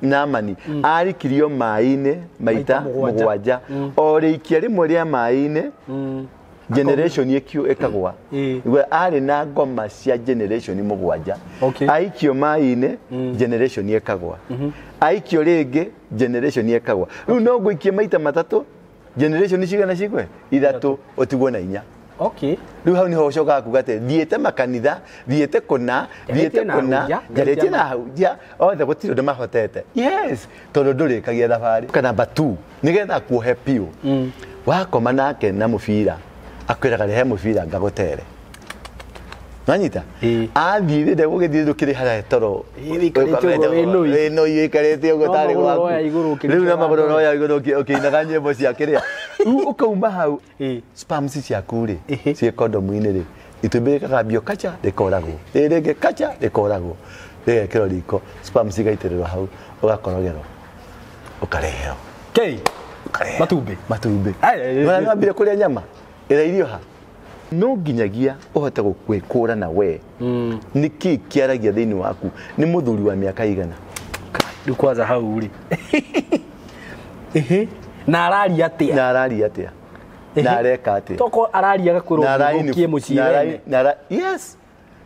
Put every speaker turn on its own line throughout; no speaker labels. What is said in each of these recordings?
Naamani arikirio maĩ-inĩ maita
Maita mũgwanja.
mũgwanja o rĩikia rĩmwe rĩa maĩ-inĩ generation ĩkiu ĩkagwa. We arĩ na ngoma cia generation mũgwanja. Aikio maĩ-inĩ, generation ĩkagwa. Aikio rĩngĩ, generation ĩkagwa. Rĩu no ngũikie maita matatũ, generation cigana cigwe? Ithatũ, ũtigwo na inya. Rĩu hau niho ũcokaga kuga atĩ thiĩte makanitha, thiĩte kũna, thiĩte
Njarĩtie na
kũna,
ahunjia,
njarĩtie na ahunjia othe, gũtirĩ ũndũ mahotete. Yes, tondũ ndũrĩkagia thabarĩ. Ka number 2, nĩgetha kuohe biũ, wakoma nake na mũbira, akwĩraga rehe mũbira ngagũtere. Nanyita? Athiĩ rĩrĩa gũgĩthiĩ ndũkĩrĩ harĩa toro.
Ĩĩ, wĩikarĩte ũguo wĩ nũi.
Wĩ nũi wĩikarĩte ũguo
No
tarĩ
magũrũ
gwaku.
ũroya igũrũ
Rĩu na
ũkĩrutaga
magũrũ
ndore.
ũroya igũrũ ũkĩinaga nyĩmbo cia kĩrĩa. Rĩu ũkauma hau, sperms ciaku rĩ, ciĩ kondomu-inĩ rĩ, itumbĩ rĩkagambio kacha rĩkoragwo, rĩrĩ rĩngĩ kacha rĩkoragwo, rĩgekĩrwo riko, sperms igaitĩrĩrwo hau, ũgakorogerwo, ũkareherwo.
Kei.
Ũkareherwo.
Matumbĩ.
Matumbĩ.
Ai, ai, ai,
Nĩwona
ai.
nĩwambire kũrĩa nyama ĩrairio ha? No nginyagia ũhote gwĩkũrana we nĩkĩ kĩaragia thĩinĩ waku. Nĩ mũthuri wa mĩaka igana?
Rĩu kwanza hau rĩ. Na araria atĩa?
Na araria atĩa? Na areka atĩa?
Toko araria agakwĩrwo
Na
ũthũkie mũciĩ wene.
yes.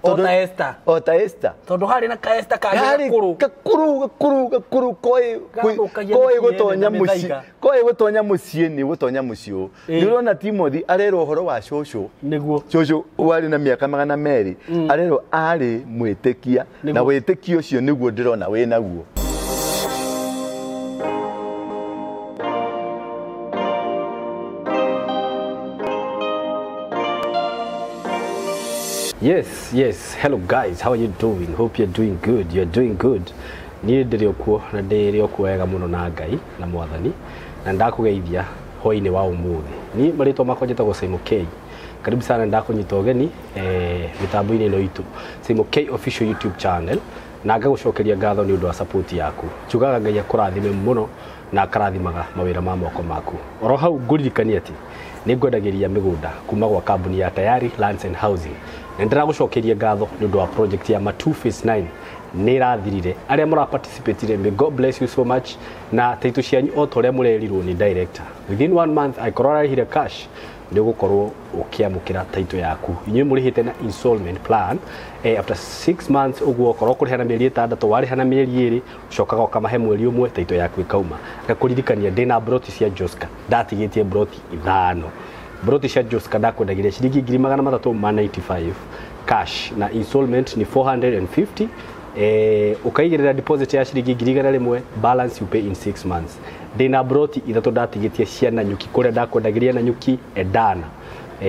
O ta Esther.
O ta Esther.
Tondũ harĩ na ka Esther kangĩ
Yarĩ
gakũrũ.
gakũrũ gakũrũ gakũrũ koĩ
Gathũkagia
koĩ
mĩciĩ
gũtonya
ene na
mũciĩ
mĩthaiga.
koĩ gũtonya mũciĩ nĩ gũtonya mũciĩ ũũ. Nĩ ũrona Timothy arerwo ũhoro wa cũcũ.
Nĩguo.
Cũcũ warĩ na mĩaka 200 arerwo arĩ mwĩtĩkia, na
Nĩguo.
wĩtĩkio ũcio nĩguo ndĩrona wĩ naguo.
Yes, yes. Hello guys, how are you doing? Hope you're doing good. You're doing good. Niĩ ndĩrĩ o kuo na ndĩrĩ o kuo wega mũno na Ngai na Mwathani, na ndakũgeithia hwaĩ-inĩ wa ũmũthĩ. Niĩ marĩtwa makwa njĩtagwo Simon K. Karibu sana, ndakũnyita ũgeni mĩtambo-inĩ ĩno itũ Simon K Official YouTube channel, na ngagũcokeria ngatho nĩ ũndũ wa support yaku. Njugaga Ngai akũrathime mũno na akarathimaga mawĩra ma moko maku. Oro hau ngũririkania atĩ nĩ ngwendagĩria mĩgũnda kuma gwa kambuni ya Tayari Lands and Housing, na ndĩragũcokeria ngatho nĩ ũndũ wa project ya Matu Phase 9 nĩ ĩrathirire. Arĩa mũraparticipatire, may God bless you so much, na taitũ cianyu o ta ũrĩa mũrerirwo nĩ director, within 1 month angĩkorwo ararĩhire cash nĩ ũgũkorwo ũkĩamũkĩra taitũ yaku. Inyuĩ mũrĩhĩte na installment plan, after 6 months ũguo, okorwo ũkũrĩha na mĩeri 6, warĩha na mĩeri 2, ũcokaga ũkamahe mweri ũmwe, taitũ yaku ĩkauma. Ngakũririkania ndĩna broti cia Joska, ndatigĩtie broti 5. Broti cia Joska ndakwendagĩria ciringi ngiri magana matatũ ma 95 cash, na installment ni 450. Ũkaigĩrĩra deposit ya ciringi ngiri igana rĩmwe, balance you pay in 6 months. Ndĩna broti 3 ndatigĩtie cia Nanyuki, kũrĩa ndakwendagĩria Nanyuki Edana.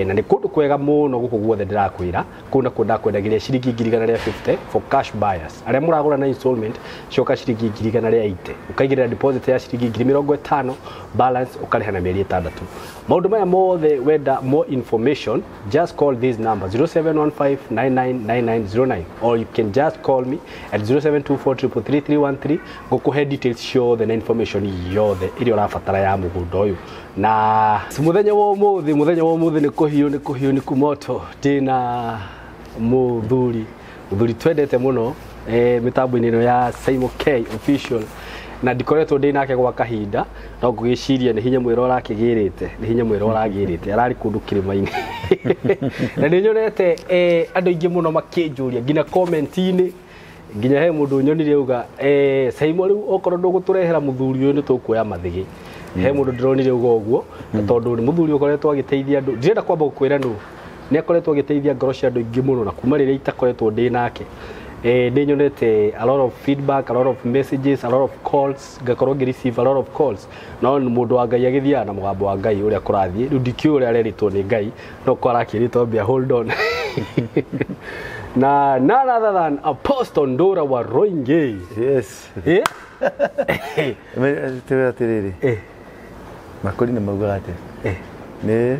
Na nĩ kũndũ kwega mũno gũkũ guothe ndĩrakwĩra. Kũu nakuo ndakwendagĩria ciringi ngiri igana rĩa 50 for cash buyers. Arĩa mũragũra na installment coka ciringi ngiri igana rĩa 80, ũkaigĩrĩra deposit ya ciringi ngiri mĩrongo ĩtano, balance ũkarĩha na mĩeri 6. Maũndũ maya mothe, wenda more information, just call this number 0715999909, or you can just call me at 0724333313. Ngũkũhe details ciothe na information yothe ĩrĩa ũrabatara ya mũgũnda ũyũ. Na mũthenya wa ũmũthĩ, mũthenya wa ũmũthĩ nĩ kũhiũ, nĩ kũhiũ, nĩ kumoto. Ndĩna mũthuri, mũthuri twendete mũno mĩtambo-inĩ ĩno ya Simon K Official, na ndikoretwo ndĩ nake gwa kahinda, no ngũgĩciria nĩ hinya mwĩra ũrakĩgĩrĩte, nĩ hinya mwĩra ũragĩrĩte, ararĩ kũndũ kĩrĩma-inĩ. Na nĩ nyonete andũ aingĩ mũno makĩnjũria nginya comment-inĩ, nginya he mũndũ nyonire auga, Simon, rĩu okorwo ndũgũtũrehera mũthuri ũyũ nĩ tũkuoya mathĩgĩ. He mũndũ ndĩronire auga ũguo, na tondũ nĩ mũthuri ũkoretwo agĩteithia andũ, ndirenda kwamba gũkwĩra nũ, nĩ akoretwo agĩteithia ngoro cia andũ aingĩ mũno, na kuma rĩrĩa itakoretwo ndĩ nake, nĩ nyonete a lot of feedback, a lot of messages, a lot of calls, ngakorwo ngĩ receive a lot of calls. No nĩ mũndũ wa Ngai agĩthiaga na mũgambo wa Ngai ũrĩa kũrathiĩ. Rĩu ndikĩũĩ ũrĩa arerĩtwo nĩ Ngai, no ko arakĩrĩtwo mbia hold on. Na none other than Apostle Ndura wa Roinge.
Yes. Tĩwĩra atĩrĩrĩ, makũri nĩ maugaga atĩ nĩ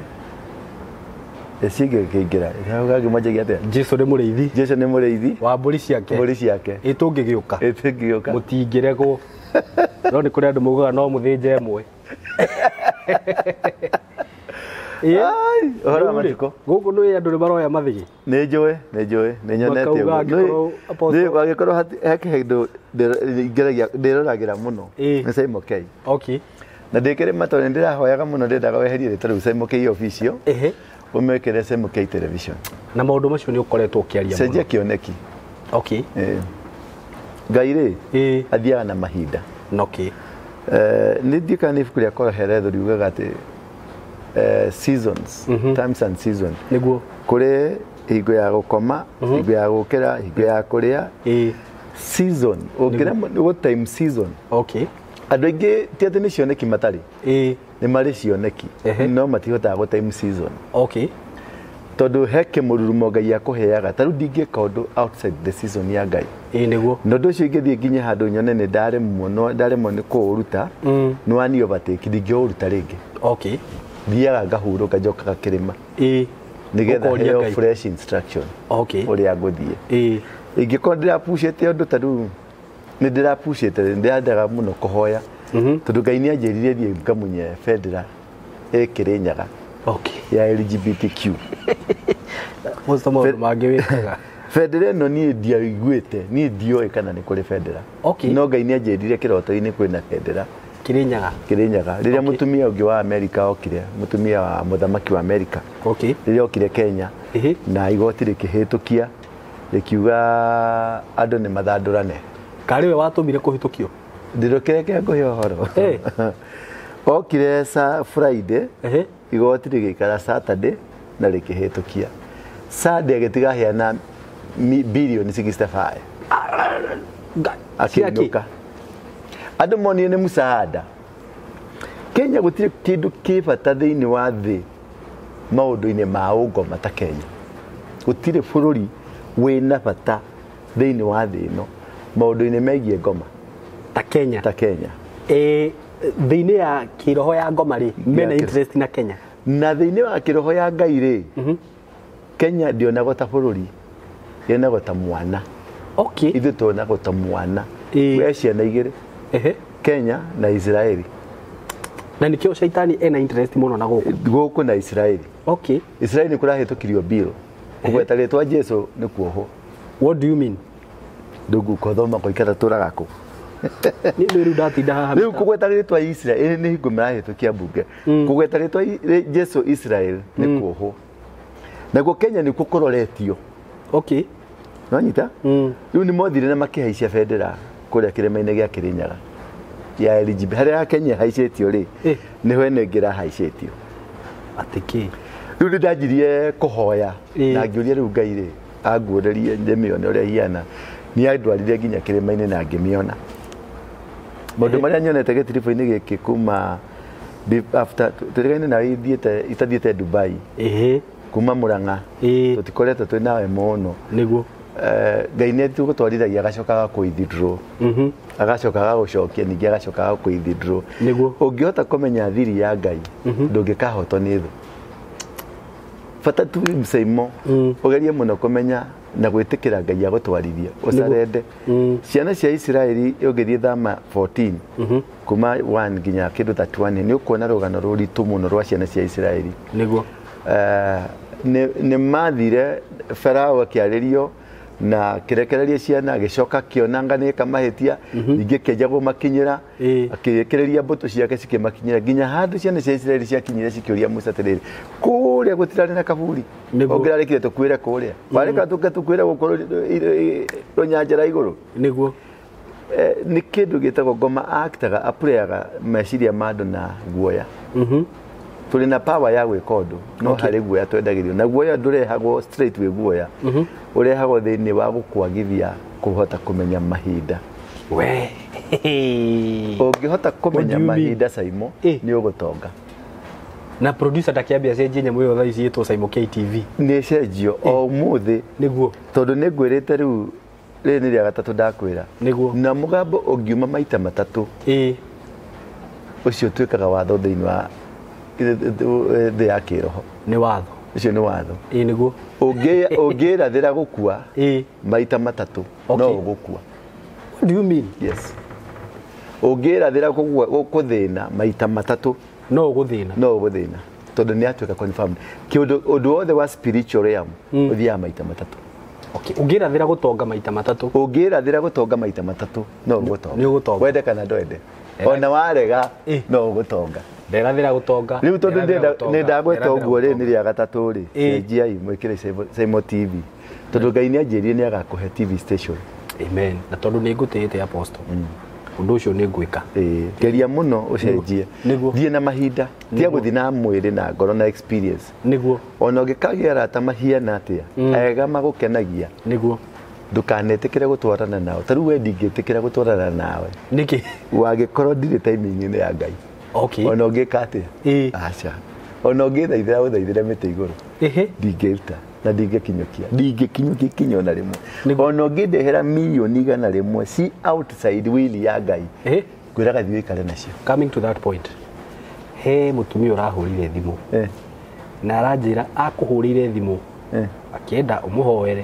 ĩcingĩ kĩingĩra gangĩ manjagia atĩa?
Jesu nĩ mũrĩithi
Jesu nĩ mũrĩithi
wa mbũri ciake.
Mbũri ciake.
Ĩ tũngĩgĩũka
ĩtĩngĩũka
mũtingĩregwo, no nĩ kũrĩ andũ maugaga no mũthĩnje ĩmwe.
Ai, ũhoro wa matukũ.
Gũkũ nĩ andũ nĩ maroya mathigi.
Nĩ njũĩ, nĩ njũĩ, nĩ nyonete
Makauga
ũguo.
Angĩkorwo Apostle-
Nĩ angĩkorwo he kĩndũ ngeragia ndĩroragĩra mũno nĩ Simon K.
Okay.
Na ndĩkĩrĩ tondũ nĩ ndĩrahoyaga mũno ndendaga weherie rĩtwa rĩu Simon K official
Ehe.
ũmekĩre Simon K television.
Na maũndũ macio nĩ ũkoretwo ũkĩaria
Cenjia
mũno.
kĩoneki.
Okay.
Ngai rĩ athiaga na mahinda.
Okay.
Nĩ ndiũĩ kana nĩ ibuku rĩa Koheletho riugaga atĩ seasons, times and season.
Nĩguo.
Kũrĩ hingo ya gũkoma, hingo ya gũkĩra, hingo ya kũrĩa. Season, ũngĩremwo nĩ gũ time season.
Okay.
Andũ aingĩ ti atĩ nĩ cioneki matarĩ. Nĩ marĩ cioneki, no matihotaga gũ time season.
Okay.
Tondũ he kĩmũrurumo Ngai akũheaga, ta rĩu ndingĩka ũndũ outside the season ya Ngai.
Nĩguo.
Na ũndũ ũcio ingĩthiĩ nginye handũ nyone nĩ ndaremwo, no ndaremwo nĩ kũũruta, nĩ wani overtake, ndingĩũruta rĩngĩ.
Okay.
Thiaga ngahurũka njokaga kĩrĩma. Nĩgetha
Ũkoria
heo
Ngai.
fresh instruction.
Okay.
Ũrĩa ngũthiĩ. Ingĩkorwo ndĩrapucĩte ũndũ ta rĩu, nĩ ndĩrapucĩte, nĩ ndĩrendaga mũno kũhoya. Tondũ Ngai nĩ anjĩrire thiĩ ngamunye bendera ĩ Kĩrĩnyaga.
Okay.
Ya LGBTQ.
Most maũndũ mangĩ wĩkaga.
Bendera ĩno niĩ ndiaiguĩte, niĩ ndioĩ kana nĩ kũrĩ bendera.
Okay.
No Ngai nĩ anjĩrire kĩroto-inĩ kwĩna bendera.
Kĩrĩnyaga.
Kĩrĩnyaga. Rĩrĩa
Okay.
mũtumia ũngĩ wa Amerika okire, mũtumia wa mũthamaki wa Amerika.
Okay.
Rĩrĩa okire Kenya na igoti rĩkĩhĩtũkia rĩkiuga andũ nĩ mathandũrane.
Karĩ we watũmire kũhĩtũkio?
Ndĩrũkĩreke ngũhe ũhoro. Okire sa Friday, igoti rĩgĩikara Saturday na rĩkĩhĩtũkia. Sunday agĩtiga heana bilioni 65. Akĩinũka. Andũ monire nĩ msaada. Kenya gũtirĩ kĩndũ kĩ bata thĩinĩ wa thĩ maũndũ-inĩ ma ũngoma ta Kenya. Gũtirĩ bũrũri wĩna bata thĩinĩ wa thĩ ĩno maũndũ-inĩ megiĩ ngoma
ta Kenya.
Ta Kenya.
Thĩinĩ ya kĩroho ya ngoma rĩ, mena interest na Kenya.
Na thĩinĩ wa kĩroho ya Ngai rĩ, Kenya ndĩonagwo ta bũrũri, yonagwo ta mwana.
Okay.
Ithuĩ tuonagwo ta mwana. We ciana igĩrĩ. Kenya na Israeli.
Na nĩkĩo shaitani ena interest mũno na gũkũ.
Gũkũ na Israeli.
Okay.
Israeli nĩ kũrahĩtũkirio bill. Kũgweta rĩtwa Jesu nĩ kuohwo.
What do you mean?
Ndũngũthoma gũikara tũraga kũ.
Nĩ rĩu ndatinda haha.
Rĩu kũgweta rĩtwa Israel nĩ hingo marahĩtũkia mbunge. Kũgweta rĩtwa Jesu Israel nĩ kuohwo. Naguo Kenya nĩkuo kũroretio.
Okay.
Nonyita? Rĩu nĩ mothire na makĩhaicia bendera kũrĩa kĩrĩma-inĩ gĩa Kĩrĩnyaga ya LGB. Harĩa ya Kenya ĩhaicĩtio rĩ, nĩho ĩno ĩngĩ ĩrahaicĩtio.
Atĩ kĩ?
Rĩu nĩ ndanjirie kũhoya na ngĩũria rĩu Ngai rĩ anguũrĩrie ndĩmĩone ũrĩa ĩhiana. Nĩ andwarire nginya kĩrĩma-inĩ na ngĩmĩona. Maũndũ marĩa nyonete gĩtiribũ-inĩ gĩkĩ kuma after tũrigaine nawe ithiĩte itathiĩte Dubai. Kuma Murang'a. Tũtikoretwo twĩ nawe mũno.
Nĩguo.
Ngai nĩ atũgũtwarithagia agacoka agakũ-withdraw. Agacoka agagũcokia ningĩ agacoka agakũ-withdraw.
Nĩguo.
Ũngĩhota kũmenya thiri ya Ngai, ndũngĩkahotwo nĩ thũ. Bata tu mseimo, ũgerie mũno kũmenya na gwĩtĩkĩra Ngai agũtwarithie, ũcarende. Ciana cia Isiraeli ũngĩthiĩ Thama 14, kuma 1 nginya kĩndũ 31, nĩ ũkuona rũgano rũritũ mũno rwa ciana cia Isiraeli.
Nĩguo.
Nĩ mathire Farao akĩarĩrio na kĩrekereria ciana agĩcoka akĩona nĩka mahĩtia ningĩ kĩanjia kũmakinyĩra akĩrekereria mbũtũ ciake cikĩmakinyĩra nginya handũ ciana cia Isiraeli ciakinyire cikĩũria Musa atĩrĩrĩ kũrĩa gũtirarĩ na kaburi ũngĩrarekire tũkuĩre kũrĩa wareka tũke tũkuĩre gũkũ rũnyanjara igũrũ.
Nĩguo.
Nĩ kĩndũ gĩtagwo ngoma actaga apureaga meciria ma andũ na guoya. Tũrĩ na power ya gwĩka ũndũ no harĩ guoya twendagĩrio na guoya ndũrehagwo straight wĩ guoya ũrehagwo thĩinĩ wa gũkwagithia kũhota kũmenya mahinda.
We
ũngĩhota kũmenya mahinda Saimo nĩ ũgũtonga.
Na producer ndakĩambia cenjie nyamũ ĩyo thaa ici ĩtwo Saimo KTV.
Nĩ cenjio o ũmũthĩ.
Nĩguo.
Tondũ nĩ ngwĩrĩte rĩu rĩrĩ nĩ rĩa gatatũ ndakwĩra.
Nĩguo.
Na mũgambo ũngiuma maita matatũ ũcio ũtuĩkaga watho thĩinĩ wa thĩ ya kĩroho.
Nĩ watho.
Ũcio nĩ watho.
Nĩguo.
Ũngĩrathĩra gũkua maita matatũ no ũgũkua.
What do you mean?
Yes. Ũngĩrathĩra gũthĩna maita matatũ
no ũgũthĩna.
No ũgũthĩna. Tondũ nĩ atuĩka confirmed. Kĩũndũ ũndũ wothe wa spiritual realm ũthiaga maita matatũ.
Okay, ũngĩrathĩra gũtonga maita matatũ.
Ũngĩrathĩra gũtonga maita matatũ no ũgũtonga.
Nĩ ũgũtonga.
Wende kana ndwende. Ona warega no ũgũtonga.
Nderathĩra gũtonga.
Rĩu tondũ nĩ ndagweta ũguo rĩ nĩ rĩa gatatũ rĩ. Cenjiai mwĩkĩre Saimo TV. Tondũ Ngai nĩ anjĩrire nĩ agakũhe TV station.
Amen. Na tondũ nĩ ngũtĩĩte Apostle. Ũndũ ũcio nĩ ngwĩka.
Geria mũno ũcenjie. Thiĩ na mahinda. Tiga gũthiĩ na mwĩrĩ na ngoro na experience.
Nĩguo.
Ona ũngĩkagĩa arata mahiana atĩa, ega magũkenagia.
Nĩguo.
Ndũkanetĩkĩre gũtwarana nao. Ta rĩu we ndingĩtĩkĩra gũtwarana nawe.
Nĩkĩ?
Wangĩkorwo ndirĩ timing-inĩ ya Ngai.
Okay.
Ona ũngĩka atĩa? Aca. Ona ũngĩthaithĩra ũthaithĩre mĩtĩ igũrũ. Ndingĩruta na ndingĩkinyũkia. Ndingĩkinyũkia ikinya ona rĩmwe. Ona ũngĩndehera mirioni 100 si outside will ya Ngai. Ngwĩraga thiĩ ũikare nacio.
Coming to that point. He mũtumia ũrahũrire thimũ. Na aranjĩra akũhũrĩire thimũ. Akĩenda ũmũhoere.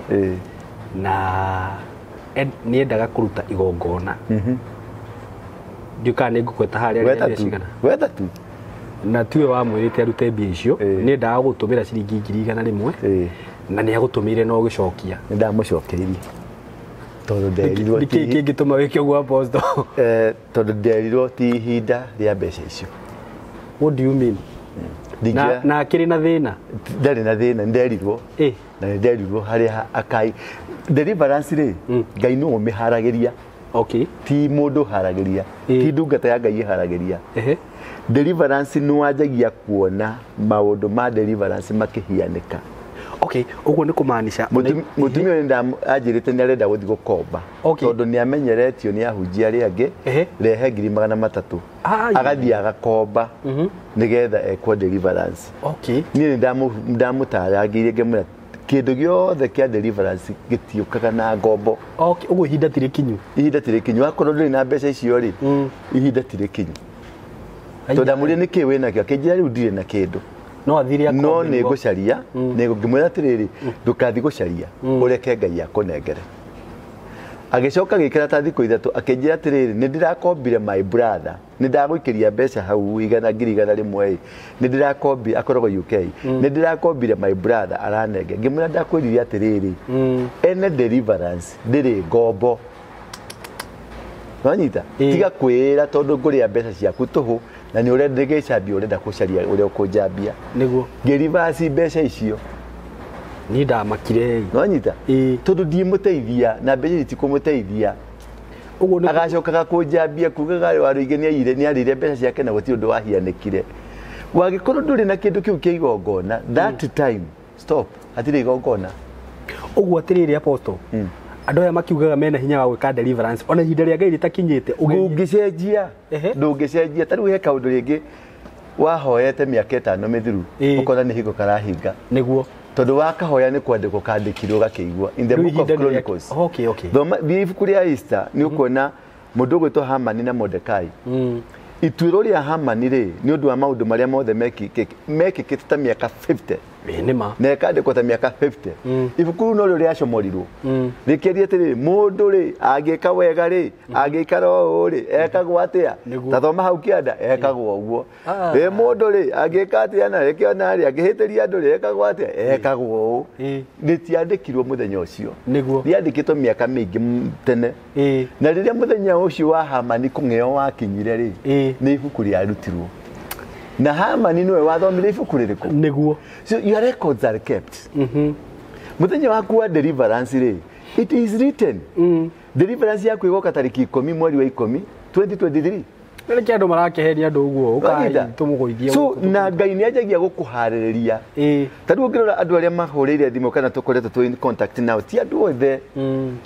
Na nĩendaga kũruta igongona. Ndiũĩ kana nĩ ngũkweta harĩa rĩa cigana.
Gweta tu.
Na tiwe wamwĩrĩte arute mbia icio, nĩendaga gũtũmĩra ciringi 100,000 na nĩ agũtũmĩire na ũgĩcokia.
Nĩ ndamũcokeirie. Tondũ nderirwo
ti nĩkĩ kĩngĩtũma wĩke ũguo Apostle?
Tondũ nderirwo ti ihinda rĩa mbeca icio.
What do you mean? Na akĩrĩ na thĩna?
Ndarĩ na thĩna, nderirwo. Na nĩ nderirwo harĩa akai deliverance rĩ, Ngai nĩwe ũmĩharagĩria.
Okay.
Ti mũndũ ũharagĩria, ti ndungata ya Ngai ĩharagĩria. Deliverance nĩ wanjagia kuona maũndũ ma deliverance makĩhianĩka.
Okay, ũguo nĩ kũmaanisha
mũtumia ũyũ nĩ anjĩrĩte nĩ arenda gũthiĩ gũkomba. Tondũ nĩ amenyeretio nĩ ahunjia arĩa angĩ, rehe 300,000. Agathiĩ agakomba nĩgetha ekwo deliverance.
Okay.
Niĩ nĩ ndamũtarangĩirie ngĩmwĩra kĩndũ gĩothe kĩa deliverance gĩtiũkaga na ngombo.
Okay, ũguo ihinda ti rĩkinyu.
Ihinda ti rĩkinyu. Akorwo ndũrĩ na mbeca icio rĩ, ihinda ti rĩkinyu. Tondũ ndamũria nĩkĩ wĩnakĩo, akĩnjĩra rĩu ndirĩ na kĩndũ.
No athire akombe.
No nĩ ngũcaria, nĩ ngĩmwĩra atĩrĩrĩ, ndũkathiĩ gũcaria, ũreke Ngai akũnengere. Agĩcoka agĩikara ta thikũ ithatũ, akĩnjĩra atĩrĩrĩ, nĩ ndĩrakombire my brother, nĩ ndagũikĩria mbeca hau 100,000 nĩ ndĩrakombire, akoragwo UK, nĩ ndĩrakombire my brother aranenge. Ngĩmwĩra ndakwĩrire atĩrĩrĩ, ene deliverance ndĩrĩ ngombo. Wanyita? Tiga kwĩra tondũ ngũrĩa mbeca ciaku tũhũ na nĩ ũrenda gĩcambia ũrenda gũcaria ũrĩa ũkũnjambia.
Nĩguo.
Ngĩrivaci mbeca icio.
Niĩ ndamakire.
Wanyita? Tondũ ndimũteithia na mbeca ici tikũmũteithia.
Ũguo nĩ
agacokaga kũnjambia kugaga Warũingĩ nĩ nĩ arĩire mbeca ciake na gũtirĩ ũndũ wahianĩkire. Wangĩkorwo ndũrĩ na kĩndũ kĩu kĩa igongona, that time stop, hatirĩ igongona.
Ũguo atĩrĩrĩ Apostle, andũ aya makiugaga mena hinya wa gwĩka deliverance ona ihinda rĩa Ngai rĩtakinyĩte
ndũngĩcenjia, ndũngĩcenjia. Ta rĩu he kaũndũ rĩngĩ wahoete mĩaka 5 mĩthiru ũkona nĩ hingo karahinga.
Nĩguo.
Tondũ wakahoya nĩ kwandĩkwo kandĩkirwo gakĩigua in the book of Chronicles.
Okay, okay.
Thoma thiĩ ibuku rĩa Esther nĩ ũkuona mũndũ ũgwĩtwo Hamani na Mordekai. Ituĩro rĩa Hamani rĩ nĩ ũndũ wa maũndũ marĩa mothe mekĩkĩte ta mĩaka 50.
Nĩ ma.
Na ĩkandĩkwo ta mĩaka 50. Ibuku rĩu norĩo rĩacomorirwo. Rĩkĩaria atĩrĩrĩ, mũndũ rĩ angĩka wega rĩ, angĩikara ũũ rĩ, ekagwo atĩa? Ta thoma hau kĩanda, ekagwo ũguo. Ĩ mũndũ rĩ angĩka atĩa na ĩkĩona rĩ, angĩhĩtĩria andũ rĩ, ekagwo atĩa? Ekagwo ũũ. Rĩtiandĩkirwo mũthenya ũcio.
Nĩguo.
Rĩandĩkĩtwo mĩaka mĩingĩ tene. Na rĩrĩa mũthenya ũcio wa Hamani kũng'eo wakinyire rĩ, nĩ ibuku rĩarutirwo. Na Hamani nĩwe wathomire ibuku rĩrĩkũ?
Nĩguo.
So your records are kept. Mũthenya waku wa deliverance rĩ, it is written. Deliverance yaku ĩgoka tarĩki 10 mweri wa 10 2023.
Nĩ andũ marakĩheria andũ ũguo ũkai tũmũgũithie.
So na Ngai nĩ anjagia gũkũharĩrĩria. Ta rĩu ũngĩrora andũ arĩa mahũrĩire thimũ kana tũkoretwo twĩ in contact nao ti andũ othe.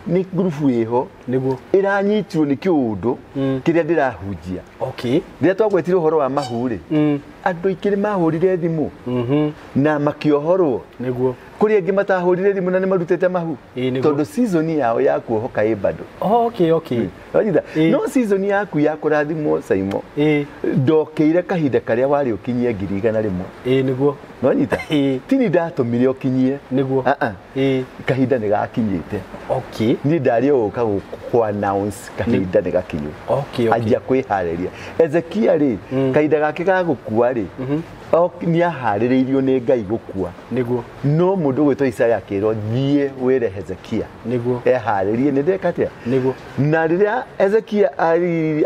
Nĩ ngurubu ĩho.
Nĩguo.
Ĩranyitirwo nĩ kĩũndũ kĩrĩa ndĩrahunjia.
Okay.
Rĩrĩa twagwetire ũhoro wa mahu rĩ, andũ aingĩ nĩ mahũrire thimũ na makĩohorwo.
Nĩguo.
Kũrĩ angĩ matahũrire thimũ na nĩ marutĩte mahu. Tondũ season yao ya kuohoka ĩ bado.
Okay, okay.
Wanyita? No season yaku ya kũrathimwo Saimo. Ndokĩire kahinda karĩa warĩ ũkinyie 100,000.
Nĩguo.
Wanyita? Ti ndatũmire ũkinyie.
Nĩguo.
Kahinda nĩ gakinyĩte.
Okay.
Niĩ ndarĩ gũka kũ announce kahinda nĩ gakinyu.
Okay, okay.
Anjia kwĩharĩria. Ezekia rĩ, kahinda gake ga gũkua rĩ, Nĩ aharĩrĩirio nĩ Ngai gũkua.
Nĩguo.
No mũndũ ũgwĩtwo Isaya akĩrwo thiĩ wĩre Hezekia.
Nĩguo.
Eharĩrie nĩ ndeka atĩa?
Nĩguo.
Na rĩrĩa Hezekia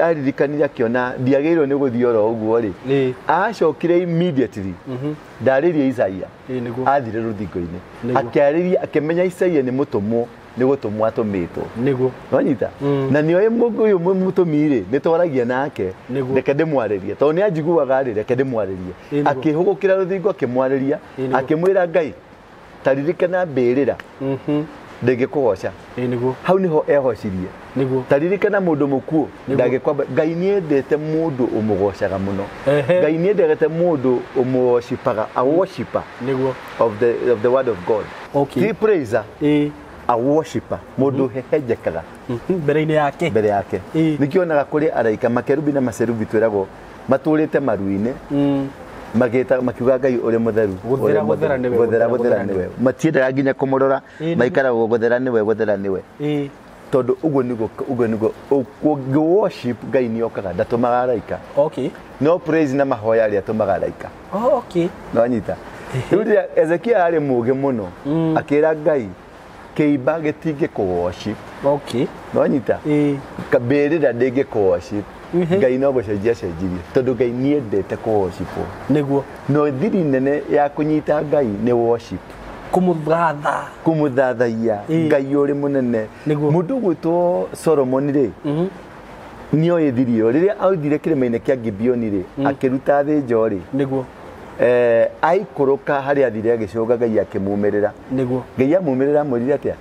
aririkanire akĩona ndiagĩrĩirwo nĩ gũthiĩ oro ũguo rĩ, acokire immediately. Ndarĩrie Isaia.
Nĩguo.
Athire rũthingo-inĩ. Akĩarĩria akĩmenya Isaia nĩ mũtũmwo nĩ gũtũmwo atũmĩtwo.
Nĩguo.
Wanyita? Na nĩoĩ ũyũ mũtũmi rĩ, nĩ twaragia nake. Reke ndĩmwarĩrie. Tondũ nĩ anjiguaga rĩ, reke ndĩmwarĩrie. Akĩhũgũkĩra rũthingo akĩmwarĩria, akĩmwĩra Ngai, ta ririkana mbĩrĩra. Ndĩngĩkũgoca.
Nĩguo.
Hau nĩho ehocirie.
Nĩguo.
Ta ririkana mũndũ mũkuũ ndangĩkwamba. Ngai nĩendete mũndũ ũmũgocaga mũno. Ngai nĩendete mũndũ ũmũworshipaga, a worshipper.
Nĩguo.
Of the word of God.
Okay.
Ti praiser. A worshipper, mũndũ hehenjekaga
mbere-inĩ yake.
Mbere yake. Nĩkĩo onaga kũrĩ araika makerubi na maserubi twĩragwo matũrĩte maru-inĩ. Magĩta makiuga Ngai ũrĩ mũtheru.
Gũthera nĩwe.
Gũthera nĩwe. Matiendaga nginya kũmũrora, maikaraga gũthera nĩwe, gũthera nĩwe. Tondũ ũguo nĩguo ũngĩ worship Ngai nĩokaga, ndatũmaga araika.
Okay.
No praise na mahoya arĩa atũmaga araika.
Oh, okay.
Nĩwanyita? Rĩu rĩrĩa Hezekia arĩ mũũgĩ mũno, akĩra Ngai kĩimba gĩtingĩkũ worship.
Okay.
Nĩwanyita? Mbĩrĩra ndĩngĩkũ worship. Ngai no gũcenjia cenjirie tondũ Ngai nĩendete kũ worship.
Nĩguo.
No thiri nene ya kũnyita Ngai nĩ worship.
Kũmũthatha.
Kũmũthathaiya. Ngai ũrĩ mũnene.
Nĩguo.
Mũndũ ũgwĩtwo Solomon rĩ, nĩoĩ thiri ĩyo. Rĩrĩa athire kĩrĩma-inĩ kĩa Gibeoni rĩ, akĩruta thĩnjo rĩ.
Nĩguo.
Aikũrũka harĩa athire agĩcũnga Ngai akĩmumĩrĩra.
Nĩguo.
Ngai amumĩrĩra amwĩrire atĩa?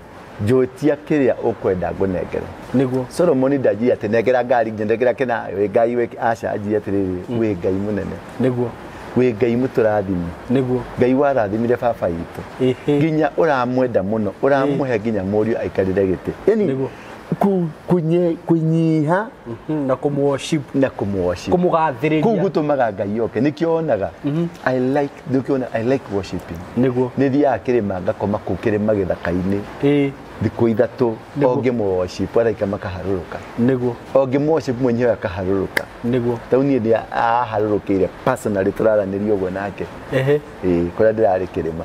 Njũtia kĩrĩa ũkwenda ngũnengere.
Nĩguo.
Solomon ndanjia atĩ nengera ngari, nengera kĩna, wĩ Ngai wĩ aca, anjia atĩrĩrĩ, wĩ Ngai mũnene.
Nĩguo.
Wĩ Ngai mũtũrathimi.
Nĩguo.
Ngai warathimire baba itũ. Nginya ũramwenda mũno, ũramũhe nginya mũriũ aikarĩre gĩtĩ. Yaani
Nĩguo.
Kunyiha
Na kũmũworship.
Na kũmũworship.
Kũmũgathĩrĩria.
Kũu gũtũmaga Ngai oke. Nĩkĩo onaga. I like, nĩkĩo onaga, I like worshiping.
Nĩguo.
Nĩ thiaga kĩrĩma ngakoma kũu kĩrĩma gĩthaka-inĩ. Thikũ ithatũ ũngĩmũworship araika makaharũrũka.
Nĩguo.
Ũngĩmũworship mwenyewe akaharũrũka.
Nĩguo.
Tau niĩ ndĩ aharũrũkĩire personally tũraranĩria ũguo nake. Kũrĩa ndĩrarĩ kĩrĩma.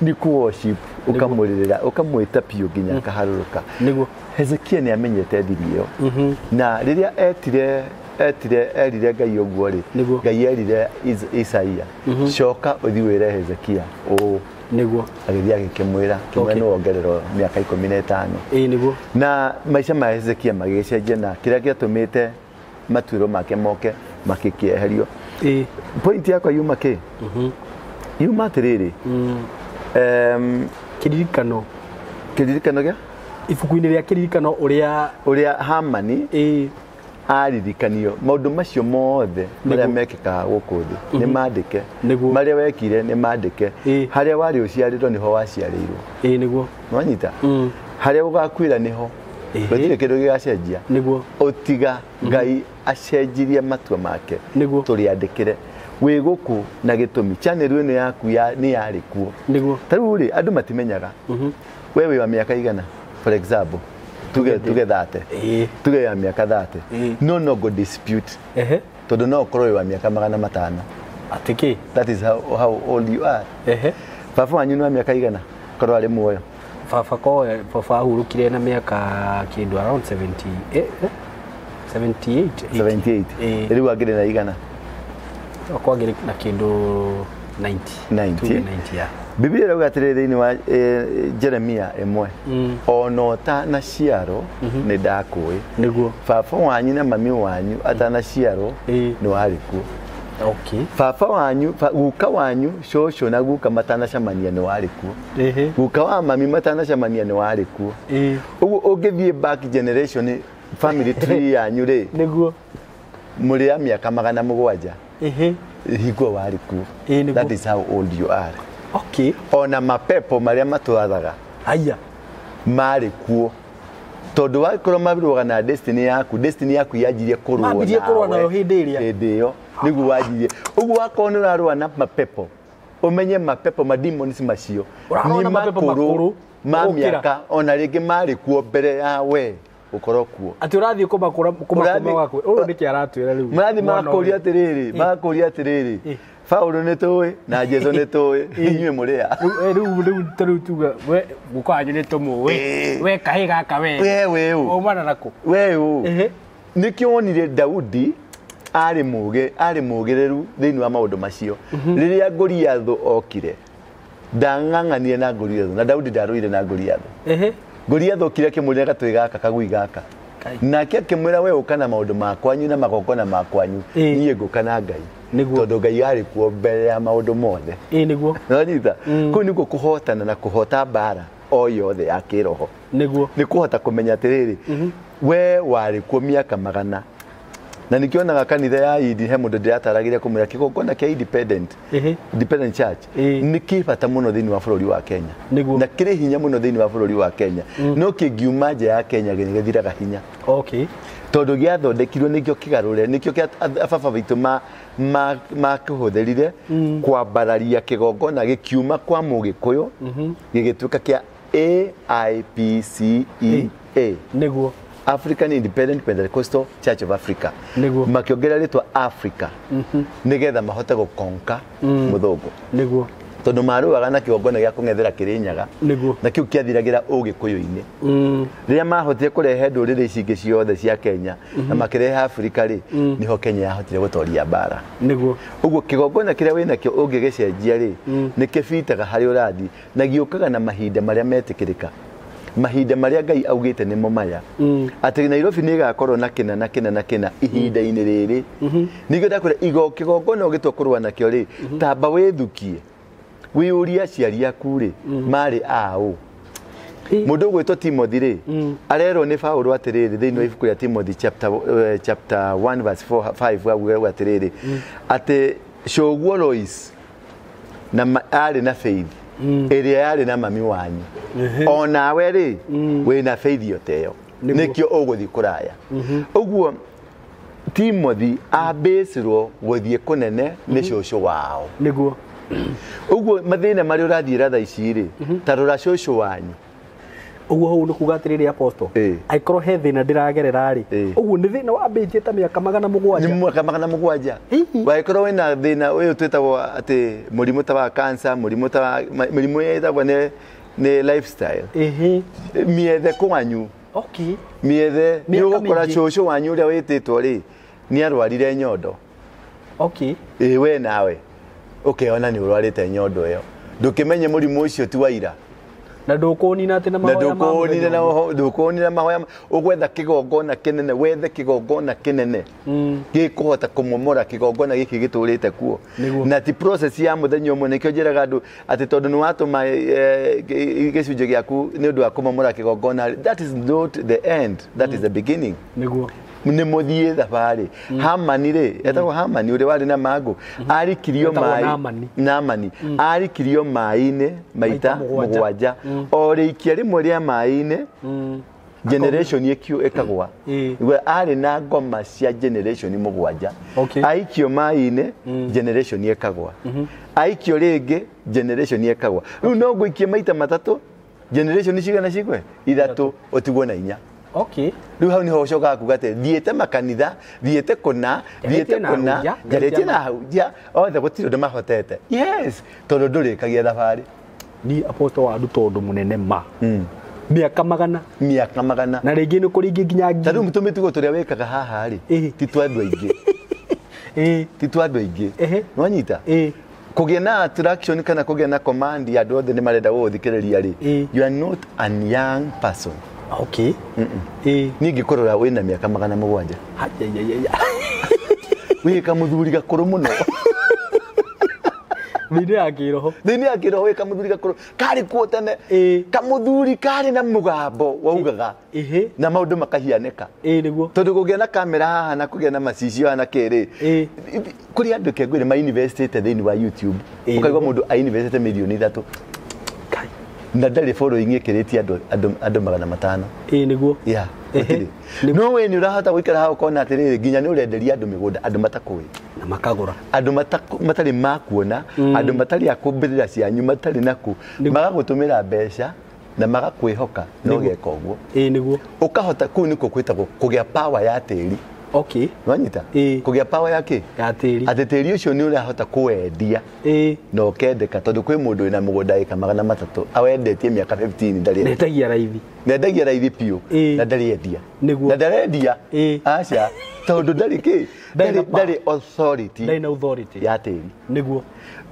Nĩ kũ-worship ũkamũrĩrĩra, ũkamwĩta biũ nginya akaharũrũka.
Nĩguo.
Hezekia nĩ amenyete thiri ĩyo. Na rĩrĩa erire Ngai ũguo rĩ, Ngai erire Isaia, coka ũthiĩ wĩre Hezekia ũũ.
Nĩguo.
Agĩthiĩ agĩkĩmwĩra, kĩmwe nĩ wongererwo mĩaka 15.
Nĩguo.
Na maica ma Hezekia magĩgĩcenjia na kĩrĩa gĩatũmĩte matuĩro make moke makĩkĩeherio. Point yakwa yuma kĩ? Yuma atĩrĩrĩ.
Kĩririkano.
Kĩririkano gĩa?
Ibuku-inĩ rĩa kĩririkano
ũrĩa Hamani aririkanio maũndũ macio mothe marĩa mekĩkaga gũkũ thĩ nĩ mandĩke. Marĩa wekire nĩ mandĩke. Harĩa warĩ ũciarĩrwo nĩho waciarĩirwo.
Nĩguo.
Nĩwanyita? Harĩa ũgakuĩra nĩho. Gũtirĩ kĩndũ gĩgacenjia.
Nĩguo.
Ũtiga Ngai acenjirie matua make.
Nĩguo.
Tũrĩandĩkĩre. Wĩ gũkũ na gĩtũmi. Channel ĩno yaku nĩ yarĩ kuo.
Nĩguo.
Ta rĩu rĩ, andũ matimenyaga. We wĩ wa mĩaka igana, for example. Tuge 30. Tuge ya mĩaka 30. No go dispute. Tondũ no ũkorwo wĩ wa mĩaka 500.
Atĩ kĩ?
That is how old you are. Baba wanyu nĩ wa mĩaka igana? Korwo arĩ muoyo.
Baba baba ahurũkire na mĩaka kĩndũ around 78.
78. Rĩu angĩrĩ na igana?
Kwagĩrĩ na kĩndũ 90.
90.
Yeah.
Biblia ĩrauga atĩrĩrĩ thĩinĩ wa Jeremia 1. Ona ũtanaciarwo nĩ ndakũĩ.
Nĩguo.
Baba wanyu na mami wanyu atanaciarwo nĩ warĩ kuo.
Okay.
Baba wanyu, guka wanyu, cũcũ na guka matanacemania nĩ warĩ kuo. Guka wa mami matanacemania nĩ warĩ kuo. Ũguo ũngĩthiĩ back generation family tree yanyu rĩ.
Nĩguo.
Mũrĩ a mĩaka 700. Hingo warĩ kuo. That is how old you are.
Okay.
Ona mapepo marĩa matwathaga.
Aya.
Marĩ kuo. Tondũ wakorwo marũaga na destiny yaku yanjirie kũrũa.
Mambirie kũrũa nayo hĩndĩ ĩrĩa.
Hĩndĩ ĩyo nĩguo wanjirie. Ũguo wakorwo nĩ ũrarũa na mapepo, ũmenye mapepo ma demons macio
nĩ
makũrũ ma mĩaka ona rĩngĩ marĩ kuo mbere ya we ũkorwo kuo.
Atĩ ũrathiĩ kũmakũra kũmakũma waku. Ũyũ nĩkĩ aratwĩra rĩu?
Marathiĩ magakũria atĩrĩrĩ, magakũria atĩrĩrĩ. Paulo nĩ tũĩ na Jesu nĩ tũĩ inyuĩ mũrĩ a
rĩu tuga we guka wanyu nĩ tũmũĩ we kahĩ gaka we
we ũ
umana nako
we ũ nĩkĩo wonire Daudi arĩ mũgĩ arĩ mũgĩrĩru thĩinĩ wa maũndũ macio rĩrĩa Goliathũ okire ndang'ang'anire na Goliathũ na Daudi ndarũire na Goliathũ. Goliathũ okire akĩmũrĩra gatũĩ gaka kagui gaka nake akĩmwĩra we ũka na maũndũ makwanyu na magongona makwanyu niĩ ngũka na Ngai tondũ Ngai arĩ kuo mbere ya maũndũ mothe.
Nĩguo
nĩwanyita kũu nĩkuo kũhotana na kũhota mbara o yothe ya kĩroho
nĩguo
nĩ kũhota kũmenya atĩrĩrĩ we warĩ kuo mĩaka magana na nikionaga kanitha ya Idi he mũndũ ndĩrataragĩria kũmwĩra kĩgongona kĩa Independent Independent Church nĩ kĩ bata mũno thĩinĩ wa bũrũri wa Kenya na kĩrĩ hinya mũno thĩinĩ wa bũrũri wa Kenya no kĩngiuma nja ya Kenya gĩthiraga hinya.
Okay.
Tondũ gĩathondekirwo nĩkĩo kĩgarũre nĩkĩo kĩa baba witũ makĩhũthĩrire kwambararia kĩgongona gĩkiuma kwa Mũgĩkũyũ gĩgĩtuĩka kĩa AIPCEA
nĩguo
African Independent Pentecostal Church of Africa
nĩguo
makĩongerera rĩtwa Africa nĩgetha mahote gũkonka mũthũngũ
nĩguo
tondũ marũaga na kĩgongona gĩa kũng'ethera Kĩrĩnyaga
nĩguo
na kĩu kĩathiragĩra Ũgĩkũyũ-inĩ rĩrĩa mahotire kũrehe ndũrĩrĩ ici ingĩ ciothe cia Kenya na makĩrehe Afrika rĩ nĩho Kenya yahotire gũtoria mbara
nĩguo
ũguo kĩgongona kĩrĩa wĩnakĩo ũngĩgĩcenjia rĩ nĩ kĩbitaga harĩa ũrathiĩ na gĩũkaga na mahinda marĩa metĩkĩrĩka mahinda marĩa Ngai augĩte nĩmo maya atĩ Nairobi nĩ ĩgakorwo na kĩna na kĩna na kĩna ihinda-inĩ rĩrĩ ningĩ ndakwĩra kĩgongona ũgĩtua kũrũa nakĩo rĩ tamba wĩthukie wĩyũrie aciari aku rĩ marĩ aũ mũndũ ũgwĩtwo Timothy rĩ arerwo nĩ Paũlũ atĩrĩrĩ thĩinĩ wa ibuku rĩa Timothy chapter 1 verse 4 5 auga atĩrĩrĩ atĩ cũguo Lois na arĩ na faith ĩrĩa yarĩ na mami wanyu onawe rĩ wĩna faith o teyo nĩkĩo ũgũthiĩ kũraya ũguo Timothy ambĩcirwo gũthiĩ kũnene nĩ cũcũ wao
nĩguo
ũguo mathĩna marĩa ũrathiĩra thaa ici rĩ ta rora cũcũ wanyu
ũguo hau nĩ kuga atĩrĩrĩ apostle angĩkorwo he thĩna ndĩragerera rĩ ũguo nĩ thĩna wambĩtie ta mĩaka 700
nĩ mwaka 700 wangĩkorwo wĩna thĩna ũyũ twĩtagwo atĩ mũrimũ ta wa cancer mũrimũ ta wa mĩrimũ ĩtagwo nĩ lifestyle mĩethe kwanyu
okay
mĩethe nĩ ũgũkora cũcũ wanyu ũrĩa wĩtĩtwo rĩ nĩ arwarire nyondo
okay
ĩ we nawe ũkeona nĩ ũrwarĩte nyondo ĩyo ndũkĩmenye mũrimũ ũcio ti wa ira
na ndũkũnina atĩ na mahoya
ndũkũnina mahoya ũgwetha kĩgongona kĩnene wethe kĩgongona kĩnene gĩkũhota kũmomora kĩgongona gĩkĩ gĩtũrĩte kuo na ti process ya mũthenya ũmwe nĩkĩo njĩraga andũ atĩ tondũ nĩ watũma gĩcunjĩ gĩaku nĩ ũndũ wa kũmomora kĩgongona that is not the end that is the beginning
nĩguo
nĩ mũthiĩ thabarĩ Hamani rĩ etagwo Hamani ũrĩa warĩ na mangũ arikirio maĩ Naamani arikirio maĩ-inĩ maita 7 o rĩikia rĩmwe rĩa maĩ-inĩ generation ĩkagwa arĩ na ngoma cia generation 7 aikio maĩ-inĩ generation ĩkagwa aikio rĩngĩ generation ĩkagwa rĩu no ngũikie maita 3 generation cigana cigwe 3 ũtigwo na 4
Okay.
Rĩu hau nĩho ũcokaga kuga atĩ thiĩte makanitha thiĩte kũna thiĩte kũna njarĩtie na ahunjia othe gũtirĩ ũndũ mahotete yes tondũ ndũrĩkagia thabarĩ
ni apostle wa nduta ũndũ mũnene ma mĩaka 100
mĩaka 100
na rĩngĩ nĩ kũrĩ ingĩ nginya
ta rĩu tũmĩtugo tũrĩa wĩkaga haha rĩ ti twa andũ aingĩ ti twa andũ aingĩ nĩwanyita kũgĩa na attraction kana kũgĩa na command ya andũ othe nĩ marenda gũgũthikĩrĩria rĩ you are not a young person.
Okay.
Niĩ ngĩkũrora wĩna mĩaka 700 wĩ kamũthuri gakũrũ mũno
thĩinĩ ya kĩroho
thĩinĩ ya kĩroho wĩ kamũthuri gakũrũ karĩ kuo tene kamũthuri karĩ na mũgambo waugaga na maũndũ makahianĩka
nĩguo
tondũ kũgĩa na kamera haha na kũgĩa na macicio haha na kĩrĩ kũrĩ andũ kengwĩre mainvestĩte thĩinĩ wa YouTube ũkaigua mũndũ ainvestĩte mirioni 3 na ndarĩ following ĩkĩrĩtie andũ 500
nĩguo
yeah no we nĩ ũrahota gũikara haha ũkona atĩrĩrĩ nginya nĩ ũrenderia andũ mĩgũnda andũ matakũĩ
na makagũra
andũ matarĩ makuona andũ matarĩ a kũmbĩrĩra cianyu matarĩ naku magagũtũmĩra mbeca na magakwĩhoka no geka ũguo
nĩguo
ũkahota kũu nĩkuo kwĩtagwo kũgĩa power ya tĩri
Okay.
Wanyita? Kũgĩa power ya kĩ?
Ya tĩri.
Atĩ tĩri ũcio nĩ ũrahota kũwendia. Na ũkendeka tondũ kwĩ mũndũ wĩna mũgũnda ĩka 300 awendetie mĩaka 15 ndarĩ.
Nendagia raithi.
Nendagia raithi biũ. Na ndarĩ endia. Na ndarendia. Aca. Tondũ ndarĩ kĩ? Ndarĩ authority.
Ndarĩ na authority.
Ya tĩri.
Nĩguo.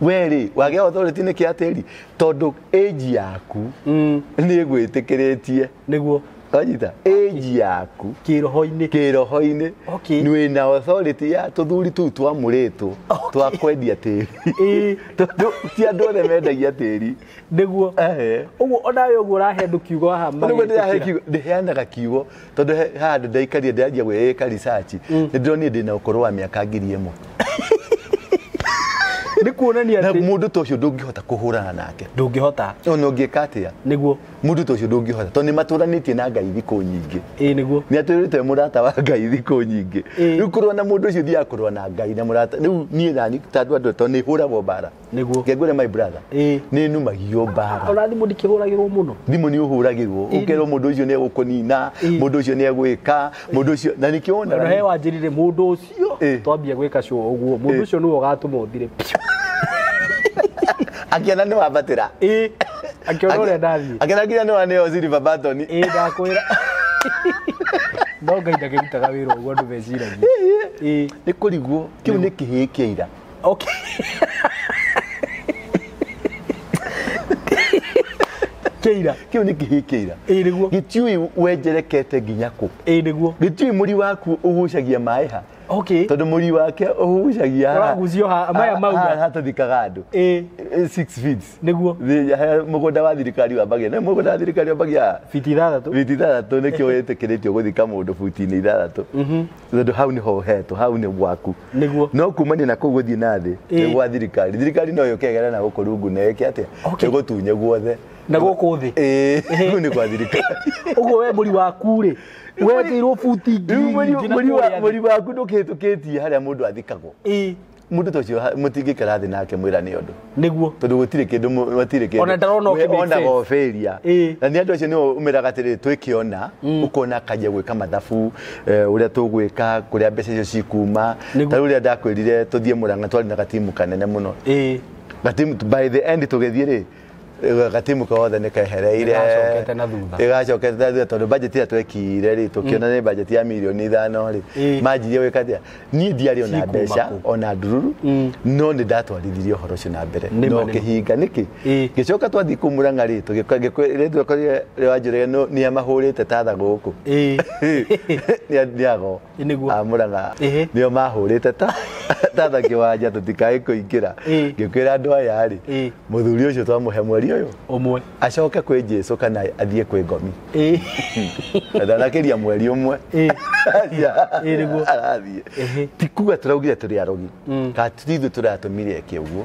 We rĩ, wagĩa authority nĩ kĩa tĩri tondũ age yaku nĩ ĩgwĩtĩkĩrĩtie.
Nĩguo.
Wanyita? Age yaku
kĩroho-inĩ.
Kĩroho-inĩ.
Okay.
Nĩ wĩna authority ya tũthuri tũu twamũrĩtwo twa kwendia tĩri. Tondũ ti andũ othe mendagia tĩri.
Nĩguo. Ũguo onawe ũguo ũrahe andũ kiugo haha
magĩtĩkĩra. Ndĩheanaga kiugo tondũ haha andũ ndaikarie ndĩranjia gwĩka research. Nĩ ndĩronire ndĩna ũkũrũ wa mĩaka 1000.
Nĩ kuonania
atĩ mũndũ ta ũcio ndũngĩhota kũhũrana nake.
Ndũngĩhota.
Ona ũngĩka atĩa?
Nĩguo.
Mũndũ ta ũcio ndũngĩhota tondũ nĩ matũranĩtie na Ngai thikũ nyingĩ.
Ĩĩ nĩguo.
Nĩ atũrĩte mũrata wa Ngai thikũ nyingĩ. Rĩu kũrũa na mũndũ ũcio thiaga kũrũa na Ngai na mũrata. Rĩu niĩ nani ta andũ tondũ nĩ hũragwo mbara.
Nĩguo.
Ngengwĩre my brother. Nĩ numagio mbara.
Ona thimũ ndikĩhũragĩrwo mũno.
Thimũ nĩ ũhũragĩrwo. Ũkerwo mũndũ ũcio nĩ egũkũnina, mũndũ ũcio nĩ egwĩka, mũndũ ũcio na nĩkĩo wonaga.
Ona he wanjĩrire mũndũ ũcio twambia gwĩka show ũguo. Mũndũ ũcio nĩwe ũgatũma ũthire.
Akiona nĩ wambatĩra.
Akiona ũrĩa ndathiĩ.
Akiona nginya nĩ waneo silver button.
Ndakwĩra. No Ngai ndakĩrutaga wĩra ũguo andũ meciragia.
Nĩ kũrigwo kĩu nĩ kĩhĩĩ kĩa ira.
Okay. Kĩa ira.
Kĩu nĩ kĩhĩĩ kĩa ira.
Nĩguo.
Gĩtiũĩ wenjerekete nginya kũ.
Nĩguo.
Gĩtiũĩ mũri waku ũgucagia maĩ ha.
Okay.
Tondũ mũri wake ũgucagia haha.
Ũragucio haha maya mauga.
Hatathikaga andũ. 6 feet.
Nĩguo.
Mũgũnda wa thirikari wambagia. Nĩ mũgũnda wa thirikari wambagia
fiti 6.
Fiti 6 nĩkĩo wĩtĩkĩrĩtio gũthika mũndũ buti-inĩ 6. Tondũ hau nĩho ũhetwo, hau nĩ gwaku.
Nĩguo.
No kumania na kũu gũthiĩ na thĩ nĩ gwa thirikari. Thirikari no yũke ĩgere na gũkũ rungu na ĩke atĩa? Ĩgũtunye guothe.
Na gũkũ thĩ.
Kũu nĩ kwa thirikari.
Ũguo we mũri waku rĩ, wekĩirwo buti 1000
mũri waku ndũkĩhĩtũkĩtie harĩa mũndũ athikagwo. Mũndũ ta ũcio mũtingĩikara thĩ nake mwĩra nĩ ũndũ.
Nĩguo.
Tondũ gũtirĩ kĩndũ gũtirĩ kĩndũ.
Ona ndarona ũkĩ make sense.
Onaga failure. Na nĩ andũ acio nĩo ũmeraga atĩrĩrĩ twĩkĩona, ũkona akanjia gwĩka mathabu, ũrĩa tũgwĩka, kũrĩa mbeca icio cikuma. Ta rĩu ũrĩa ndakwĩrire tũthiĩ Murang'a twarĩ na gatimu kanene mũno. Gatimu by the end tũgĩthiĩ rĩ, gatimu kothe nĩ kehereire.
Ĩgacokete na thutha.
Ĩgacokete na thutha tondũ budget ĩrĩa twekire rĩ, tũkĩona nĩ budget ya mirioni 5 rĩ. Manjirie gwĩka atĩa? Niĩ ndiarĩ ona mbeca ona ndururu, no nĩ ndatwarithirie ũhoro ũcio na mbere. No kĩhinga nĩkĩ? Ngĩcoka twathiĩ kũu Murang'a rĩ, tũgĩkorire Wanjũrĩge nĩ amahũrĩte tatha gũkũ. Nĩ ago. A Murang'a nĩo mahũrĩte tatha kĩwanja tũtikae kũingĩra. Ngĩkwĩra andũ aya rĩ, mũthuri ũcio twamũhe mweri ũyũ
ũmwe
acoke kwĩ Jesũ kana athiĩ kwĩ ngomi. Ndanakĩria mweri ũmwe.
Nĩguo.
Arathiĩ. Ti kuga tũraugire tũrĩ arogi. Kana ti ithuĩ tũratũmire eke ũguo.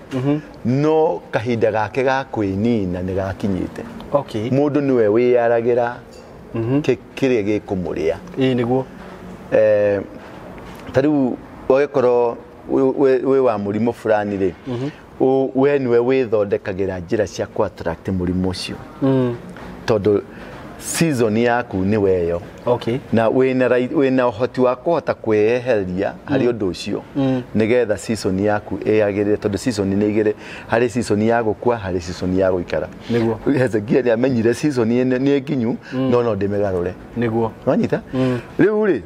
No kahinda gake ga kwĩnina nĩ gakinyĩte.
Okay.
Mũndũ nĩwe wĩyaragĩra kĩrĩa gĩkũmũrĩa.
Nĩguo.
Ta rĩu ũgĩkorwo wĩ wa mũrimũ fulani rĩ, we nĩwe wĩthondekagĩra njĩra cia kũ attract mũrimũ ũcio. Tondũ season yaku nĩ weyo.
Okay.
Na wĩna ũhoti wa kũhota kwĩyeheria harĩ ũndũ ũcio nĩgetha season yaku ĩyagĩrĩre, tondũ season nĩ igĩrĩ, harĩ season ya gũkua, harĩ season ya gũikara.
Nĩguo.
Hezekia nĩ amenyire season nĩ nginyu, no ndĩmĩgarũre.
Nĩguo.
Wanyita? Rĩu rĩ,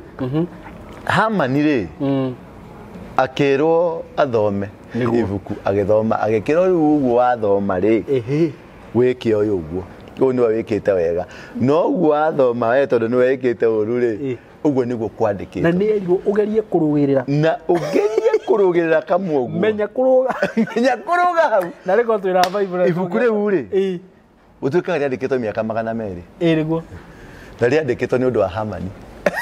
Hamani rĩ, akĩrwo athome ibuku, agĩthoma, agĩkĩrwo rĩu ũguo wathoma rĩ, wĩke ũyũ ũguo. Ũyũ nĩwe wĩkĩte wega. No ũguo wathoma we tondũ nĩwe wĩkĩte ũru rĩ, ũguo nĩguo kwandĩkĩtwo.
Na nĩ erirwo ũgerie kũrũĩrĩra.
Na ũgerie kũrũgĩrĩra kamwe ũguo.
Menya kũrũga.
Menya kũrũga hau.
Na rĩko twĩra Bible.
Ibuku rĩu rĩ, gũtuĩkaga rĩandĩkĩtwo mĩaka 200.
Nĩguo.
Na rĩandĩkĩtwo nĩ ũndũ wa Hamani.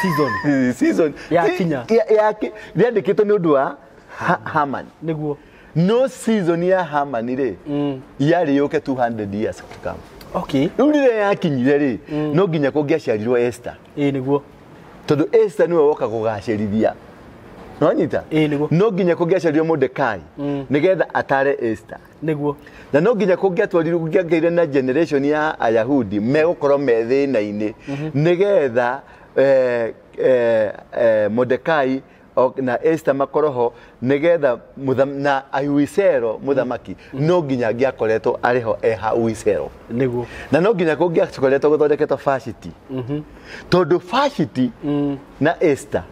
Season.
Season.
Yakinya.
Rĩandĩkĩtwo nĩ ũndũ wa Hamani.
Nĩguo.
No season ya Hamani rĩ, yarĩ yũke 200 years to come.
Okay.
Rĩu rĩrĩa yakinyire rĩ, no nginya kũngĩaciarirwo Esther.
Nĩguo.
Tondũ Esther nĩwe woka kũgacĩrithia. Nĩwanyita?
Nĩguo.
No nginya kũngĩaciarirwo Mordekai nĩgetha atare Esther.
Nĩguo.
Na no nginya kũngĩatwarirwo kũngĩagĩire na generation ya Ayahudi megũkorwo me thĩna-inĩ nĩgetha Mordekai na Esther makorwo ho nigetha na Ahasuero muthamaki no nginya angĩakoretwo arĩ ho e Ahasuero
niguo
na no nginya kũngĩakoretwo gũthondeketwo Vashti tondũ Vashti na Esther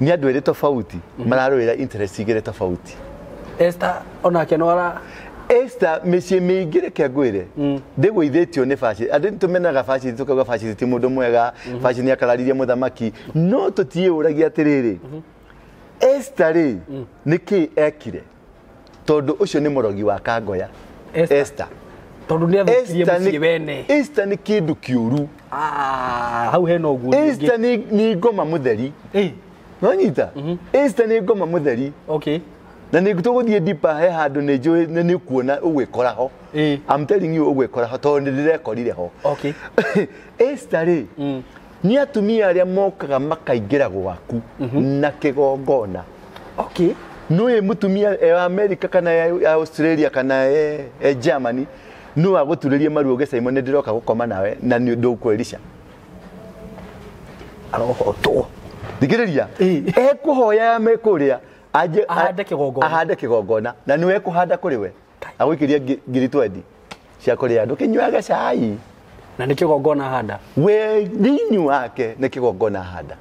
nĩ andũ erĩ tofauti mararũĩra interest igĩrĩ tofauti.
Esther onake no ara
Esther mĩciĩ mĩingĩ reke ngwĩre ndĩgũithĩtio nĩ Vashti. Andũ nĩtũmenaga Vashti tũkauga Vashti ti mũndũ mwega, Vashti nĩ akararirie mũthamaki, no tũtiĩyũragia atĩrĩrĩ, Esther rĩ nĩkĩ ekire tondũ ũcio nĩ mũrogi wa kangoya. Esther
tondũ nĩ athũkirie mũciĩ wene.
Esther nĩ kĩndũ kĩũru.
Hau hena ũguo.
Esther nĩ ngoma mũtheri. Nonyita? Esther nĩ ngoma mũtheri.
Okay.
Na nĩ tũgũthiĩ deeper he handũ nĩ njũĩ nĩ kuona ũgwĩkora ho. I'm telling you ũgwĩkora ho tondũ nĩ ndĩrekorire ho.
Okay.
Esther rĩ nĩ atumia arĩa mokaga makaingĩra gwaku na kĩgongona.
Okay.
Nũĩ mũtumia e America kana e Australia kana e Germany no agũturĩrie maru ũge Simon nĩ ndĩroka gũkoma nawe na nĩ ndũkwĩrica.
Arohotwo.
Thikĩrĩria. Ekũhoya me kũrĩa
ahande
kĩgongona na nĩwe ekũhanda kũrĩ we agũikĩria ngiri 20 cia kũrĩa ndũkĩnyuaga cai
na nĩ kĩgongona handa
we thĩinĩ wake nĩ kĩgongona handa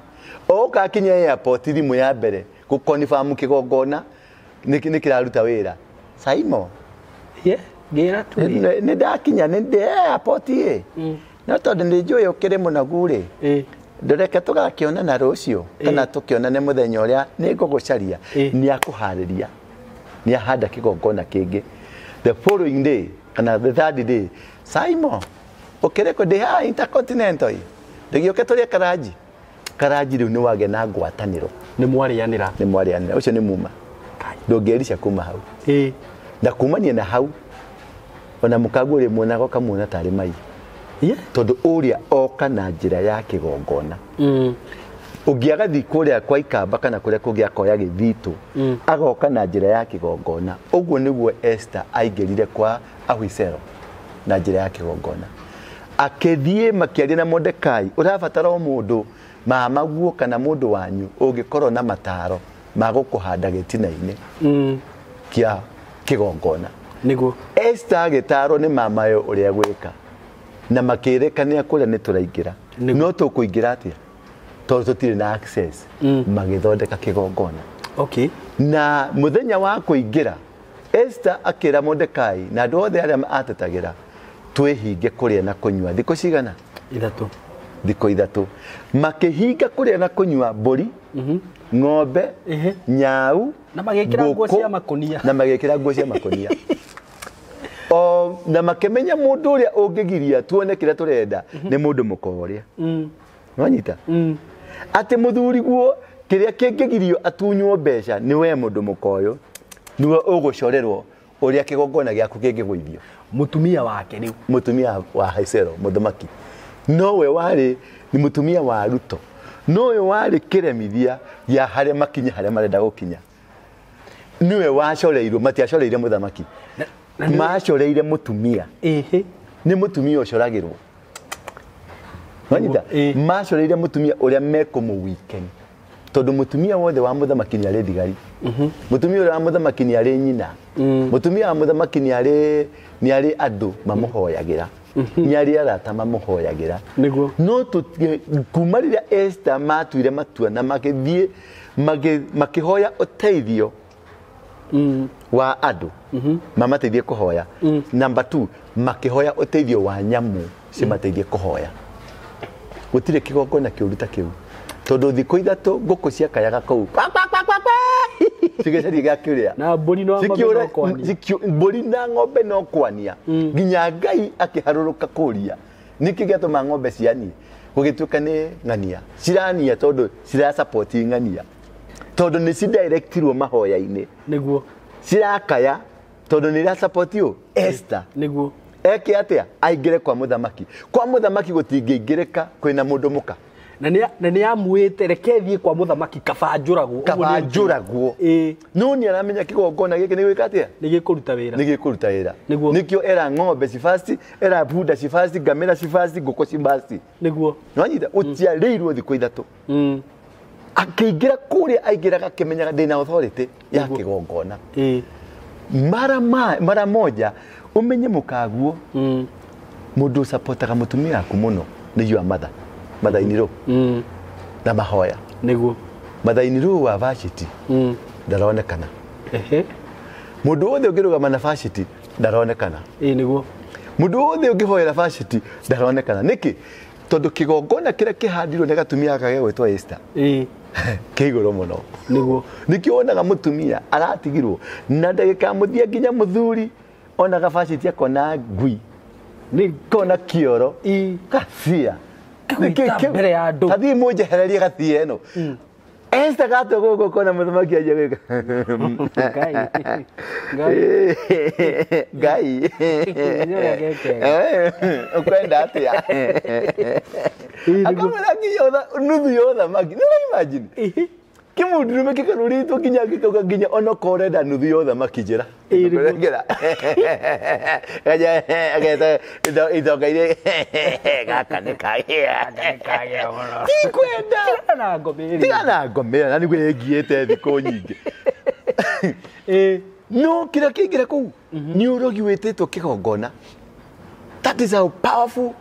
oka akinya airport thimũ ya mbere gũkonfirm kĩgongona nĩ kĩraruta wĩra Saimo
ngĩra tu
nĩ ndakinya nĩ ndĩ airport ĩ no tondũ nĩ njũĩ ũkĩrĩ mũnogu rĩ ndũreke tũgakĩonana rũciũ kana tũkĩonane mũthenya ũrĩa nĩ ngũgũcaria nĩ akũharĩria nĩ ahanda kĩgongona kĩngĩ the following day kana the third day Saimo ũkĩrĩ kũ ndĩ haha Intercontinental ĩ ndĩgĩũke tũrĩe karanji karanji rĩu nĩ wagĩa na ngwatanĩro
nĩ mwarĩanĩra
nĩ mwarĩanĩra ũcio nĩ muma ndũngĩerica kuma hau na kumania na hau ona mũkaguo rĩ muonaga ũkamuona tarĩ mai tondũ ũrĩa oka na njĩra ya kĩgongona ũngĩ agathiĩ kũrĩa kwa ikamba kana kũrĩa kũngĩ akoya gĩthitũ agoka na njĩra ya kĩgongona. Ũguo nĩguo Esther aingĩrire kwa Ahasuero na njĩra ya kĩgongona akĩthiĩ makĩaria na Mordekai ũrabatara o mũndũ mamaguo kana mũndũ wanyu ũngĩkorwo na mataro ma gũkũhanda gĩtina-inĩ kĩa kĩgongona.
Nĩguo
Esther agĩtarwo nĩ mamayo ũrĩa gwĩka na makĩrĩkanĩra kũrĩa nĩ tũraingĩra no tũkũingĩra atĩa tondũ tũtirĩ na access magĩthondeka kĩgongona.
Okay.
Na mũthenya wa kũingĩra Esther akĩra Mordekai na andũ othe arĩa atetagĩra twĩhinge kũrĩa na kũnyua thikũ cigana
ithatũ
thikũ ithatũ makĩhinga kũrĩa na kũnyua mbũri ng'ombe nyau
na magĩkĩra nguo cia makũnia
na magĩkĩra nguo cia makũnia o na makĩmenya mũndũ ũrĩa ũngĩgiria tuone kĩrĩa tũrenda nĩ mũndũ mũka ũrĩa nwanyita atĩ mũthuri guo kĩrĩa kĩngĩgirio atunywo mbeca nĩ we mũndũ mũka ũyũ nĩwe ũgũcorerwo ũrĩa kĩgongona gĩaku kĩngĩgũithio
mũtumia wake rĩu
mũtumia wa Ahasuero mũthamaki nowe warĩ ni mũtumia wa Ruto nowe warĩ kĩremithia gĩa harĩa makinya harĩa marenda gũkinya niwe wacoreirwo matiacoreire mũthamaki macoreire mũtumia nĩ mũtumia ũcoragĩrwo nwanyita macoreire mũtumia ũrĩa mekũmũ-weaken tondũ mũtumia wothe wa mũthamaki nĩ arĩ thigari mũtumia ũrĩa wa mũthamaki nĩ arĩ nyina mũtumia wa mũthamaki nĩ arĩ andũ mamũhoyagĩra nĩ arĩ arata mamũhoyagĩra no kuma rĩrĩa Esther matuire matua na magĩthiĩ makĩhoya ũteithio wa andũ mamateithie kũhoya number 2 makĩhoya ũteithio wa nyamũ cimateithie kũhoya gũtirĩ kĩgongona kĩũru ta kĩu tondũ thikũ ithatũ ngũkũ ciakayaga kũu cigĩcaria gĩa kĩrĩa
na mbũri no ng'ombe no kwania
mbũri na ng'ombe no kwania nginya Ngai akĩharũrũka kũria nĩkĩ gĩatũma ng'ombe cianie gũgĩtuĩka nĩ ng'ania cirania tondũ cirasapoti ng'ania tondũ nĩ cidirectirwo mahoya-inĩ
nĩguo
cirakaya tondũ nĩ irasapotio Esther
nĩguo
eke atĩa aingĩre kwa mũthamaki kwa mũthamaki gũtingĩingĩrĩka kwĩna mũndũ mũka
Na nĩ amuĩte reke thiĩ kwa mũthamaki kaba njũragwo.
Kaba njũragwo. No nĩ aramenya kĩgongona gĩkĩ nĩ gwĩka atĩa?
Nĩ gĩkũruta wĩra.
Nĩ gĩkũruta wĩra. Nĩkĩo era ng'ombe cibasti, era bunda cibasti, ngamĩra cibasti, ngũkũ cibasti.
Nĩguo.
Nĩwanyita ũtiarĩirwo thikũ 3. Akĩingĩra kũrĩa aingĩraga akĩmenyaga ndĩna authority ya kĩgongona. Mara moja umenye mũkaguo mũndũ ũsapotaga mũtumia waku mũno nĩ your mother. Mother-in-law. Na mahoya.
Nĩguo.
Mother-in-law wa Vashti ndaronekana. Mũndũ wothe ũngĩrũgama na Vashti ndaronekana.
Nĩguo.
Mũndũ wothe ũngĩhoera Vashti ndaronekana. Nĩkĩ? Tondũ kĩgongona kĩrĩa kĩhandirwo nĩ gatumia gaka gegwĩtwo Esther. Kĩ igũrũ mũno.
Nĩguo.
Nĩkĩo wonaga mũtumia aratigirwo na ndagĩka mũthia nginya mũthuri onaga Vashti akona ngui.
Nĩ
kona kĩoro. Gathia.
Mbere ya andũ.
Tathiĩ mũnjehererie gathia ĩno. Esther gatwa gũkũ kona mũthamaki anjia gwĩka.
Ngai.
Ngai. Ũkwenda atĩa? Akamwĩra nginya nuthu ya ũthamaki. Nĩ imagine. Kĩmũndũrũme kĩkarũrĩtwo nginya gĩkauga nginya onokorwo ũrenda nuthu ya ũthamaki njĩra. Ageta itonga iria gaka nĩ kagĩa. Tikwenda. Tiga na ngomĩra na nĩguo ĩngiĩte thikũ nyingĩ. No kĩrĩa kĩingĩra kũu nĩ ũrogi wĩtĩtwo kĩgongona. That is how powerful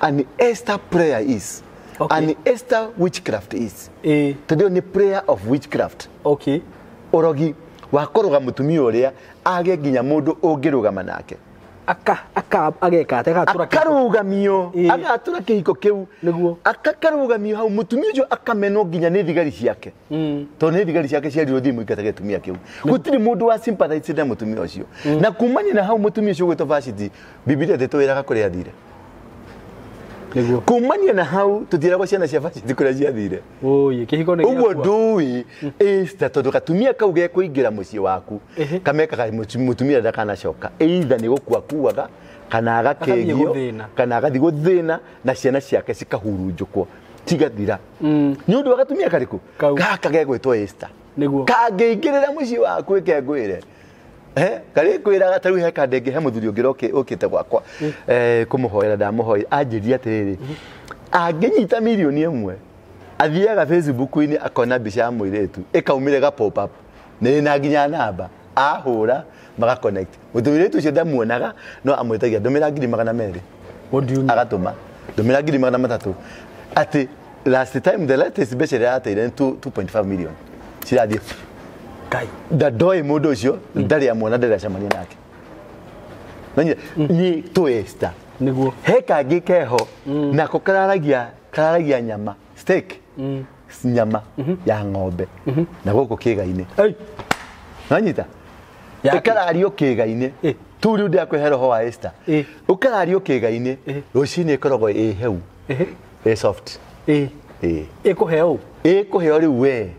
an Esther prayer is.
Okay.
An Esther witchcraft is. Tondũ nĩ prayer of witchcraft.
Okay.
Ũrogi wa kũroga mũtumia ũrĩa age nginya mũndũ ũngĩrũgama nake.
Ageka atĩa?
Akarũgamio, agatũra kĩhiko kĩu.
Nĩguo.
Akarũgamio hau mũtumia ũcio akamenwo nginya nĩ thigari ciake. Tondũ nĩ thigari ciake ciarirwo thiĩ mũingate gĩtumia kĩu. Gũtirĩ mũndũ wa sympathize na mũtumia ũcio. Na kumania na hau mũtumia ũcio ũgwĩtwo Vashti, Bibilia ndĩtwĩraga kũrĩa athire.
Nĩguo.
Kumania na hau tũtiragwo ciana cia Vashti kũrĩa ciathire.
Ũi, kĩhiko nĩ
ũguo ndũĩ Esther tondũ gatumia kau gekũingĩra mũciĩ waku kamekaga mũtumia ndakanacoka either nĩ gũkua kuaga kana agakĩgio kana agathiĩ gũthĩna na ciana ciake cikahurunjũkwo cigathira. Nĩ ũndũ wa gatumia karĩkũ? Gaka gegwĩtwo Esther.
Nĩguo.
Kangĩingĩrĩra mũciĩ waku ĩkengwĩre. Karĩ kwĩraga ta rĩu he kandenge he mũthuri ũngĩ ũkĩte gwakwa kũmũhoera ndamũhoera anjĩria atĩrĩrĩ angĩnyita mirioni 1 athiaga Facebook-inĩ akona mbica ya mũirĩtu ĩkaumĩra ga pop up nĩ na nginya namba ahũra maga connect mũirĩtu ũcio ndamuonaga no amwĩtagia ndũmĩra 200,000.
What do you mean?
Agatũma ndũmĩra 300,000 atĩ last time the latest mbeca ĩrĩa yateire nĩ 2.5 million cirathiĩ.
Ngai.
Ndandoĩ mũndũ ũcio ndarĩ amuona ndarĩ acemania nake. Nĩ tũ Esther.
Nĩguo.
He kangĩ keho nako kararagia nyama steak. Nyama ya ng'ombe na gũkũ kĩga-inĩ. Nanyita? Ĩkarario kĩga-inĩ. Tu rĩu ndĩrakũhe roho wa Esther. Ũkarario kĩga-inĩ rũcinĩ ĩkoragwo ĩ heu. Ĩ soft.
Ĩkũheo?
Ĩkũheo rĩu we.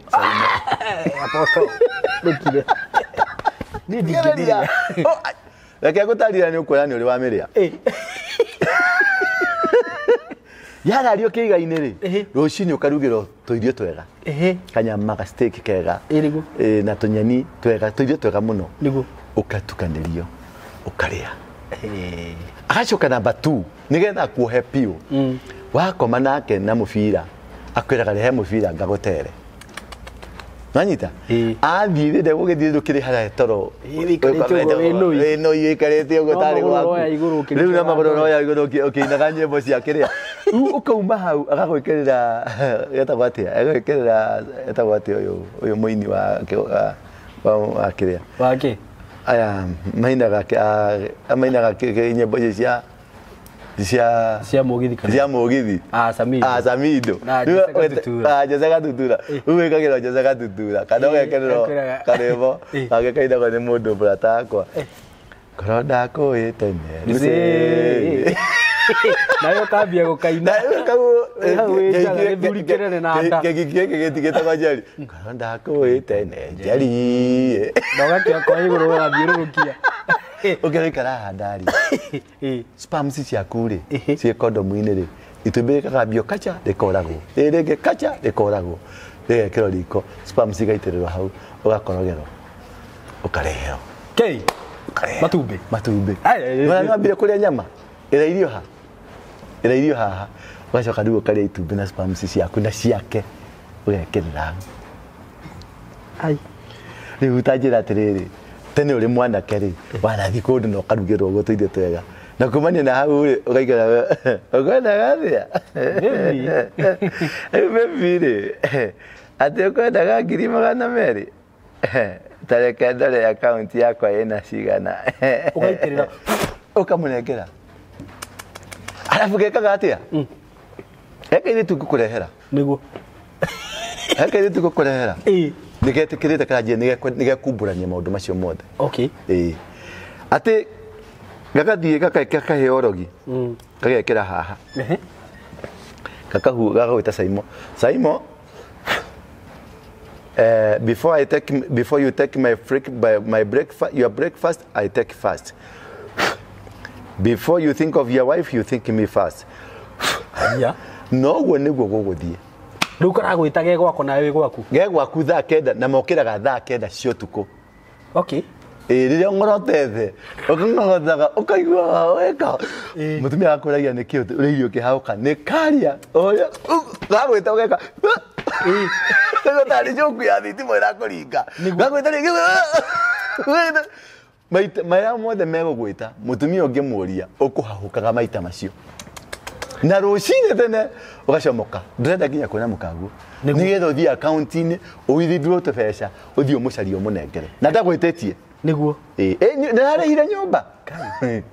Apostle. Ndũkire. Niĩ ndingĩrĩa.
Reke ngũtarĩrie nĩ ũkuona nĩ ũrĩ wamĩrĩa. Yarario kĩga-inĩ rĩ, rũcinĩ ũkarugĩrwo tũirio twega. Kanyama ga steak kega. Na tũnyeni twega, tũirio twega mũno.
Nĩguo.
Ũgatukanĩrio, ũkarĩa. Agacoka namba 2 nĩgetha akuohe piũ. Wakoma nake na mũbira, akwĩraga rehe mũbira ngagũtere. Nanyita? Athiĩ rĩ ndegũgĩthiĩ ndũkĩrĩ harĩa toro. Ĩno ĩikarĩte ũguo tarĩ gwaku. Rĩu na magũrũ ũroya igũrũ ũkĩinaga nyĩmbo cia kĩrĩa. Rĩu ũkauma hau agagwĩkĩrĩra etagwo atĩa? Agagwĩkĩrĩra etagwo atĩa ũyũ mũini wa kĩrĩa?
Wake?
Aya mainaga nyĩmbo icio cia
mũgithi kana
cia mũgithi.
Samido.
Samido.
Na Jose Gatutura.
Jose Gatutura. Rĩu wĩkagĩrwo Jose Gatutura kana ũgekĩrĩrwo karwĩmbo gake kainagwo nĩ mũndũ brata akwa. Korwo ndakũĩ tene.
Nayo kambia gũkaina. Gĩthuri kĩnene na nda.
Kĩgiki gĩkĩ gĩtigĩtagwo Njeri. Korwo ndakũĩ tene Njeri.
Na ũgakĩoka igũrũ ũgathiũrũrũkia.
Ũkĩrĩkara haha ndarĩ. Sperms ciaku rĩ, ciĩ kondomu-inĩ rĩ, Itumbĩ rĩkagambio kacha rĩkoragwo. Rĩrĩ rĩngĩ kacha rĩkoragwo. Rĩgekĩrwo riko, sperm cigaitĩrĩrwo hau, ũgakorogerwo. Ũkareheo.
Kei.
Ũkareheo.
Matumbĩ.
Matumbĩ.
Ai, ai, ai.
Nĩ wambire kũrĩa nyama. Ĩrairio ha? Ĩrairio haha. Ũgacoka rĩu ũkarĩa itumbĩ na sperm ciaku na ciake. Ũgekĩrĩra hau.
Ai.
Rĩu ta njĩra atĩrĩrĩ, tene ũrĩ mwanake rĩ, wanathiĩ kũndũ na ũkarugĩrwo ũguo tũirio twega. Na kumania na hau rĩ, ũgaikara ũkwendaga atĩa?
Baby.
Rĩu baby rĩ, atĩ ũkwendaga 200,000? Ta reke ndore akaunti yakwa ĩna cigana.
Ũgaitĩrĩra.
Ũkamũnengera. Arabu gekaga atĩa? He kairĩtu ngũkũrehera.
Nĩguo.
He kairĩtu ngũkũrehera.
Ĩĩ.
Nĩgetĩkĩrĩte karanjia nĩgekumbũrania maũndũ macio mothe.
Okay.
Ĩĩ. Atĩ gagathiĩ gakaheo ũrogi. Gagekĩra haha.
Ehe.
Gakahu gagagwĩta Saimo. Saimo, before you take my freak, by my breakfast, your breakfast, I take first. Before you think of your wife, you think me first.
Yeah.
Noguo nĩguo gũgũthiĩ.
Rĩu karagwĩta ge gwakwa nawe wĩ gwaku.
Ge gwaku thaa 9 na mokĩraga thaa 9 cia ũtukũ.
Okay.
Ĩĩ rĩrĩa ũng'orotete, ũkĩng'orothaga ũkaiguaga weka. Mũtumia akũragia nĩkĩ ũrĩirie ũkĩhaũka, nĩ karia. Ũrĩa gagwĩta ũgeka. Nĩguo tarĩ njoku ya thitima ĩrakũringa. Gagwĩta rĩngĩ. Maita marĩa mothe megũgwĩta, mũtumia ũngĩmũria, ũkũhahũkaga maita macio. Na rũcinĩ tene ũgacomoka, ndũrenda nginya kuona mũkaguo. Nĩgetha ũthiĩ akaunti-inĩ, ũwithdraw tũbeca, ũthiĩ ũmũcarie ũmũnengere. Na ndagwĩtĩtie.
Nĩguo.
Ĩĩ, nĩararĩhire nyũmba.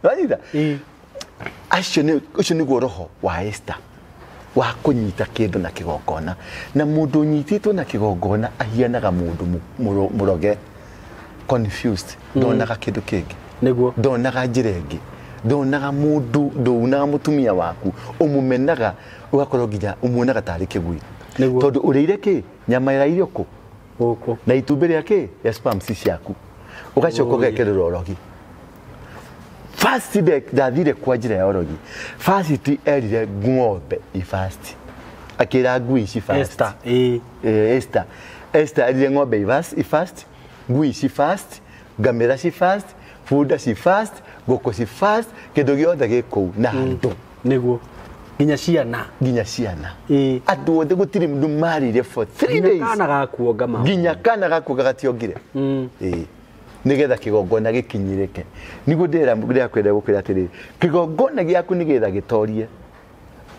Wanyita?
Ĩĩ.
Acio nĩ ũcio nĩguo roho wa Esther wa kũnyita kĩndũ na kĩgongona. Na mũndũ ũnyitĩtwo na kĩgongona ahianaga mũndũ mũroge, confused, ndonaga kĩndũ kĩngĩ.
Nĩguo.
Ndonaga njĩra ĩngĩ. Ndonaga mũndũ, ndonaga mũtumia waku, ũmũmenaga ũgakorwo nginya ũmuonaga tarĩ kĩgui.
Nĩguo.
Tondũ ũrĩire kĩ? Nyama ĩrairio kũ?
Gũkũ.
Na itumbĩ rĩa kĩ? Rĩa sperm ciaku. Ũgacoka ũgekĩrĩrwo ũrogi. First ndathire kwa njĩra ya ũrogi. First erire ng'ombe i fast. Akĩra ngui ici fast.
Esther. Ĩĩ.
Esther. Esther erire ng'ombe i fast, ngui ici fast, ngamĩra ci fast, bunda ci fast, ngũkũ ci fast, kĩndũ gĩothe gĩ kũu na andũ.
Nĩguo. Nginya ciana.
Nginya ciana.
Ĩĩ.
Andũ othe gũtirĩ mũndũ marire for 3
Nginya
days.
kana gakuonga ma.
Nginya kana gakuonga gationgire. Ĩĩ. Nĩgetha kĩgongona gĩkinyĩrĩke. Nĩguo ndĩrakwenda gũkwĩra atĩrĩrĩ, kĩgongona gĩaku nĩgetha gĩtorie,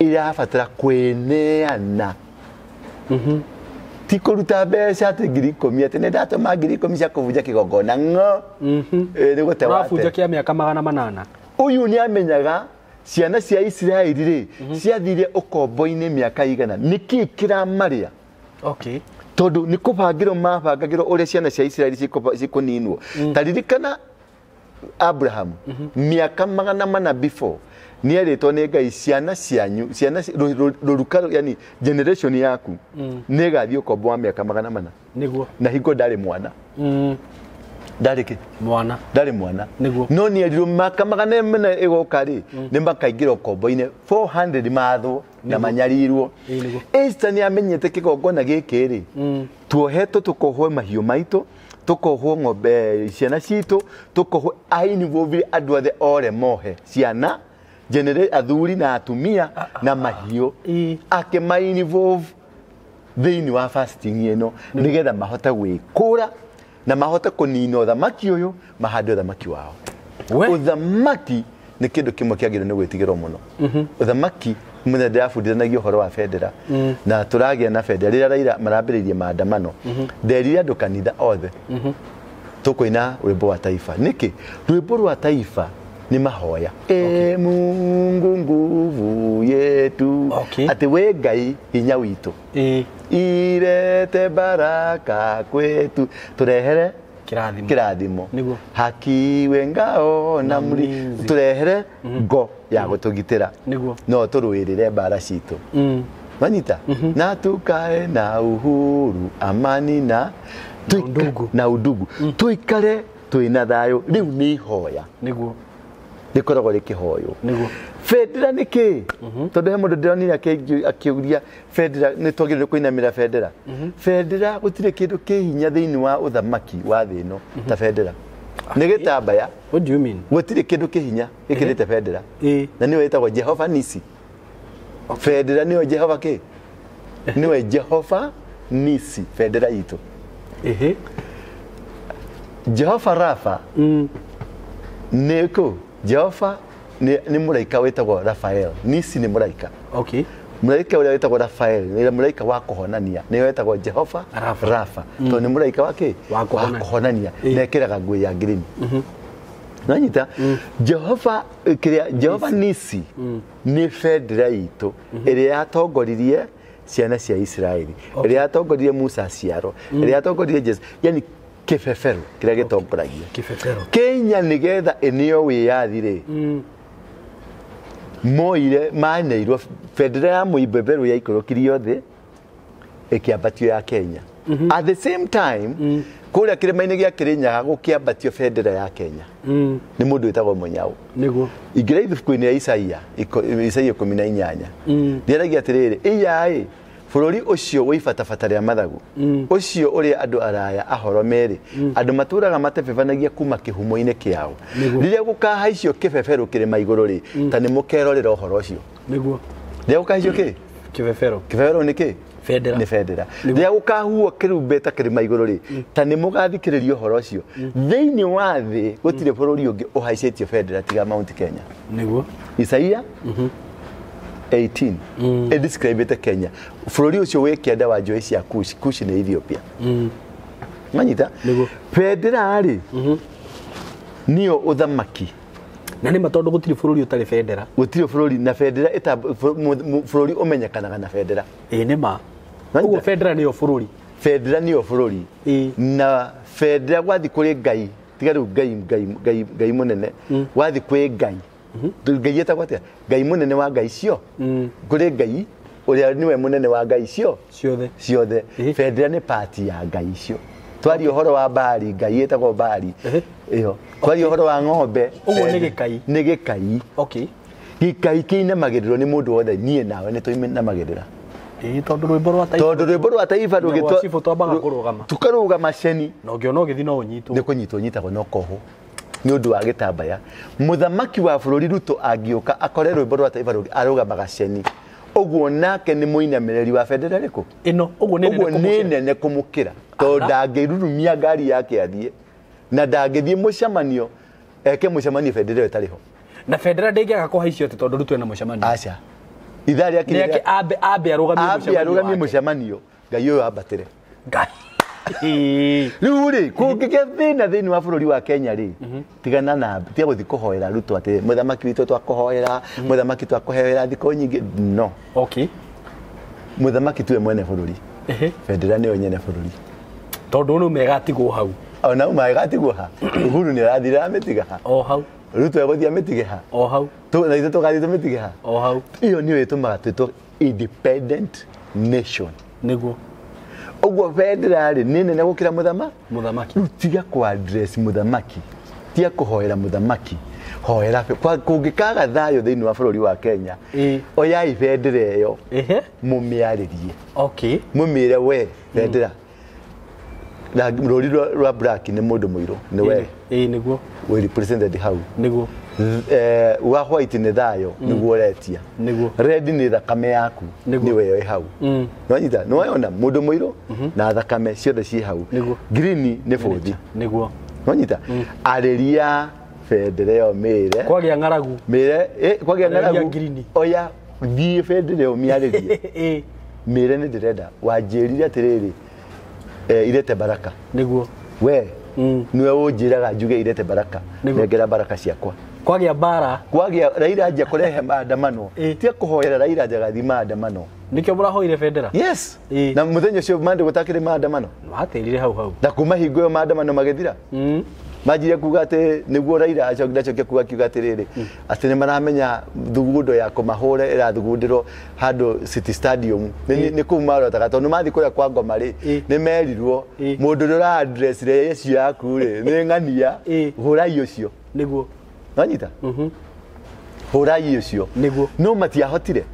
ĩrabatara kwĩneana. Ti kũruta mbeca atĩ 10,000 atĩ nĩndatũma 10,000 cia kũbunja kĩgongona ng'o. Ĩĩ, nĩ gũte wate.
Ũrabunja kĩa mĩaka 800.
Ũyũ nĩamenyaga ciana cia Isiraeli rĩ, ciathire ũkombo-inĩ mĩaka igana. Nĩkĩ kĩramarĩa?
Okay.
Tondũ nĩ kũbangĩrwo mabangagĩrwo ũrĩa ciana cia Isiraeli cikũninwo. Ta ririkana Abraham, mĩaka 400 before, nĩerĩtwo nĩ Ngai ciana cianyu, ciana rũruka, yani generation yaku, nĩĩgathiĩ ũkombo wa mĩaka 400.
Nĩguo.
Na hingo ndarĩ mwana. Ndarĩ kĩ?
Mwana.
Ndarĩ mwana.
Nĩguo.
No nĩerirwo mĩaka 400 ĩgoka rĩ, nĩ makaingĩra ũkombo-inĩ 400 mathwo na manyarirwo.
Nĩguo.
Esther nĩamenyete kĩgongona gĩkĩ rĩ, tuohetwo tũkohwo mahiũ maitũ, tũkohwo ng'ombe ciana citũ, tũkohwo ainivovire andũ othe ore mohe ciana, athuri na atumia na mahiũ. Akĩmainvolve thĩinĩ wa fasting ĩno nĩgetha mahote gwĩkũra na mahote kũnina ũthamaki ũyũ, mahande ũthamaki wao. Ũthamaki nĩ kĩndũ kĩmwe kĩagĩrĩirwo nĩ gwĩtigĩrwo mũno. Ũthamaki mũthenya ndĩrabundithanagia ũhoro wa bendera na tũragĩa na bendera rĩrĩa Raila marambĩrĩirie maandamano, nderire andũ kanitha othe tũkũina rwĩmbo rwa taifa. Nĩkĩ? Rwĩmbo rwa taifa nĩ mahoya. E Mungu nguvu yetu. Atĩ we Ngai hinya witũ. Irete baraka kwetu. Tũrehere
Kĩrathimo.
Kĩrathimo.
Nĩguo.
Haki we ngao na mlinzi. Tũrehere ngo ya gũtũgitĩra.
Nĩguo.
No tũrũĩrĩre mbara citũ. Wanyita? Na tukae na uhuru, amani na
undugu.
Na undugu. Tuikare twĩna thayũ. Rĩu nĩ ihoya.
Nĩguo.
Rĩkoragwo rĩkĩhoywo.
Nĩguo.
Bendera nĩ kĩ? Tondũ he mũndũ ndĩronire akĩũria bendera nĩ twagĩrĩirwo kũinamĩra bendera. Bendera gũtirĩ kĩndũ kĩ hinya thĩinĩ wa ũthamaki wa thĩ ĩno ta bendera. Nĩ gĩtambaya.
What do you mean?
Gũtirĩ kĩndũ kĩ hinya gĩkĩrĩte bendera. Na nĩyo ĩtagwo Jehova Nisi. Bendera nĩyo Jehova kĩ? Nĩwe Jehova Nisi, bendera itũ. Jehova Rafa nĩ kũ? Jehova nĩ mũraika wĩtagwo Rafael. Nisi nĩ mũraika.
Okay.
Mũraika ũrĩa wĩtagwo Rafael nĩ mũraika wa kũhonania, nĩwe wĩtagwo Jehova Rafa. Tondũ nĩ mũraika wa kĩ?
Wa
kũhonania. Na ekĩraga nguo ya green. Nanyita Jehova kĩrĩa Jehova Nisi nĩ bendera itũ ĩrĩa yatongoririe ciana cia Isiraeli, ĩrĩa yatongoririe Musa ciaro, ĩrĩa yatongoririe Jesu, yani kĩbebero kĩrĩa gĩtongoragia
kĩbebero.
Kenya nĩgetha ĩneo wĩyathi rĩ, moire maneirwo bendera ya mũibeberu yaikũrũkirio thĩ ĩkĩambatio ya Kenya. At the same time kũrĩa kĩrĩma-inĩ gĩa Kĩrĩnyaga gũkĩambatio bendera ya Kenya nĩ mũndũ wĩtagwo Mũnyau.
Nĩguo.
Ingĩra ibuku-inĩ ya Isaia, Isaia 18 rĩaragia atĩrĩrĩ, ĩyaĩ bũrũri ũcio wĩ ibatabata rĩa mathagu, ũcio ũrĩa andũ araya ahoro merĩ, andũ matũraga matebebanagia kuma kĩhumo-inĩ kĩao, rĩrĩa gũkahaicio kĩbebero kĩrĩma igũrũ rĩ, ta nĩ mũkerorera ũhoro ũcio.
Nĩguo.
Rĩrĩa gũkahaicio kĩ?
Kĩbebero.
Kĩbebero nĩ kĩ?
Bendera.
Nĩ bendera. Rĩrĩa gũkahuo kĩrumbeta kĩrĩma igũrũ rĩ, ta nĩ mũgathikĩrĩria ũhoro ũcio. Thĩinĩ wa thĩ gũtirĩ bũrũri ũngĩ ũhaicĩtio bendera tiga Mount Kenya.
Nĩguo.
Isaia 18 ĩdescribĩte Kenya. Bũrũri ũcio wĩ kĩanda wa njũĩ cia Kush. Kush nĩ Ethiopia. Manyita?
Nĩguo.
Bendera rĩ, nĩyo ũthamaki.
Na nĩ ma tondũ gũtirĩ bũrũri ũtarĩ bendera.
Gũtirĩ bũrũri na bendera bũrũri ũmenyekanaga na bendera.
Ĩĩ nĩ ma. Ũguo bendera nĩyo bũrũri.
Bendera nĩyo bũrũri. Na bendera gwathi kũrĩ Ngai, tiga rĩu Ngai Ngai Ngai Ngai mũnene, gwathi kwĩ Ngai. Ngai etagwo atĩa? Ngai mũnene wa Ngai cio. Kũrĩ Ngai ũrĩa nĩwe mũnene wa Ngai cio
ciothe.
Ciothe. Bendera nĩ pati ya Ngai icio. Twaria ũhoro wa mbari, Ngai ĩtagwo mbari. Ĩyo. Twaria ũhoro wa ng'ombe.
Ũguo nĩ gĩkai.
Nĩ gĩkai.
Okay.
Gĩkai kĩinamagĩrĩrwo nĩ mũndũ wothe, niĩ nawe nĩ tũinamagĩrĩra.
Ĩĩ tondũ rwĩmbo rwa taifa.
Tondũ rwĩmbo rwa taifa rũgĩtwa
cibũ twambaga kũrũgama.
Tũkarũgama ceni.
Na ũngĩona ũgĩthiĩ no ũnyitwo.
Nĩ kũnyitwo nyitagwo no kohwo. Nĩ ũndũ wa gĩtambaya. Mũthamaki wa bũrũri Ruto angĩũka akore rwĩmbo rwa taifa arũgamaga ceni. Ũguo nake nĩ mũinamĩrĩri wa bendera ĩrĩkũ?
Ĩno, ũguo
nĩ nene kũmũkĩra. Tondũ ndangĩrurumia ngari yake athiĩ. Na ndangĩthiĩ mũcemanio, eke mũcemanio bendera ĩyo ĩtarĩ ho.
Na bendera ndĩngĩaga kũhaicio atĩ tondũ Ruto ena mũcemanio.
Aca. Ithaa rĩa
kinya. Nĩake ambe arũgamie
mũcemanio. Ngai ũyũ ambatĩre.
Ngai.
Rĩu rĩ, kũngĩgĩa thĩna thĩinĩ wa bũrũri wa Kenya rĩ, tigana na tiga gũthiĩ kũhoera Ruto atĩ mũthamaki witũ twakũhoera, mũthamaki twakũhoera thikũ nyingĩ. No.
Okay.
Mũthamaki tuwe mwene bũrũri. Bendera nĩyo nyene bũrũri.
Tondũ nĩ megatigwo hau.
Ona megatigwo ha. Uhuru nĩ arathire amĩtiga ha.
O hau.
Ruto egũthiĩ amĩtige ha.
O hau.
Na ithuĩ tũgathiĩ tũmĩtige ha.
O hau.
Ĩyo nĩyo ĩtũmaga twĩtwo independent nation.
Nĩguo.
Ũguo bendera rĩ nĩ nene gũkĩra
mũthamaki.
Rĩu tiga kũ address mũthamaki, tiga kũhoera mũthamaki, hoera kũngĩkaga thayũ thĩinĩ wa bũrũri wa Kenya, oyai bendera ĩyo mũmĩarĩrie.
Okay.
Mũmĩre we bendera. Rũri rwa black nĩ mũndũ mũirũ, nĩ we.
Ĩĩ nĩguo.
We represented hau.
Nĩguo.
Wa white nĩ thayũ, nĩguo ũretia.
Nĩguo.
Red nĩ thakame yaku, nĩwe ĩ hau. Nĩwanyita, nĩwayona mũndũ mũirũ na thakame ciothe ciĩ hau. Green nĩ bũthi.
Nĩguo.
Nĩwanyita, arĩria bendera ĩyo mĩre.
Kwagĩa ng'aragu.
Mĩre, kwagĩa ng'aragu. Oya thiĩ bendera ĩyo mĩarĩrie. Mĩre nĩ ndĩrenda, wanjĩrire atĩrĩrĩ, irete baraka.
Nĩguo.
We nĩwe ũnjĩraga njuge irete baraka. Nengera baraka ciakwa.
Kwagĩa mbara.
Kwagĩa Raila anja kũrehe maandamano. Tiga kũhoera Raila anja gathiĩ maandamano.
Nĩkĩo mũrahoire bendera?
Yes. Na mũthenya ũcio mande gũtakĩrĩ maandamano.
Watĩrire hau hau.
Na kuma hingo ĩyo maandamano magĩthira. Manjirie kuga atĩ nĩguo Raila acokia kuga akiuga atĩrĩrĩ, atĩ nĩ maramenya thugundo ya kũmahũra ĩrathugundĩrwo handũ City Stadium. Nĩ kũu marotaga tondũ mathiĩ kũrĩa kwa ngoma rĩ, nĩ merirwo mũndũ ũrĩa ũra address issue yaku rĩ, nĩ ng'ania, hũrai ũcio.
Nĩguo.
Nĩwanyita? Hũrai ũcio.
Nĩguo.
No matiahotire.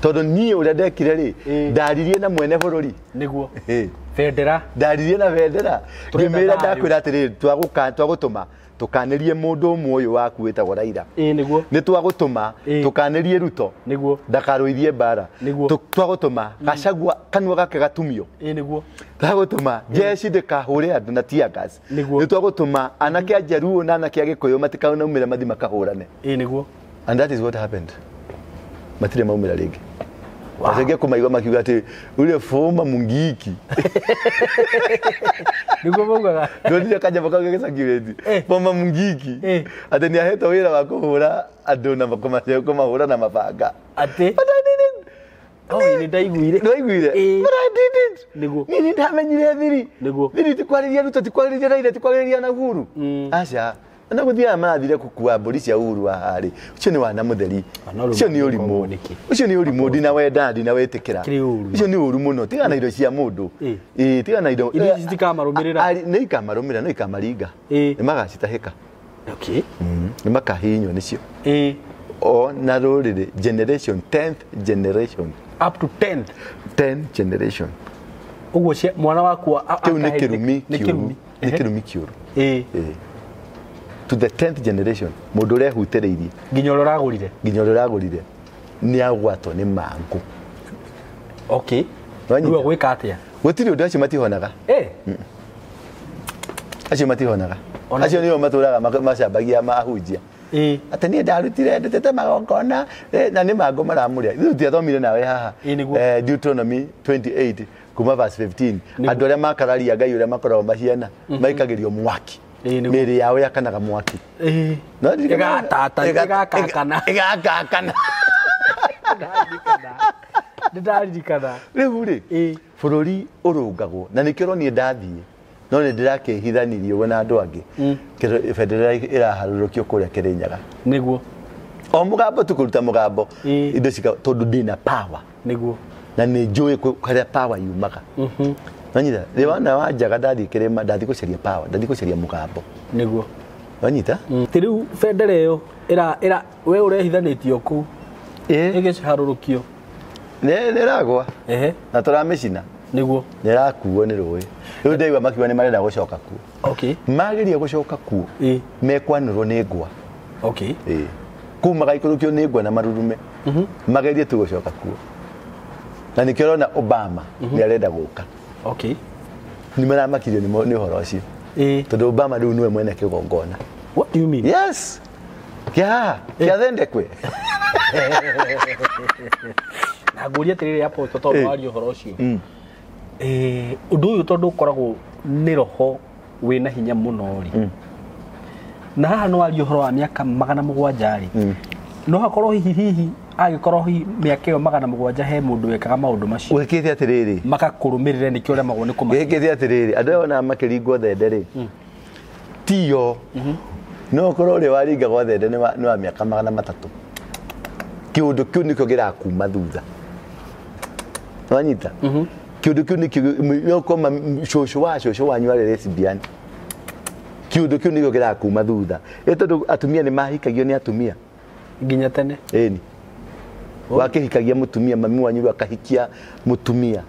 Tondũ niĩ ũrĩa ndekire rĩ, ndaririe na mwene bũrũri.
Nĩguo. Bendera.
Ndaririe na bendera. Ngĩmĩra ndakwĩra atĩrĩrĩ, twagũtũma tũkanĩrie mũndũ ũmwe ũyũ waku wĩtagwo Raila.
Nĩguo.
Nĩ twagũtũma tũkanĩrie Ruto.
Nĩguo.
Ndakarũithie mbara.
Nĩguo.
Twagũtũma Gachagua kanua gake gatumio.
Nĩguo.
Twagũtũma jeshi ndĩkahũre andũ na tear gas.
Nĩguo.
Nĩ twagũtũma anake a Jaluo na anake a Gĩkũyũ matikaumĩre mathiĩ makahũrane.
Nĩguo.
And that is what happened. Matirĩ maumĩra rĩngĩ. Wacengia kũmaigua makiuga atĩ ule foma mungiki.
Nĩguo maugaga.
Ndonire kanyamũ kau gagĩcangirĩti. Foma mungiki. Atĩ nĩ ahetwo wĩra wa kũhũra andũ na kũmahũra na mabanga.
Atĩ?
But I didn't.
Oh, nĩ ndaiguire.
Nĩwaiguire? But I didn't.
Nĩguo.
Niĩ nĩ ndamenyire thiri.
Nĩguo.
Thiri ti kwarĩria Ruto, ti kwarĩria Raila, ti kwarĩria na Uhuru. Aca. Na gũthiaga marathire gũkua mbũri cia Uhuru haha rĩ, ũcio nĩ wana mũtheri. Ũcio nĩ ũrimũ. Ũcio nĩ ũrimũ, ndinawenda, ndinawĩtĩkĩra. Ũcio nĩ ũru mũno. Tiga na indo cia mũndũ. Tiga na indo.
Indo ici citikamarũmĩrĩra.
Nĩ ikamarũmĩrĩra, no ikamaringa. Nĩ magacitahĩka.
Okay.
Nĩ makahihinywo nĩcio. O na rũrĩrĩ, generation, 10th generation.
Up to 10th.
10th generation.
Ũguo mwana waku
kĩu nĩ kĩrumi kĩũru. Nĩ kĩrumi kĩũru. To the 10th generation, mũndũ ũrĩa ehutĩrĩirie.
Nginya ũrĩa ũragũrire.
Nginya ũrĩa ũragũrire. Nĩ agwatwo nĩ mangũ.
Okay. Rĩu agwĩka atĩa?
Gũtirĩ ũndũ, acio matihonaga. Acio matihonaga. Acio nĩo matũraga macambagia mahunjia. Atĩ niĩ ndarutire ndutĩte magongona na nĩ mangũ maramũrĩa. Ithuĩ tũtiathomire nawe haha. Deuteronomy 28 kuma verse 15. Andũ arĩa makararia Ngai ũrĩa makoragwo maciana maikagĩrio mwaki. Mĩĩrĩ yao yakanaga mwaki.
Ĩgatata, ĩgakakana.
Ĩgakakana.
Nĩndaririkana.
Rĩu rĩ, bũrũri ũrũngagwo na nĩkĩo ũronire ndathiĩ no nĩ ndĩrakĩhithanirie ũguo na andũ angĩ. Bendera ĩraharũrũkio kũrĩa Kĩrĩnyaga.
Nĩguo.
O mũgambo tu kũruta mũgambo indo cika tondũ ndĩna power.
Nĩguo.
Na nĩ njũĩ kũrĩa power yumaga. Wanyita, rĩ wana wa njaga ndathiĩ kĩrĩma ndathiĩ gũcaria power, ndathiĩ gũcaria mũgambo.
Nĩguo.
Wanyita?
Ti rĩu bendera ĩyo ĩra we ũrehithanĩtio kũu. Ĩgĩharũrũkio.
Nĩ ĩragwa. Na tũramĩcina.
Nĩguo.
Nĩ ĩrakuo nĩ rũĩ. Rĩu ndaigua makiuga nĩ marenda gũcoka kuo.
Okay.
Mageria gũcoka kuo. Mekwanĩrwo nĩ ngwa.
Okay.
Kũu magaikũrũkio nĩ ngwa na marurume. Magerie tu gũcoka kuo. Na nĩkĩo ũrona Obama nĩ arenda gũka.
Okay.
Nĩ maramakirio nĩ ũhoro ũcio. Tondũ Obama rĩu nĩwe mwene kĩgongona.
What do you mean?
Yes. Kĩa kĩa thendekwe.
Na ngũria atĩrĩrĩ Apostle tondũ waria ũhoro ũcio. Ũndũ ũyũ tondũ ũkoragwo nĩ roho wĩna hinya mũno rĩ. Na haha no waria ũhoro wa mĩaka 700 rĩ. No hakorwo hihi agĩkorwo hihi mĩaka ĩyo 700 he mũndũ wekaga maũndũ macio.
Wĩkĩte atĩrĩrĩ.
Makakũrũmĩrĩra nĩkĩo ũremagwo nĩ kũmaka.
Wĩkĩte atĩrĩrĩ, andũ aya ona makĩringwo thende rĩ. Tiyo. No ũkorwo ũrĩa waringagwo thende nĩ wa mĩaka 300. Kĩũndũ kĩu nĩkĩo kĩrakuma thutha. Wanyita? Kĩũndũ kĩu nĩkĩo no koma cũcũ wa cũcũ wanyu arĩ lesbian. Kĩũndũ kĩu nĩkĩo kĩrakuma thutha. Ĩ tondũ atumia nĩ mahikagio nĩ atumia.
Nginya tene.
Ĩni. Wakĩhikagia mũtumia, mami wanyu akahikia mũtumia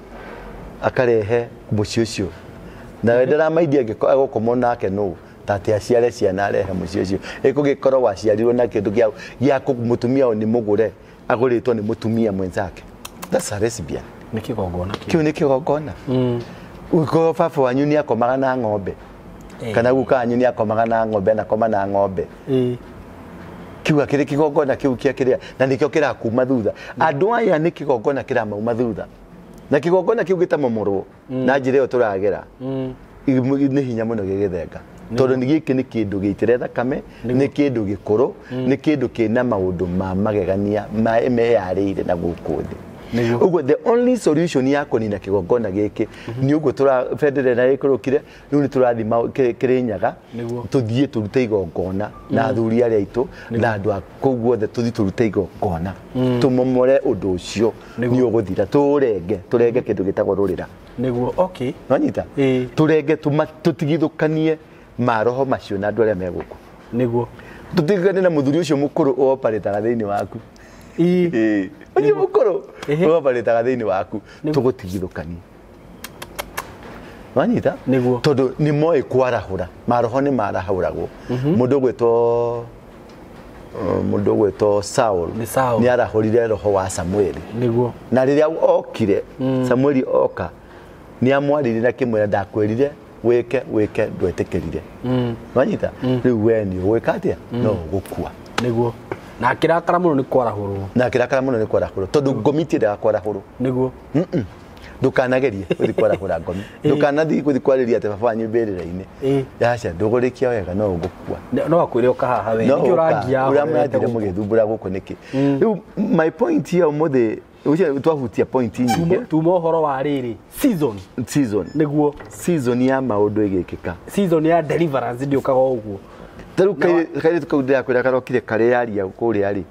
akarehe mũciĩ ũcio. Na ndĩramaidia agũkomwo nake nũ ta atĩ aciare ciana arehe mũciĩ ũcio. Ĩkũgĩkorwo waciarirwo na kĩndũ gĩa mũtumia ũyũ nĩ mũgũre, agũrĩtwo nĩ mũtumia mwenzake. That's a lesbian.
Nĩ kĩgongona kĩu.
Kĩu nĩ kĩgongona. Ũkorwo baba wanyu nĩ akomaga na ng'ombe. Kana guka wanyu nĩ akomaga na ng'ombe na akoma na ng'ombe. Kiu akĩrĩ kĩgongona kĩu kĩa kĩrĩa na nĩkĩo kĩrakuma thutha. Andũ aya nĩ kĩgongona kĩramauma thutha. Na kĩgongona kĩu gĩtamomorwo na njĩra ĩyo tũragera. Nĩ hinya mũno gĩgĩthenga. Tondũ nĩ gĩkĩ nĩ kĩndũ gĩitĩre thakame, nĩ kĩndũ gĩkũrũ, nĩ kĩndũ kĩna maũndũ ma magegania meyarĩire na gũkũ thĩ. Ũguo the only solution ya kũnina kĩgongona gĩkĩ nĩ ũguo bendera na ĩkũrũkire rĩu nĩ tũrathiĩ Kĩrĩnyaga tũthiĩ tũrute igongona na athuri arĩa aitũ na andũ a kũu guothe tũthiĩ tũrute igongona tũmomore ũndũ ũcio nĩ ũgũthira tũrenge tũrenge kĩndũ gĩtagwo rũrĩra.
Nĩguo. Okay.
Wanyita? Tũrenge tũtigithũkanie maroho macio na andũ arĩa me gũkũ.
Nĩguo.
Tũtigane na mũthuri ũcio mũkũrũ ũoparĩtaga thĩinĩ waku. Ĩĩ. Ũcio mũkũrũ ũoparĩtaga thĩinĩ waku tũgũtigithũkania. Wanyita?
Nĩguo.
Tondũ nĩ moĩ kwarahũra. Maroho nĩ marahũragwo. Mũndũ ũgwĩtwo Saul nĩ arahũrire roho wa Samueli.
Nĩguo.
Na rĩrĩa okire, Samueli oka, nĩ amwarĩrie na kĩmwĩra ndakwĩrire wĩke wĩke ndwetĩkĩrire. Wanyita? Rĩu we nĩ ũgwĩka atĩa? No ũgũkua.
Nĩguo. Na akĩrakara mũno nĩ kwarahũrwo.
Na akĩrakara mũno nĩ kwarahũrwo tondũ ngomi itiendaga kwarahũrwo.
Nĩguo.
Ndũkanagerie gũthiĩ kwarahũra ngomi. Ndũkanathiĩ gũthiĩ kwarĩria atĩ baba wanyu mbĩrĩra-inĩ. Aca ndũgũrĩkia wega no ũgũkua.
No akwĩre ũka haha we. Nĩkĩo ũrangia.
Ũrĩa mũrathire mũgĩthumbũra gũkũ nĩkĩ? Rĩu my point here ũmũthĩ ũcio twahutia point nyingĩ.
Tuma ũhoro wa rĩrĩ season.
Season.
Nĩguo.
Season ya maũndũ ĩgĩkĩka.
Season ya deliverance ndĩũkaga ũguo.
Tarĩu kairĩtu kau ndĩrakwĩra karokire karĩa aria kũrĩa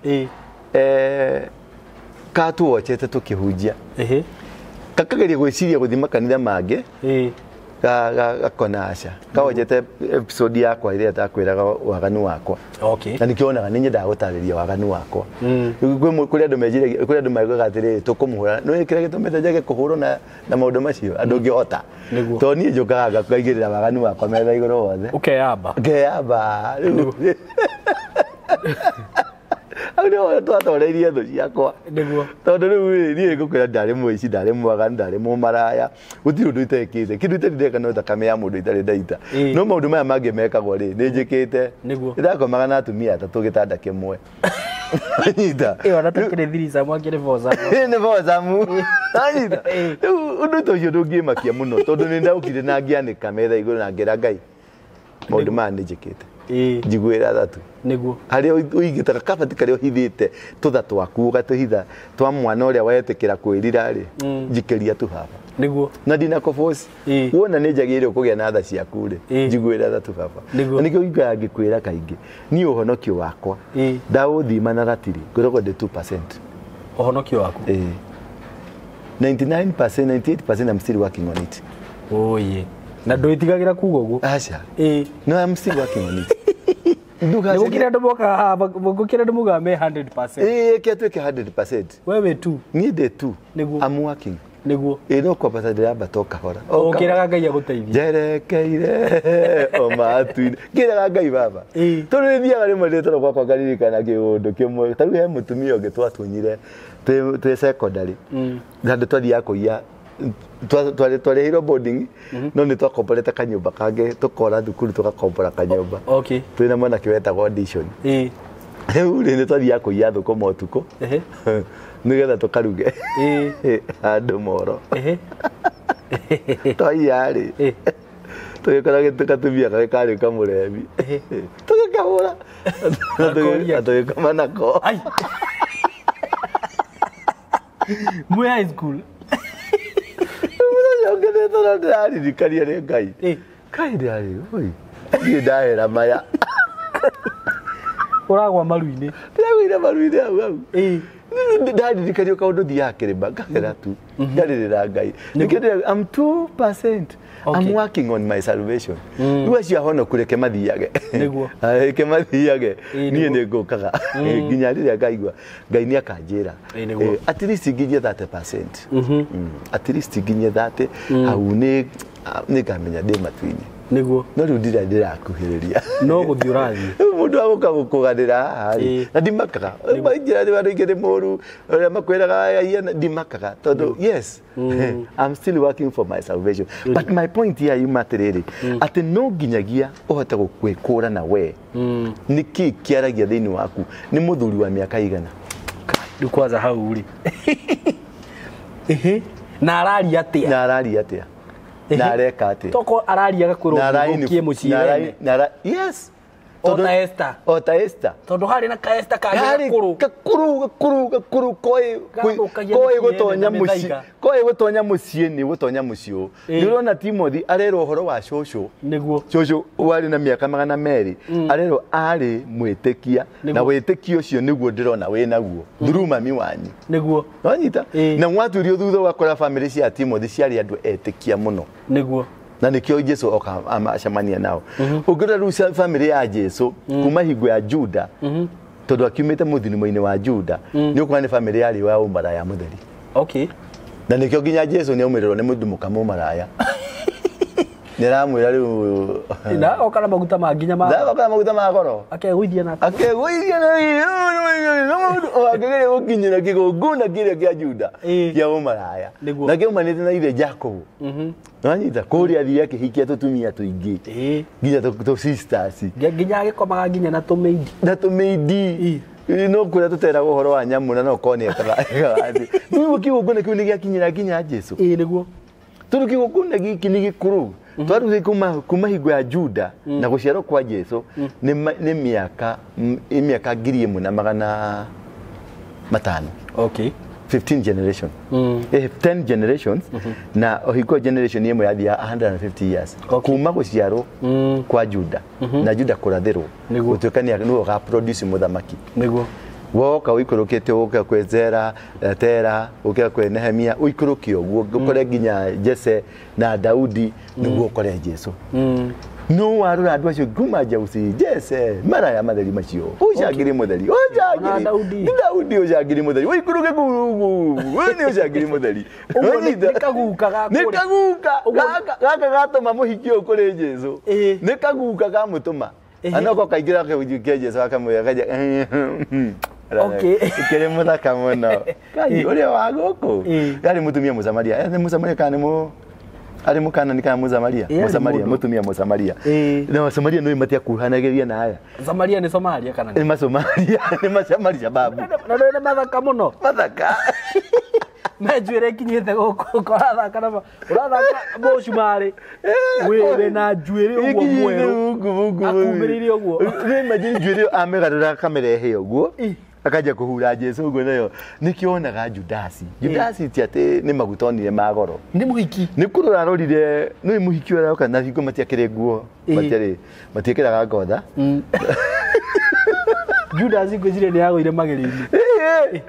rĩ. Katuochete tũkĩhunjia. Kakageria gwĩciria gũthiĩ makanitha mangĩ. Gakona aca. Kawonjete episode yakwa ĩrĩa ndakwĩraga waganu wakwa.
Okay.
Na nĩkĩo onaga nĩ nyendaga gũtarĩria waganu wakwa. Kũrĩ andũ mejiragia, kũrĩ andũ maugaga atĩrĩrĩ tũkũmũhũra. No kĩrĩa gĩtũmĩte njage kũhũrwo na maũndũ macio andũ ngĩhota. Tondũ niĩ njũkaga ngaigĩrĩra waganu wakwa metha igũrũ wothe.
Ũkeyamba.
Ngeyamba. Rĩu. Hau nĩho twatoreirie thũ ciakwa.
Nĩguo.
Tondũ rĩu niĩ ngũkwĩra ndarĩ mũici, ndarĩ mwaganu, ndarĩ mũmaraya. Gũtirĩ ũndũ itekĩte. Kĩndũ itarĩ ndeka no thakame ya mũndũ itarĩ ndaita. No maũndũ maya mangĩ mekagwo rĩ, nĩ njĩkĩte.
Nĩguo.
Nĩndakomaga na atumia atatũ gĩtanda kĩmwe. Nyita.
Ĩyo ona tũkĩrĩ thiricamu akĩrĩ bocamu.
Nĩ bocamu. Nyita. Rĩu ũndũ ta ũcio ndũngĩmakia mũno tondũ nĩ ndaũkire na ngĩanĩka metha igũrũ na ngĩra Ngai. Maũndũ maya nĩ njĩkĩte. Njiguĩra tha tu.
Nĩguo.
Harĩa ũigĩte kabati karĩa ũhithĩte tũtha twaku ũgatũhitha twa mwana ũrĩa wetĩkĩra kwĩrira rĩ, njikĩria tu baba.
Nĩguo.
Na ndinakũboci. Wona nĩ njagĩrĩirwo kũgĩa na tha ciaku rĩ, njiguĩra tha tu baba.
Nĩguo.
Na nĩkĩo ingĩaga ngĩkwĩra kaingĩ, niĩ ũhonokio wakwa ndaũthima na ratiri, ngoragwo ndĩ 2%.
Ũhonokio waku?
99%, 98% I'm still working on it.
Oye. Na ndwĩtigagĩra kuga ũguo?
Aca. No, I'm still working on it.
Nĩgũkĩrĩ andũ mokaga haha, gũkĩrĩ andũ mugaga me 100%.
Ĩĩ, kĩa tuĩke 100%.
Wewe tu.
Niĩ ndĩ tu.
Nĩguo.
I'm working.
Nĩguo.
Ĩĩ, no kwambata ndĩrambata o kahora.
Ũkĩraga Ngai agũteithie.
Njerekeire o matu-inĩ. Ngĩraga Ngai baba. Tondũ nĩ thiaga rĩmwe ndĩ toro gwakwa ngaririkana kĩũndũ kĩmwe. Ta rĩu he mũtumia ũngĩ twatunyire twĩ secondary. Handũ twathiaga kũiya twarĩhĩirwo boarding, no nĩ twakomborete kanyũmba kangĩ tũkora thukuru tũgakombora kanyũmba.
Okay.
Twĩna mwanake wetagwo Dishon. Rĩu rĩ nĩ twathiaga kũiya thũkũma ũtukũ. Nĩgetha tũkaruge. Handũ moro. Twaiya rĩ. Tũgĩkora gatumia karĩa karĩ kamũrebi. Tũgĩkahũra. Na tũgĩkoma nako.
Ai. Mwĩ high school.
Mũthenya ũngĩ nĩ tondũ ndĩraririkania nĩ Ngai. Ngai ndĩrarĩ, oi. Niĩ ndahera maya.
Ũragwa maru-inĩ.
Ndĩragũire maru-inĩ hau hau. Ndaririkania kaũndũ thiaga kĩrĩma, ngahera tu. Ngarĩrĩra Ngai. Nĩkĩo ndĩra, I'm 2%. I'm working on my salvation. Rĩu acio ahonoku reke mathiage.
Nĩguo.
Reke mathiage. Niĩ nĩ ngũkaga. Nginya rĩrĩa ngaigua Ngai nĩ akanjĩra. At least nginyie 30%. At least nginyie 30. Hau nĩ ngamenya ndĩ matu-inĩ.
Nĩguo.
No rĩu ndirĩ ndĩrakuhĩrĩria.
No gũthiĩ ũrathiĩ.
Rĩu mũndũ agũka gũkũganĩra haha rĩ, na ndimakaga. Njĩra nĩ andũ aingĩ nĩ mũru, ũrĩa makwĩraga aya, ndimakaga. Tondũ, yes, I'm still working for my salvation. But my point here yuma atĩrĩrĩ, atĩ no nginyagia ũhote gwĩkũra na we. Nĩkĩ kĩaragia thĩinĩ waku? Nĩ mũthuri wa mĩaka igana?
Rĩu kwanza hau rĩ. Na araria atĩa?
Na araria atĩa? Na areka atĩa?
Toko araria gakwĩrwo ũkie mũciĩ wene.
Yes.
O ta Esther.
O ta Esther.
Tondũ harĩ na ka Esther kangĩ gakũrũ.
Gakũrũ, gakũrũ, gakũrũ, koĩ gũtonya mũciĩ. Koĩ gũtonya mũciĩ nĩ gũtonya mũciĩ ũũ. Nĩ ũrona Timothy arerwo ũhoro wa cũcũ.
Nĩguo.
Cũcũ warĩ na mĩaka 200. Arerwo arĩ mwĩtĩkia. Na wĩtĩkio ũcio nĩguo ndĩrona wĩ naguo. Through mami wanyu.
Nĩguo.
Wanyita? Na mwaturio thutha wakora family cia Timothy ciarĩ andũ etĩkia mũno.
Nĩguo.
Na nĩkĩo Jesu oka acemania nao. Ũngĩrora rĩu family ya Jesu kuma hingo ya Juda, tondũ akiumĩte mũthinimo-inĩ wa Juda, nĩ ũkuona nĩ family yarĩ wa ũmaraya mũtheri.
Okay.
Na nĩkĩo nginya Jesu nĩ aumĩrĩrwo nĩ mũndũ mũka mũmaraya. Nĩaramwĩra rĩu
Na oka na maguta ma nginya ma
Oka na maguta ma goro.
Akegũithia na
akegũithia na akĩgeria gũkinyĩra kĩgongona kĩrĩa kĩa Juda kĩa ũmaraya. Na kĩaumanĩte na ithe Jacobo. Nĩwanyita kũrĩa athiĩ akĩhikia tũtumia tũingĩ. Nginya tũ sisters.
Nginya agĩkomaga nginya na tũmĩindi.
Na tũmĩindi. No kũrĩa tũteragwo ũhoro wa nyamũ na no korwo nĩ ekaga atĩ. Rĩu kĩgongona kĩu nĩ gĩakinyĩra nginya Jesu.
Ĩĩ nĩguo.
Tondũ kĩgongona gĩkĩ nĩ gĩkũrũ. Twaruthe kuma hingo ya Juda na gũciarwo kwa Jesu nĩ mĩaka 1500.
Okay.
15 generation. 10 generations na hingo generation ĩmwe yathiaga 150 years. Kuma gũciarwo kwa Juda na Juda kũrathĩrwo gũtuĩka nĩwe ũgaproduce mũthamaki.
Nĩguo.
Woka ũikũrũkĩte ũke kwĩ Zera, Tera, ũke kwĩ Nehemia, ũikũrũke ũguo ũkore nginya Jese na Daudi nĩguo ũkore Jesu. No warora andũ acio kuma Jeusi, Jese, maraya matheri macio, ũcangiri mũtheri, ũcangiri Daudi ũcangiri mũtheri, ũikũrũke kũu, we nĩ ũcangiri mũtheri.
Ũguo nĩ kaguka ga
kũrĩ. Nĩ kaguka gaka gatũma mũhiki ũyũ kũrĩ Jesu. Nĩ kaguka gamũtũma. Anoko kaingĩra kĩhunjio Jesu akamwĩra kaja.
Okay.
Ikĩrĩ mũthaka mũno. Kai ũrĩa wa gũkũ. Yarĩ mũtumia Mũsamaria. Nĩ Mũsamaria kana nĩ arĩ mũkanani kana Mũsamaria? Mũsamaria, mũtumia Mũsamaria. Na Mũsamaria nĩ matiakuhanagĩria na aya.
Samaria nĩ Somalia kana
nĩ? Nĩ Masomalia, nĩ Masamaria babu.
Na nĩ mathaka mũno.
Mathaka.
Me njuĩrĩ ĩkinyĩte gũkũ ũrathaka na ũrathaka mũcumarĩ. Wĩ na njuĩrĩ ũguo mwerũ. Akumĩrĩire ũguo.
Rĩu imagine njuĩrĩ amĩgarũra akamĩrehe ũguo. Akaja kũhura Jesu ũguo nayo. Nĩkĩo wonaga Judasi. Judasi ti atĩ nĩ maguta onire ma goro.
Nĩ mũhiki.
Nĩ kũrora arorire nĩ mũhiki ũrĩa oka na hingo matiakĩrĩ nguo. Matiarĩ matiĩkĩraga ngotha.
Judasi ngwĩciria nĩ agũire magerio-inĩ.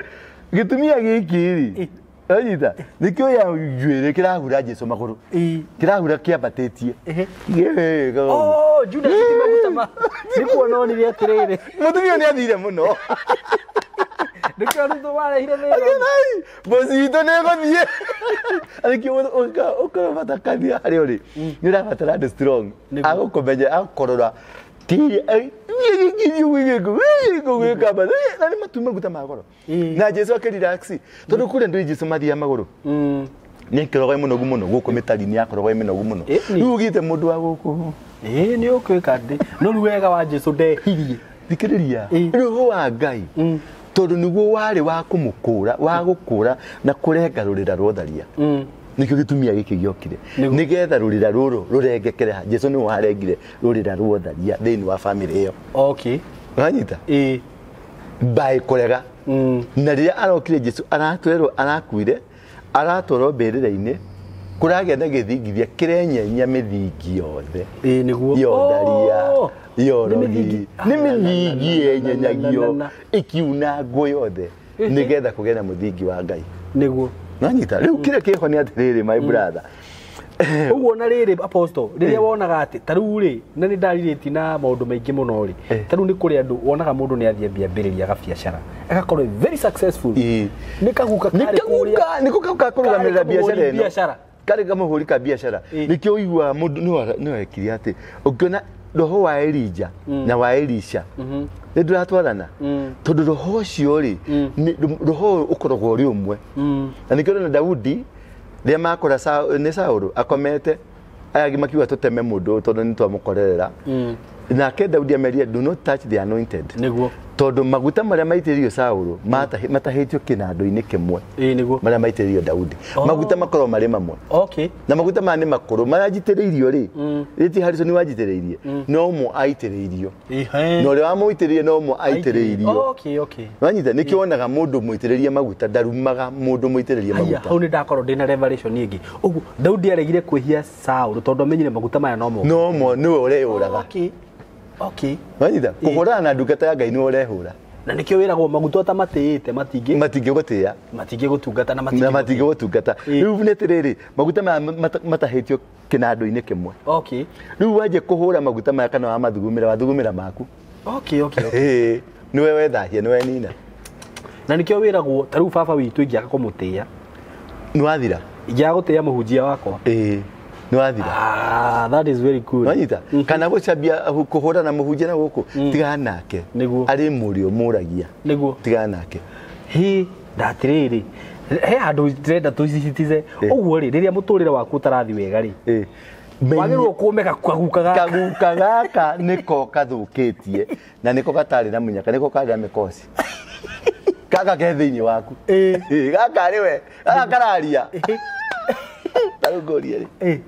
Gĩtumia gĩkĩ rĩ. Anyita, nĩkĩo ya njuĩrĩ kĩrahura Jesu magũrũ. Kĩrahura kĩambatĩtie.
Oh, Judas ti maguta ma. Nĩ kuona onire atĩrĩrĩ.
Mũtumia nĩ athire mũno.
Nĩkĩo arutwo marehire thĩna.
Bosi witũ nĩ egũthiĩ. Nĩkĩo ũkorwo kanitha harĩa ũrĩ. Nĩ ũrabatara andũ strong. Agũkũmenya, agũkũrora. Na nĩ matu maguta ma goro. Na Jesu akĩrelax. Tondũ kũrĩa ndũĩ Jesu mathiaga magũrũ. Nĩ akoragwo e mũnogu mũno gũkũ mĩtari nĩ akoragwo e mĩnogu mũno. Rĩu ũgĩte mũndũ wa gũkũ.
Ĩĩ nĩ ũkwĩka ndĩ. No rĩu wega wa Jesu ndehirie.
Thikĩrĩria. Roho wa Ngai. Tondũ nĩguo warĩ wa kũmũkũra, wa gũkũra na kũrenga rũrĩra rwa ũtharia. Nĩkĩo gĩtumia gĩkĩ gĩokire. Nĩgetha rũrĩra rũrũ rũrengekere. Jesu nĩwe warengire rũrĩra rwa ũtharia thĩinĩ wa family ĩyo.
Okay.
Wanyita?
Ĩĩ.
Mbaĩ kũrega. Na rĩrĩa arokire Jesu aratwerwo arakuire aratwarwo mbĩrĩra-inĩ kũragĩa na gĩthingithia kĩrenyenya mĩthingi yothe.
Ĩĩ nĩguo.
Ya ũtharia, ya ũrogi. Nĩ mĩthingi yenyenyagio ĩkiunangwo yothe nĩgetha kũgĩe na mũthingi wa Ngai.
Nĩguo.
Nanyita rĩu kĩrĩa kĩho nĩ atĩrĩrĩ my brother.
Ũguo na rĩrĩ apostle rĩrĩa wonaga atĩ ta rĩu rĩ na nĩ ndarirĩti na maũndũ maingĩ mũno rĩ ta rĩu nĩ kũrĩ andũ wonaga mũndũ nĩ athiĩ ambĩrĩria gabiacara agakorwo very successful. Nĩ kaguka karĩ kũrĩa
nĩ kaguka kũrũgamĩrĩra biacara ĩno karĩ kamũhũri ka biacara. Nĩkĩo ũiguaga mũndũ nĩ wekire atĩ ũngĩona roho wa Elija na wa Elisha nĩ ndũratwarana tondũ roho ũcio rĩ roho ũkoragwo ũrĩ ũmwe. Na nĩkĩo na Daudi rĩrĩa makora nĩ Saũlũ akomete aya angĩ makiuga tũteme mũndũ tondũ nĩ twamũkorerera. Nake Daudi amerie do not touch the anointed.
Nĩguo.
Tondũ maguta marĩa maitĩrĩirio Saũlũ matahĩtio kĩnandũ-inĩ kĩmwe.
Ĩĩ nĩguo.
Marĩa maitĩrĩirio Daudi. Maguta makorwo marĩ mamwe.
Okay.
Na maguta maya nĩ makũrũ marĩa njitĩrĩirio rĩ. Rĩti Harrison wanjitĩrĩirie. No mo aitĩrĩirio. Na ũrĩa wamũitĩrĩirie no mo aitĩrĩirio.
Okay, okay.
Wanyita nĩkĩo wonaga mũndũ mũitĩrĩrie maguta ndarumaga mũndũ mũitĩrĩrie maguta.
Hau nĩ ndakorwo ndĩna revelation ĩngĩ. Ũguo Daudi aregire kwĩhia Saũlũ tondũ amenyire maguta maya no mo.
No mo nĩwe ũreyũraga.
Okay. Okay.
Wanyita kũhũrana na ndungata ya Ngai nĩwe ũrehũra.
Na nĩkĩo wĩragwo maguta ũtamatĩĩte matingĩgũtĩĩa, matingĩgũtungata na
matingĩgũtungata. Rĩu nĩ atĩrĩrĩ, maguta maya matahĩtio kĩnandũ-inĩ kĩmwe.
Okay.
Rĩu wanjie kũhũra maguta maya kana wamathugumĩra, wathugumĩra maku.
Okay, okay, okay.
Nĩwe wethahia, nĩwe nina.
Na nĩkĩo wĩragwo ta rĩu baba witũ ingĩaga kũmũtĩĩa,
nĩ wathira.
Ingĩaga gũtĩĩa mũhunjia wakwa,
nĩ wathira.
Ah, that is very good.
Wanyita? Kana gũcambia kũhũra na mũhunjia na gũkũ, tigana nake.
Nĩguo.
Arĩ mũrĩo mũragia.
Nĩguo.
Tigana nake.
Hi, ndatĩrĩrĩ, he handũ ndĩrenda tũcicitize. Ũguo rĩ, rĩrĩa mũtũrĩre waku ũtarathi wega rĩ, wagĩrĩirwo kũme kaguka gaka.
Kaguka gaka nĩko kathũkĩtie na nĩko gatarĩ na mũnyaka, nĩko karĩ na mĩkoci. Gaka ke thĩinĩ waku. Gaka rĩ we, gaka kararia. Tarĩu ngũrie rĩ.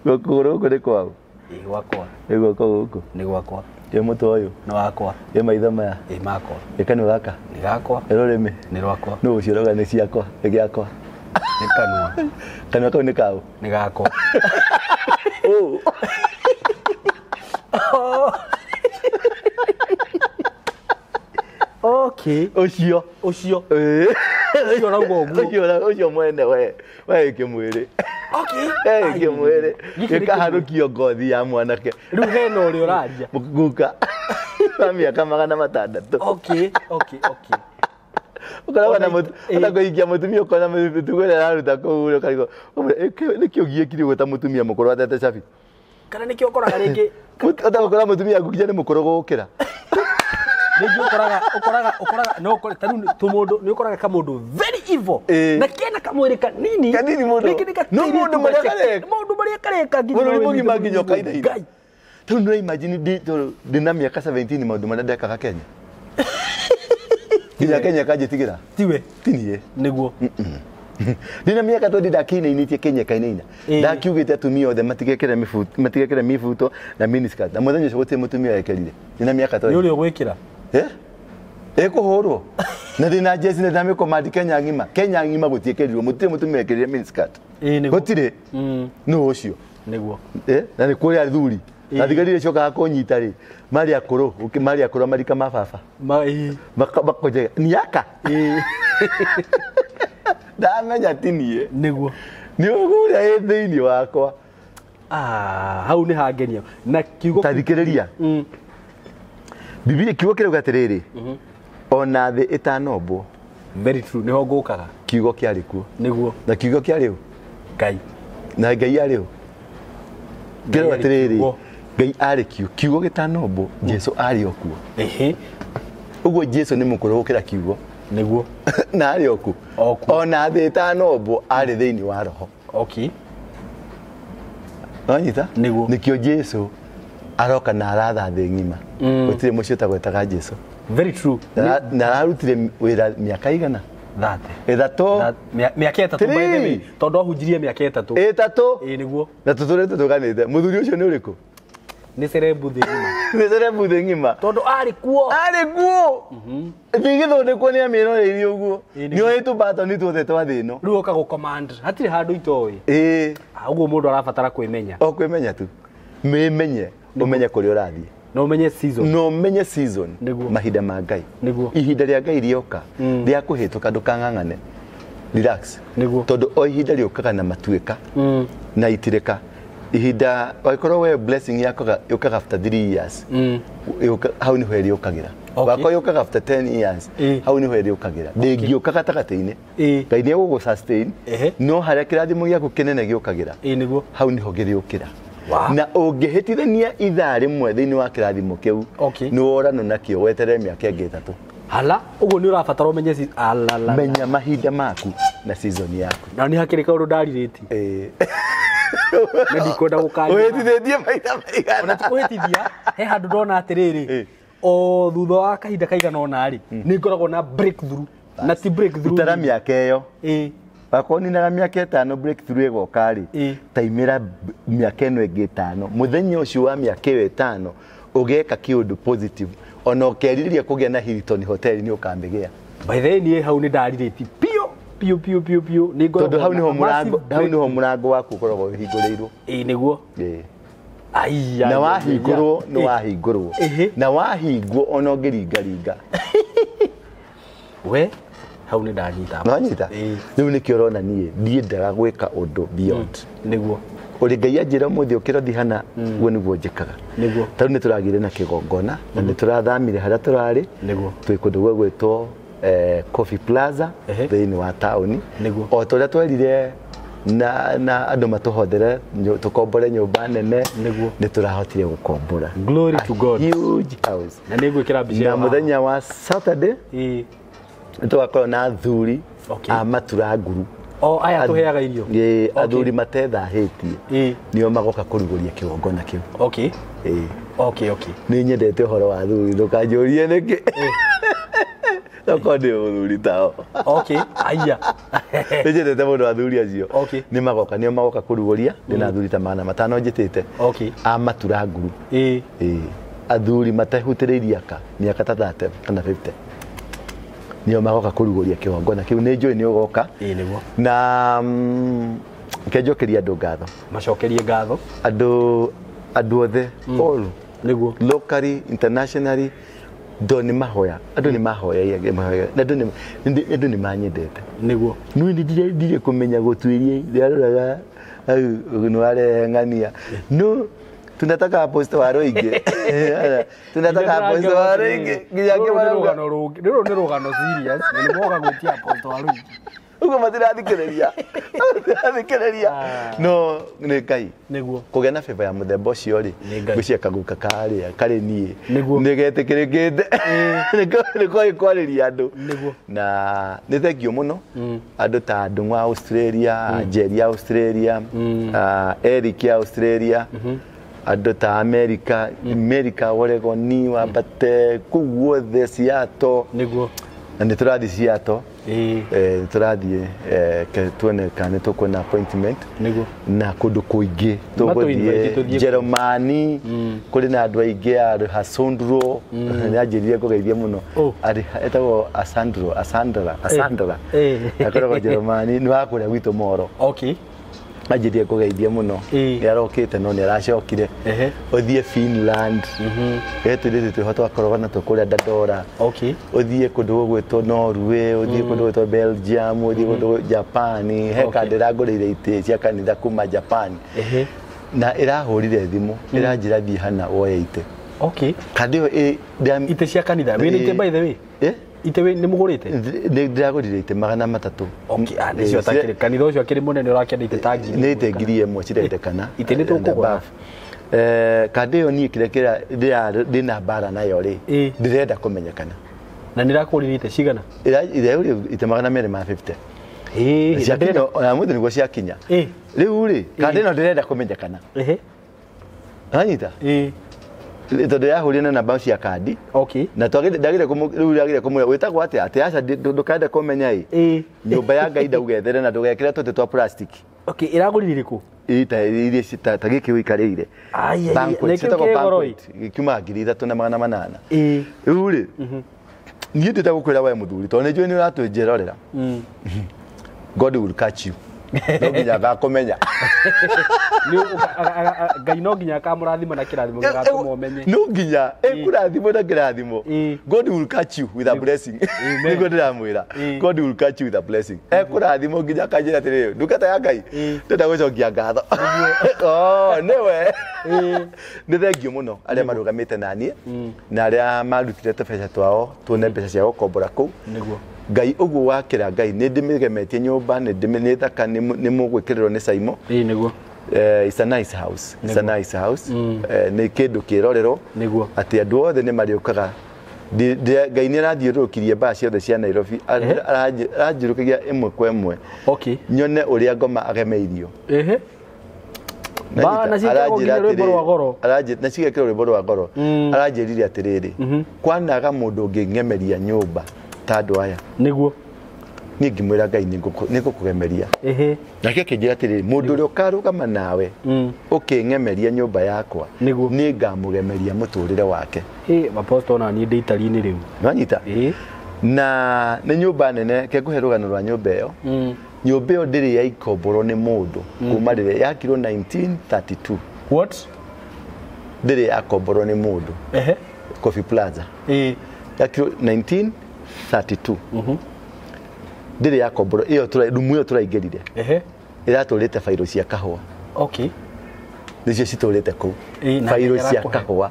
Gũkũ gũkũ nĩ kwaũ?
Ĩ gwakwa.
Ĩ guoko gũkũ?
Nĩ gwakwa.
Ĩ mũtwe ũyũ?
Nĩ wakwa.
Ĩ maitho maya?
Ĩ makwa.
Ĩ kanua gaka?
Nĩ gakwa.
Ĩ rũrĩmĩ?
Nĩ rwakwa.
Nũ ũcio ũrauga nĩ ciakwa, nĩ gĩakwa?
Nĩ kanua.
Kanua kau nĩ kaũ?
Nĩ gakwa. Okay.
Ũcio.
Ũcio. Ũcio ũrauga ũguo.
Ũcio mwene we. We kĩmwĩrĩ.
Okay.
Kĩmwĩrĩ. Gĩkaharũkio ngothi ya mwanake.
Rĩu hena ũrĩa ũraria.
Guka. Wa mĩaka 600.
Okay, okay, okay.
Ũkoragwo na ũtakũhikia mũtumia ũkona mĩtugo ĩrĩa araruta kũu ũkarigwo nĩkĩ ũgiĩkire ũguo ta mũtumia mũkũrũ atete cabi.
Kana nĩkĩo ũkoraga rĩngĩ
ũtagũkora mũtumia ngukia nĩ mũkũrũ gũgũkĩra.
Rĩngĩ ũkoraga no ũkore ta rĩu tũmũndũ nĩ ũkoraga kamũndũ very evil na kena kamwĩrĩ kanini
kanini mũno, no mũndũ marĩa kareka,
mũndũ marĩa kareka
nginya mũndũ mũgima nginya ũkainaina. Tondũ nĩ imagine ndĩna mĩaka 17 maũndũ marĩa ndekaga Kenya. Nginya Kenya kanjĩtigĩra.
Tiwe.
Ti niĩ.
Nĩguo.
Ndĩna mĩaka 20 ndakĩinainĩtie Kenya ĩkainaina. Ndakiugĩte atumia othe matigekĩre mĩbuto na miniskirt. Na mũthenya ũcio gũtirĩ mũtumia wekĩrire. Ndĩna mĩaka 20.
Nĩ ũrĩa ũgwĩkĩra?
Ĩkũhũrwo. Na ndĩna jezi na ndamĩcommand Kenya ng'ima. Kenya ng'ima gũtiĩkĩrirwo. Mũtirĩ mũtumia wekĩrire miniskirt. Gũtirĩ. Nũ ũcio?
Nĩguo.
Na nĩ kũrĩ athuri. Na thigari iria ciokaga kũnyita rĩ, marĩ akũrũ, marĩ akũrũ marika ma baba. Makonjega, ni aka. Ndamenya ti niĩ.
Nĩguo.
Nĩ ũguo ĩ thĩinĩ wakwa.
Ah, hau nĩ hangenia. Na kiugo
ta thikĩrĩria. Bibilia kiugo kĩrauga atĩrĩrĩ, ona thĩ ĩtanombwo.
Very true, nĩho ngũkaga.
Kiugo kĩarĩ kuo.
Nĩguo.
Na kiugo kĩarĩ ũ?
Ngai.
Na Ngai arĩ ũ? Kĩrauga atĩrĩrĩ, Ngai arĩ kiugo, kiugo gĩtanombwo, Jesu arĩ o kuo. Ũguo Jesu nĩ mũkũrũ gũkĩra kiugo.
Nĩguo.
Na arĩ o kuo. Ona thĩ ĩtanombwo arĩ thĩinĩ wa roho.
Okay.
Wanyita?
Nĩguo.
Nĩkĩo Jesu aroka na aratha thĩ ng'ima. Gũtirĩ mũciĩ ũtagwetaga Jesu.
Very true.
Na ararutire wĩra mĩaka igana?
30.
Ĩtatũ.
Mĩaka 3 by the way. Tondũ ahunjirie mĩaka 3.
3.
Ĩĩ nĩguo.
Na tũtũrĩte tũganĩte. Mũthuri ũcio nĩ ũrĩkũ?
Nĩ cerebu thĩ ng'ima.
Nĩ cerebu thĩ ng'ima.
Tondũ arĩ kuo.
Arĩ kuo. Thĩ ĩgĩthondekwo nĩ amĩroreirie ũguo. Nĩ oĩ tũmbatoni tuothe twa thĩ ĩno.
Rĩu oka gũ-command. Hatirĩ handũ itoĩ.
Ĩĩ.
Ũguo mũndũ arabatara kwĩmenya.
O kwĩmenya tu. Mĩmenye, ũmenye kũrĩa ũrathiĩ.
Na ũmenye season.
Na ũmenye season.
Nĩguo.
Mahinda ma Ngai.
Nĩguo.
Ihinda rĩa Ngai rĩoka, rĩa kũhĩtũka ndũkang'ang'ane. Relax.
Nĩguo.
Tondũ o ihinda rĩũkaga na matuĩka. Na itirĩka. Ihinda wakorwo we blessing yakoga yũkaga after 3 years. Hau nĩho ĩrĩũkagĩra. Wakorwo yũkaga after 10 years. Hau nĩho ĩrĩũkagĩra. Ndĩngĩũka gatagatĩ-inĩ. Ngai nĩ egũgũ sustain. No harĩa kĩrathimo gĩaku kĩnene gĩũkagĩra.
Nĩguo.
Hau nĩho kĩrĩũkĩra. Na ũngĩhĩtithania ithaa rĩmwe thĩinĩ wa kĩrathimo kĩu, nĩ worano nakĩo weterere mĩaka ĩngĩ 3.
Hala, ũguo nĩ ũrabatara ũmenye alala.
Menya mahinda maku na season yaku.
Na nĩ hakĩrĩ kaũndũ ndarirĩtie. Na ndikwenda gũkaria.
Ũhĩtithĩtie mahinda maigana.
Ona ti kũhĩtithia, he handũ ndona atĩrĩrĩ, o thutha wa kahinda kaigana ũna rĩ, nĩ ngoragwo na breakthrough. Na ti breakthrough.
Tara mĩaka ĩyo. Wakorwo ninaga mĩaka 5 breakthrough ĩgoka rĩ, taimĩra mĩaka ĩno ĩngĩ 5. Mũthenya ũcio wa mĩaka ĩyo 5 ũgeka kĩũndũ positive. Ona ũkerirĩria kũgĩa na Hilton Hotel nĩ ũkamĩgĩa.
By the way niĩ hau nĩ ndarirĩtie piũ piũ piũ piũ piũ. Nĩ ngoragwo
tondũ hau nĩho mũrango waku ũkoragwo ũhingũrĩirwo.
Ĩĩ nĩguo.
Ĩĩ.
Ai,
Na wahingũrwo nĩ wahingũrwo. Na wahingwo ona ũngĩringaringa.
We hau nĩ ndanyita.
Nĩwanyita? Rĩu nĩkĩo ũrona niĩ ndiendaga gwĩka ũndũ beyond.
Nĩguo.
Ũrĩ Ngai anjĩra ũmũthĩ ũkĩra ũthiĩ hana, guo nĩguo njĩkaga.
Nĩguo.
Tarĩu nĩ tũragĩire na kĩgongona na nĩ tũrathamire harĩa tũrarĩ.
Nĩguo.
Twĩ kũndũ gwĩtwo Coffee Plaza thĩinĩ wa taũni.
Nĩguo.
O ta ũrĩa twerire na andũ matũhothere tũkombore nyũmba nene.
Nĩguo.
Nĩ tũrahotire gũkombora.
Glory to God.
Huge house.
Na nĩ ngwĩkĩra mbica
Na mũthenya wa Saturday
nĩ
tũgakorwo na athuri a matura nguru.
O aya tũheaga irio.
Athuri matethahĩtie nĩo magoka kũrugũria kĩgongona kĩu.
Okay. Okay, okay.
Nĩ nyendete ũhoro wa athuri, ndũkanjũrie nĩkĩ. Okorwo ndĩ mũthuri tao.
Okay, aya.
Nĩ nyendete mũno athuri acio.
Okay.
Nĩ magoka, nĩo magoka kũrugũria, ndĩna athuri ta 500 njĩtĩte.
Okay.
A matura nguru. Athuri matehutĩrĩirie aka mĩaka ta 30 kana 50. Nĩo magoka kũrugũria kĩgongona kĩu, nĩ njũĩ nĩ ũgoka.
Nĩguo.
Na kenjokeria andũ ngatho.
Macokerie ngatho.
Andũ othe all.
Nĩguo.
Locally, internationally, ndo nĩ mahoya. Andũ nĩ mahoya, andũ nĩ manyendete.
Nĩguo.
Niĩ ndirĩ kũmenya gũtuĩria, ndĩraroraga hau nĩ warehe ng'ania. No tunataka apostle wa Ruingĩ. Tunataka apostle wa Ruingĩ. Nginya ngĩmarauga.
Rũrũ nĩ rũgano serious, na nĩ moga gwĩtia apostle wa Ruingĩ.
Ũguo matirathikĩrĩria. Matirathikĩrĩria. No nĩ Ngai.
Nĩguo.
Kũgĩa na favor ya mũthemba ũcio rĩ, ngwĩciria kaguka karĩa karĩ niĩ.
Nĩguo.
Nĩ getĩkĩrĩkĩte. Nĩ kwarĩria andũ.
Nĩguo.
Na nĩ thengio mũno. Andũ ta Ndung'u Australia, Njeri Australia, Eric Australia, andũ ta America, America Oregon, wambate kũu guothe Seattle.
Nĩguo.
Na nĩ tũrathiĩ Seattle. Nĩ tũrathiĩ tuone kana nĩ tũkuona appointment.
Nĩguo.
Na kũndũ kũingĩ tũgũthiĩ Jerumani, kũrĩ na andũ aingĩ a Hasundro, nĩ anjĩrire ngũgeithie mũno. Etagwo Asandro, Asandra, Asandra. Akoragwo Jerumani, nĩ wa kũrĩa gwitũ Moro.
Okay.
Anjĩrire ngũgeithie mũno. Nĩ arokĩte no nĩ aracokire. Ũthiĩ Finland. Tũirĩtu twĩho twakoragwo natuo kũrĩa Dandora.
Okay.
Ũthiĩ kũndũ gũgwĩtwo Norway, ũthiĩ kũndũ gũgwĩtwo Belgium, ũthiĩ kũndũ Japan. He kandi ĩrangũrĩire itĩ cia kanitha kuma Japan. Na ĩrahũrire thimũ, ĩranjĩra thiĩ hana woye itĩ.
Okay.
Kandi ĩyo
itĩ cia kanitha. Wĩna itĩ by the way? Itĩ nĩ mũgũrĩte?
Nĩ ndĩragũrire itĩ 300.
Okay, nĩcio atakĩrĩ kanitha ũcio akĩrĩ mũnene ũrakĩenda itĩ ta ngiri.
Nĩ itĩ 1000 cirendekana.
Itĩ nĩ tũkũgũra.
Kandi ĩyo niĩ kĩrĩa ndĩna mbara nayo rĩ, ndĩrenda kũmenyekana.
Na nĩ ĩrakũrire itĩ cigana?
Ĩragũrire itĩ 250. Ciakinya ona mũthĩ nĩguo ciakinya. Rĩu rĩ, kandi ĩno ndĩrenda kũmenyekana. Wanyita? Tondũ yahũrire na namba cia kandi.
Okay.
Na ndagire rĩu ndagire kũmwĩra wĩtagwo atĩa? Atĩ aca ndũkende kũmenya ĩ. Nyũmba ya Ngai ndaugethere na ndũgekĩre tũtĩ twa plastic.
Okay, ĩragũrire kũ?
Ita iria ta gĩkĩ ũikarĩire. Banquet, ciĩtagwo banquet. Kiuma 3800. Rĩu rĩ, niĩ ndĩtagũkwĩra we mũthuri tondũ nĩ njũĩ nĩ ũratwĩnjerorera. God will catch you. No nginya agakũmenya.
Ngai no nginya akamũrathima na kĩrathimo gĩgatũma ũmenye.
No nginya ekũrathimwo na kĩrathimo. God will catch you with a blessing. Nĩguo ndĩramwĩra. God will catch you with a blessing. Ekũrathimwo nginya akanjĩra atĩrĩrĩ, ndungata ya Ngai, ndĩrenda gũcokia ngatho. Oh, nĩwe. Nĩ thengio mũno arĩa marũgamĩte na niĩ na arĩa marutire tũbeca twao tuone mbeca cia gũkombora kũu.
Nĩguo.
Ngai ũguo wakĩra Ngai nĩ ndĩmĩgemetie nyũmba, nĩ thaka, nĩ mũgwĩkĩrĩrwo nĩ Saimo.
Nĩguo.
It's a nice house. It's a nice house. Nĩ kĩndũ kĩrorerwo.
Nĩguo.
Atĩ andũ othe nĩ marĩũkaga. Ngai nĩ arathiũrũrũkirie mbaa ciothe cia Nairobi. Aranjĩrũkĩria ĩmwe kwa ĩmwe.
Okay.
Nyone ũrĩa ngoma agemeirio.
Na
cigekĩrwo rwĩmbo rwa goro. Aranjĩrire atĩrĩrĩ, kwanaga mũndũ ũngĩng'emeria nyũmba ta andũ aya.
Nĩguo.
Niĩ ngĩmwĩra Ngai nĩ ngũkũgemeria. Nake akĩnjĩra atĩrĩrĩ, mũndũ ũrĩa ũkarũgama nawe ũkĩng'emeria nyũmba yakwa, nĩ ngamũgemeria mũtũrĩre wake.
Apostle ona niĩ ndĩ itari-inĩ rĩu.
Nĩwanyita? Na nĩ nyũmba nene, ke ngũhe rũgano rwa nyũmba ĩyo. Nyũmba ĩyo ndĩrĩ yaikomborwo nĩ mũndũ kuma rĩrĩa yakirwo 1932.
What?
Ndĩrĩ yakomborwo nĩ mũndũ. Coffee Plaza. Yakirwo 1932. Ndĩrĩ yakomborwo ĩyo rumu ĩyo tũraingĩrire. Ĩratũrĩte bairo cia kahũa.
Okay.
Nĩcio citũrĩte kũu. Bairo cia kahũa.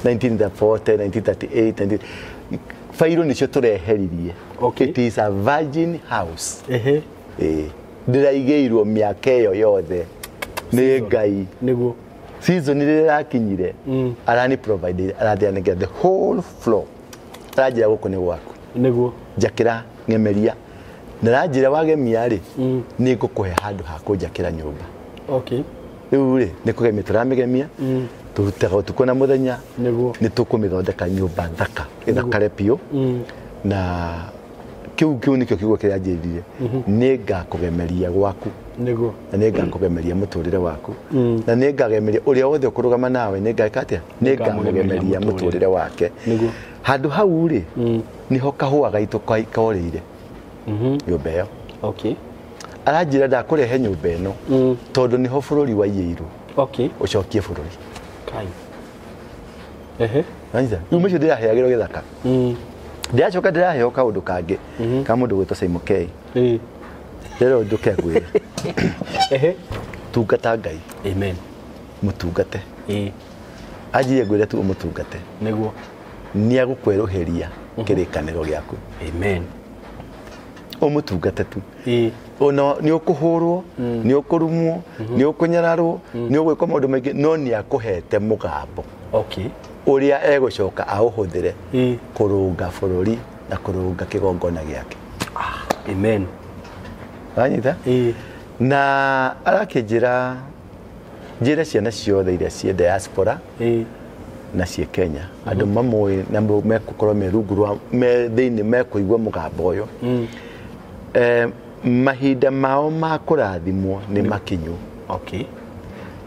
1940, 1938, bairo nĩcio tũreheririe.
Okay.
It is a virgin house. Ndĩraigĩirwo mĩaka ĩyo yothe nĩ Ngai.
Nĩguo.
Season rĩrĩa ĩrakinyire arani provide arathianĩngĩra the whole floor. Aranjĩra gũkũ nĩ gwaku.
Nĩguo.
Njakĩra ng'emeria. Na aranjĩra wagemia rĩ nĩ ngũkũhe handũ ha kũnjakĩra nyũmba.
Okay.
Rĩu rĩ nĩ kũgemia tũramĩgemia. Tũrutaga ũtukũ na mũthenya.
Nĩguo.
Nĩ tũkũmĩthondeka nyũmba thaka ĩthakare biũ. Na kĩu nĩkĩo kiugo kĩrĩa anjĩrire. Nĩ ngakũgemeria gwaku.
Nĩguo.
Na nĩ ngakũgemeria mũtũrĩre waku. Na nĩ ngagemeria ũrĩa wothe ũkũrũgama nawe nĩ ngeka atĩa? Nĩ ngamũgemeria mũtũrĩre wake.
Nĩguo.
Handũ hau rĩ nĩho kahũa gaitũ korĩire. Nyũmba ĩyo.
Okay.
Aranjĩra ndakũrehe nyũmba ĩno tondũ nĩho bũrũri waiyĩirwo.
Okay.
Ũcokie bũrũri.
Kai.
Wanyita? Rĩu mũcio ndĩraheagĩrwo gĩthaka. Ndĩracoka ndĩraheo kaũndũ kangĩ ka mũndũ gwĩtwo Simon K. Rĩrĩa njũke ngwĩre. Tungata Ngai.
Amen.
Mũtungate. Anjirie ngwĩre tu ũmũtungate.
Nĩguo.
Nĩ agũkwerũhĩria kĩrĩkanĩro gĩaku.
Amen.
Ũmũtungate tu. Ona nĩ ũkũhũrwo, nĩ ũkũrumwo, nĩ ũkũnyararwo, nĩ ũgwĩkwo maũndũ maingĩ, no nĩ akũhete mũgambo.
Okay.
Ũrĩa egũcoka aũhũthĩre kũrũnga bũrũri na kũrũnga kĩgongona gĩake.
Amen.
Wanyita? Na arakĩnjĩra njĩre ciana ciothe iria ciĩ diaspora na ciĩ Kenya. Andũ mamũĩ na mekũkorwo me rungu rwa me thĩinĩ mekũigua mũgambo ũyũ. Mahinda mao ma kũrathimwo nĩ makinyu.
Okay.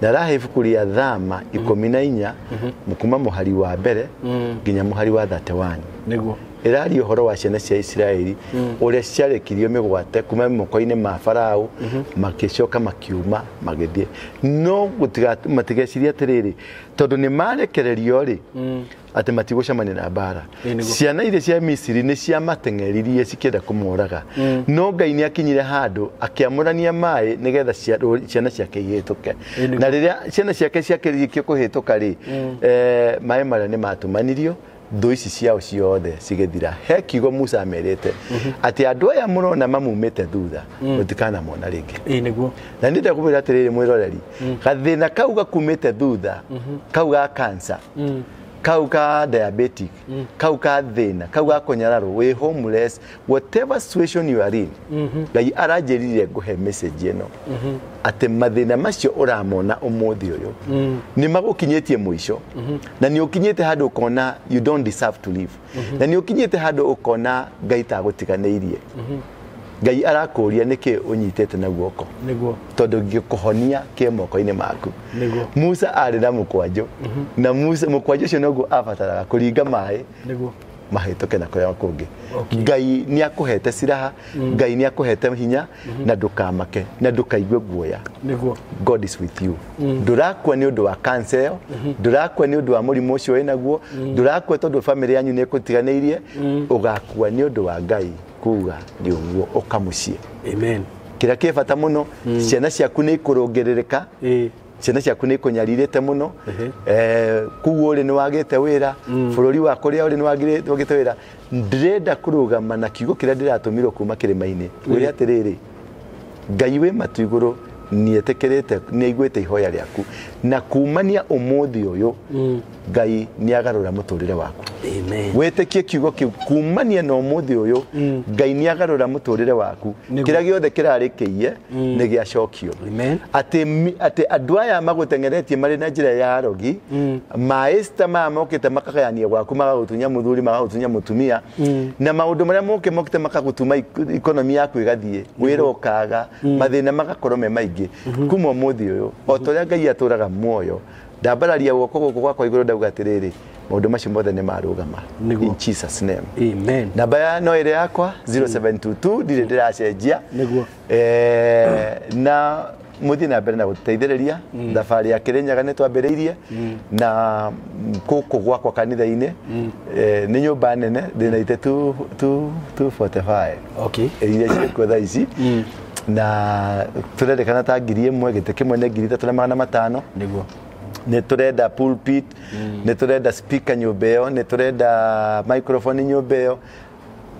Na arahe ibuku rĩa Thama 14 kuma mũhari wa mbere nginya mũhari wa 31.
Nĩguo.
Ĩraria ũhoro wa ciana cia Isiraeli ũrĩa ciarekirio mĩgwate kuma moko-inĩ ma Farao makĩcoka makiuma magĩthiĩ. No matigecirie atĩrĩrĩ tondũ nĩ marekererio rĩ atĩ matigũcemania na mbara. Ciana iria cia Misiri nĩ ciamateng'eririe cikĩenda kũmoraga. No Ngai nĩ akinyire handũ akĩamũrania maĩ nĩgetha ciana ciake ihĩtũke. Na rĩrĩa ciana ciake ciakĩrĩkia kũhĩtũka rĩ maĩ marĩa nĩ matumanirio thũ ici ciao ciothe cigĩthira. He kiugo Musa amerĩte atĩ andũ aya mũrona mamumĩte thutha mũtikanamona rĩngĩ.
Nĩguo.
Na nĩ ndakũmwĩra atĩrĩrĩ mwĩroreri, gathĩna kau gakumĩte thutha, kau ga cancer, kau ka diabetic, kau ka thĩna, kau ga kũnyararwo, wĩ homeless, whatever situation you are in, Ngai aranjĩrire ngũhe message ĩno atĩ mathĩna macio ũramona ũmũthĩ ũyũ nĩ magũkinyĩtie mũico, na nĩ ũkinyĩte handũ ũkona you don't deserve to live, na nĩ ũkinyĩte handũ ũkona Ngai tagũtiganĩirie. Ngai arakũria nĩkĩ ũnyitĩte na guoko.
Nĩguo.
Tondũ ngĩkũhonia kĩ moko-inĩ maku.
Nĩguo.
Musa arĩ na mũkwanjũ. Na Musa mũkwanjũ ũcio noguo abataraga kũringa maĩ.
Nĩguo.
Mahĩtũke na kũrĩa kũngĩ. Ngai nĩ akũhete silaha, Ngai nĩ akũhete hinya na ndũkamake na ndũkaigue guoya.
Nĩguo.
God is with you. Ndũrakua nĩ ũndũ wa cancer ĩyo, ndũrakua nĩ ũndũ wa mũrimũ ũcio wĩnaguo, ndũrakua tondũ family yanyu nĩ ĩkũtiganĩirie, ũgakua nĩ ũndũ wa Ngai kuga nĩ ũguo ũkamũciĩ.
Amen.
Kĩrĩa kĩ bata mũno, ciana ciaku nĩ ikũrũngĩrĩrĩka. Ciana ciaku nĩ ikũnyarirĩte mũno. Kũu ũrĩ nĩ wagĩte wĩra, bũrũri wa kũrĩa ũrĩ nĩ wagĩte wĩra. Ndĩrenda kũrũgama na kiugo kĩrĩa ndĩratũmirwo kuma kĩrĩma-inĩ. Ngwĩre atĩrĩrĩ, Ngai wĩ matu igũrũ nĩetĩkĩrĩte, nĩaiguĩte ihoya rĩaku, na kumania ũmũthĩ ũyũ Ngai nĩagarũra mũtũrĩre waku.
Amen.
Wĩtĩkie kiugo kĩu kumania na ũmũthĩ ũyũ Ngai nĩagarũra mũtũrĩre waku. Kĩrĩa gĩothe kĩrarĩkĩie nĩ gĩacokio.
Amen.
Atĩ andũ aya magũteng'eretie marĩ na njĩra ya arogi, maĩsta maya mokĩte makagayania gwaku, magagũtunya mũthuri, magagũtunya mũtumia, na maũndũ marĩa mokĩte makagũtuma economy yaku ĩgathiĩ, wĩra ũkaga, mathĩna magakorwo me maingĩ. Kuma ũmũthĩ ũyũ o ta ũrĩa Ngai atũraga muoyo, ndambararia guoko gũkũ gwakwa igũrũ ndauga atĩrĩrĩ, maũndũ macio mothe nĩ marũgama. In Jesus name.
Amen.
Namba ya no ĩrĩa yakwa 0722 ndirĩ ndĩracenjia.
Nĩguo.
Na Muthie na mbere na guteithĩrĩria thabarĩ ya Kirinyaga nĩ twambĩrĩirie na gũkũ gwakwa kanitha-inĩ nĩ nyũmba nene ndĩna itĩ 245
Okay.
Iria ciĩkuo thaa ici na tũrendekana ta 1000 gĩtĩ kĩmwe nĩ 3500.
Nĩguo.
Nĩ tũrenda pulpit, nĩ tũrenda speaker nyũmba ĩyo, nĩ tũrenda microphone nyũmba ĩyo.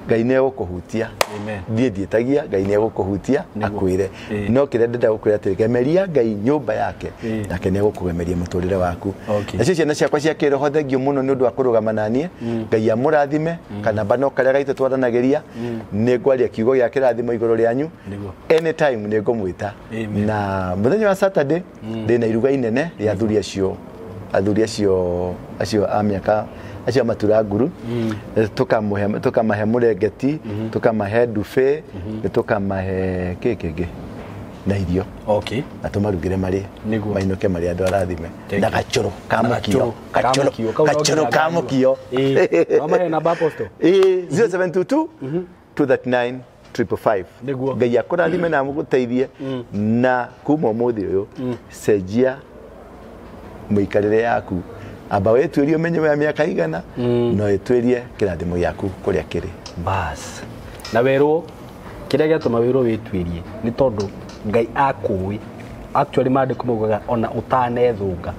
Ngai nĩ egũkũhutia.
Amen.
Thiĩ ndiĩtagia Ngai nĩ egũkũhutia akwĩre. No kĩrĩa ndĩrenda gũkwĩra atĩrĩ, gemeria Ngai nyũmba yake nake nĩ egũkũgemeria mũtũrĩre waku. Nacio ciana ciakwa cia kĩroho thengio mũno nĩ ũndũ wa kũrũgama naniĩ. Ngai amũrathime. Kana no karĩa gaitũ twaranagĩria nĩ ngwaria kiugo gĩa kĩrathimo igũrũ rĩanyu. Anytime nĩ ngũmwĩta. Na mũthenya wa Saturday ndĩna iruga inene rĩa athuri acio acio a mĩaka acio matura nguru. Tukamahe mũrengeti, tukamahe ndube, tukamahe kĩ kĩngĩ na irio.
Okay.
Na tũmarugĩre marĩ mainũke marĩ andũ arathime. Na gacũrũ ka mũkio. Gacũrũ ka mũkio.
Wamahe namba Apostle?
0722 239 555. Ngai akũrathime na amũgũteithie na kuma ũmũthĩ ũyũ cenjia mũikarĩre yaku. Amba wĩtuĩrie ũmenye wa mĩaka igana no ĩtuĩrie kĩrathimo gĩaku kũrĩa kĩrĩ.
Bas. Na werwo kĩrĩa gĩatũma wĩrwo wĩtuĩrie nĩ tondũ Ngai akũĩ. Actually maandĩko maugaga ona ũtanethũka.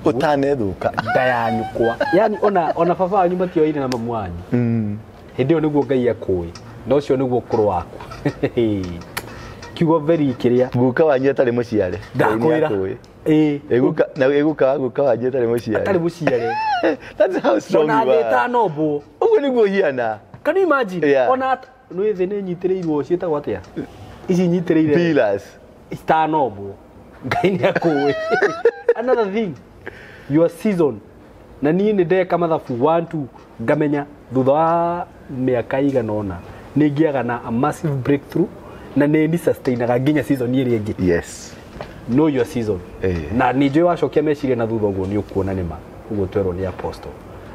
Ũtanethũka.
Nda ya nyũkwa. Yaani ona baba wanyu matioire na mamu wanyu. Hĩndĩ ĩyo nĩguo Ngai akũĩ. Na ũcio nĩguo ũkũrũ waku. Kiugo very kĩrĩa.
Guka wanyu atarĩ mũciare.
Ndakwĩra.
Guka guka wanyu atarĩ mũciare.
Atarĩ mũciare.
That's how strong you are.
Ona thĩ
Ũguo nĩguo hiana.
Can you imagine? Ona nĩ thĩ nĩ nyitĩrĩirwo ciĩtagwo atĩa? Ici nyitĩrĩire.
Pillars.
Itanombwo. Ngai nĩ akũĩ. Another thing, your season. Na niĩ nĩ ndeka mathabu 1 2 ngamenya thutha wa mĩaka igana ũna nĩ ngĩaga na a massive breakthrough na nĩ ni sustainaga nginya season ĩrĩa ĩngĩ.
Yes.
Know your season. Na nĩ njũĩ wacokia meciria na thutha ũguo nĩ ũkuona nĩma ũguo twerwo nĩ Apostle.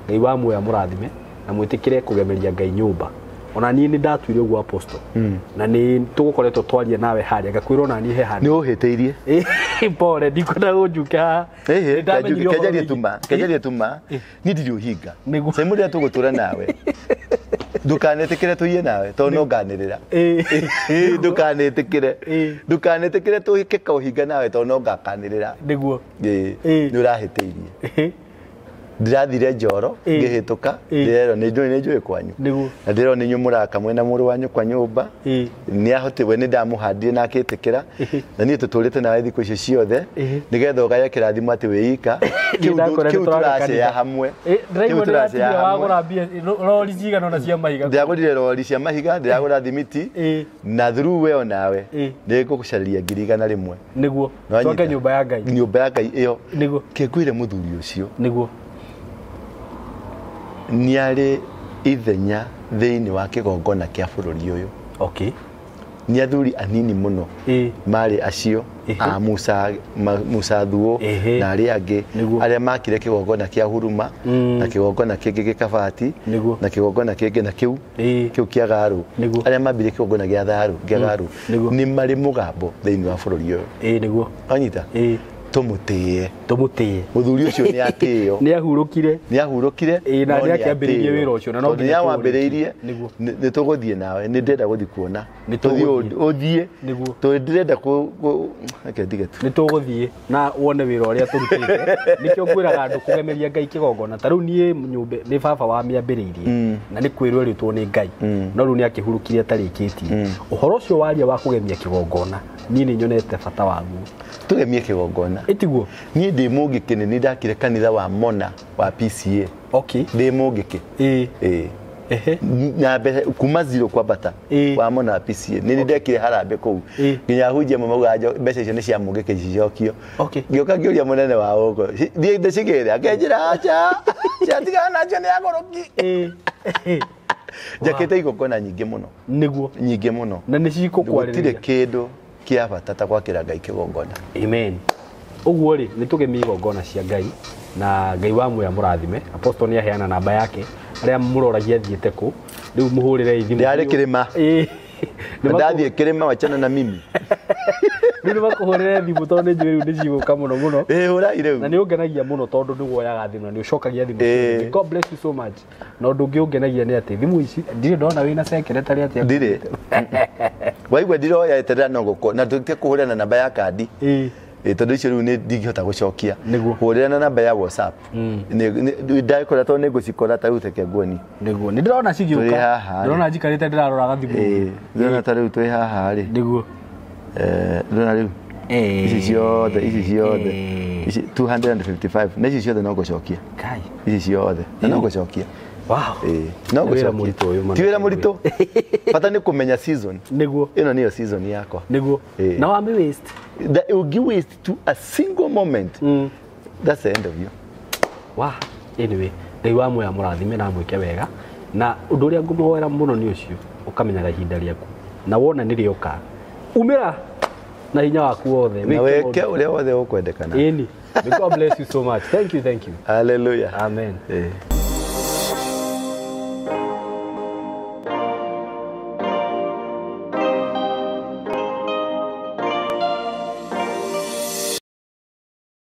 Ngai wa muoyo amũrathime na mwĩtĩkĩre kũgemeria Ngai nyũmba. Ona niĩ nĩ ndatuire ũguo Apostle. Na nĩ tũgũkoretwo twaria nawe harĩa ngakwĩra ona niĩ he handũ.
Nĩ ũhĩtĩirie.
Pole ndikwenda gũnjuke haha.
Kenjarie tuma. Niĩ ndirĩ ũhinga. Saimu rĩrĩa tũgũtũra nawe. Ndũkanetĩkĩre tũiye nawe tondũ no nganĩrĩra. Ndũkanetĩkĩre. Ndũkanetĩkĩre tũhĩke kaũhinga nawe tondũ no ngakanĩrĩra.
Nĩguo.
Nĩ ũrahĩtĩirie. Ndĩrathire njoro ngĩhĩtũka ndĩrerwo nĩ njũĩ kwanyu. Na ndĩrerwo nĩ inyuĩ mũraka mwĩna mũrũ wa nyũkwa nyũmba. Nĩ ahotirwe nĩ ndamũhandire na akĩtĩkĩra. Na niĩ tũtũrĩte nawe thikũ icio ciothe nĩgetha ũgaye kĩrathimo atĩ wĩika. Kĩu tũracea hamwe.
Kĩu tũracea hamwe. Rori cigana ũna cia mahiga.
Ndĩragũrire rori cia mahiga, ndĩragũra thimiti na through we onawe nĩ ngũgũcarĩria 100,000.
Nĩguo. Twake nyũmba ya Ngai.
Nyũmba ya Ngai ĩyo.
Nĩguo.
Kĩngwĩre mũthuri ũcio.
Nĩguo.
Nĩ arĩ ithenya thĩinĩ wa kĩgongona kĩa bũrũri ũyũ.
Okay.
Nĩ athuri anini mũno marĩ acio a Musa Thuo na arĩa angĩ arĩa makire kĩgongona kĩa Huruma na kĩgongona kĩngĩ gĩkabati na kĩgongona kĩngĩ na kĩu kĩu kĩa Garu arĩa mambire kĩgongona gĩa Tharu kĩa Garu nĩ marĩ mũgambo thĩinĩ wa bũrũri ũyũ.
Nĩguo.
Wanyita? Tũmũtĩe.
Tũmũtĩe.
Mũthuri ũcio nĩ atĩo.
Nĩ ahurũkire.
Nĩ ahurũkire.
Na nĩ akĩambĩrĩirie wĩra ũcio na no
nginya wambĩrĩirie. Nĩ tũgũthiĩ nawe, nĩ ndĩrenda gũthiĩ kuona.
Nĩ tũgũthiĩ.
Ũthiĩ.
Nĩguo.
Tondũ ndĩrenda reke ndige tu.
Nĩ tũgũthiĩ na wone wĩra ũrĩa tũrutĩte. Nĩkĩo ngwĩraga andũ kũgemeria Ngai kĩgongona. Ta rĩu niĩ nyũmba nĩ baba wamĩambĩrĩirie na nĩ kwĩrwo erĩtwo nĩ Ngai. No rĩu nĩ akĩhurũkire atarĩkĩtie. Ũhoro ũcio waria wa kũgemia kĩgongona niĩ nĩ nyonete bata waguo.
Tũgemie kĩgongona.
Ĩtiguo.
Niĩ ndĩ Mũngĩkĩ nĩ ndakire kanitha wa Mona wa PCA.
Okay.
Ndĩ Mũngĩkĩ. Na mbere kuma zero kwambata wa Mona wa PCA. Nĩ ndekire harambee kũu. Nginya ahunjia amwe maugaga mbeca icio nĩ cia Mũngĩkĩ cicokio. Ngĩũka ngĩũria mũnene wa gũkũ. Thiĩ ndĩcigĩre akĩnjĩra aca. Ciatigana nacio nĩ agũrũki. Njakĩte igongona nyingĩ mũno.
Nĩguo.
Nyingĩ mũno.
Na nĩ cikũkwarĩrĩria.
Gũtirĩ kĩndũ kĩa bata ta gwakĩra Ngai kĩgongona.
Amen. Ũguo rĩ nĩ tũgemie igongona cia Ngai na Ngai wa muoyo amũrathime. Apostle nĩ aheana namba yake arĩa mũroragia athiĩte kũ rĩu mũhũrĩre thimũ.
Ndarĩ kĩrĩma. Ndathiĩ kĩrĩma wachana na mimi.
Rĩu nĩ makũhũrĩre thimũ tondũ nĩ njũĩ rĩu nĩ cigũka mũno mũno.
Ĩĩ, hũrai rĩu.
Na nĩ ũngenagia mũno tondũ nĩ woyaga thimũ na nĩ ũcokagia thimũ.
Ĩĩ.
God bless you so much. Na ũndũ ũngĩ ũngenagia nĩ atĩ thimũ ici ndirĩ ndona wĩna secretary atĩ
Ndirĩ. Waigua ndiroya, eterera no gũkũ na tũtige kũhũrĩra na namba ya kandi.
Ĩĩ.
Ĩ, tondũ icio rĩu nĩ ndingĩhota gũcokia.
Nĩguo.
Hũrĩra na namba ya WhatsApp. Ndakora tondũ nĩ ngũcikora ta rĩu teke nguoni.
Nĩguo nĩ ndĩrona
Tũrĩ
cigĩũka.
haha, rĩ.
Ndĩrona njikarĩte ndĩrarora gathimũ.
Ĩĩ, ndĩrona ta rĩu twĩ haha rĩ.
Nĩguo.
Ndĩrona rĩu ici ciothe, ici ciothe,
Ĩĩ.
ici 255, na ici ciothe no ngũcokia.
Kai.
Ici ciothe na no ngũcokia.
Wow.
Ĩĩ, no
Nĩ wĩra
ngũcokia.
mũritũ ũyũ mana.
Ti wĩra mũritũ, bata nĩ kũmenya season.
Nĩguo.
Ĩno nĩyo season yakwa.
Nĩguo.
Ĩĩ.
Na wamĩ waste.
That you waste to a single moment, that's the end of you.
Wa anyway, Ngai wa muoya mũrathime na amwĩke wega, na ũndũ ũrĩa ngũmũhoera mũno nĩ ũcio ũkamenyaga ihinda rĩaku, na wona nĩ rĩoka, umĩra na hinya waku wothe.
Na
wĩke
wĩke
maũndũ.
ũrĩa wothe ũkwendekana.
Ĩni. May God bless you so much. Thank you, thank you.
Hallelujah.
Amen.
Ĩĩ.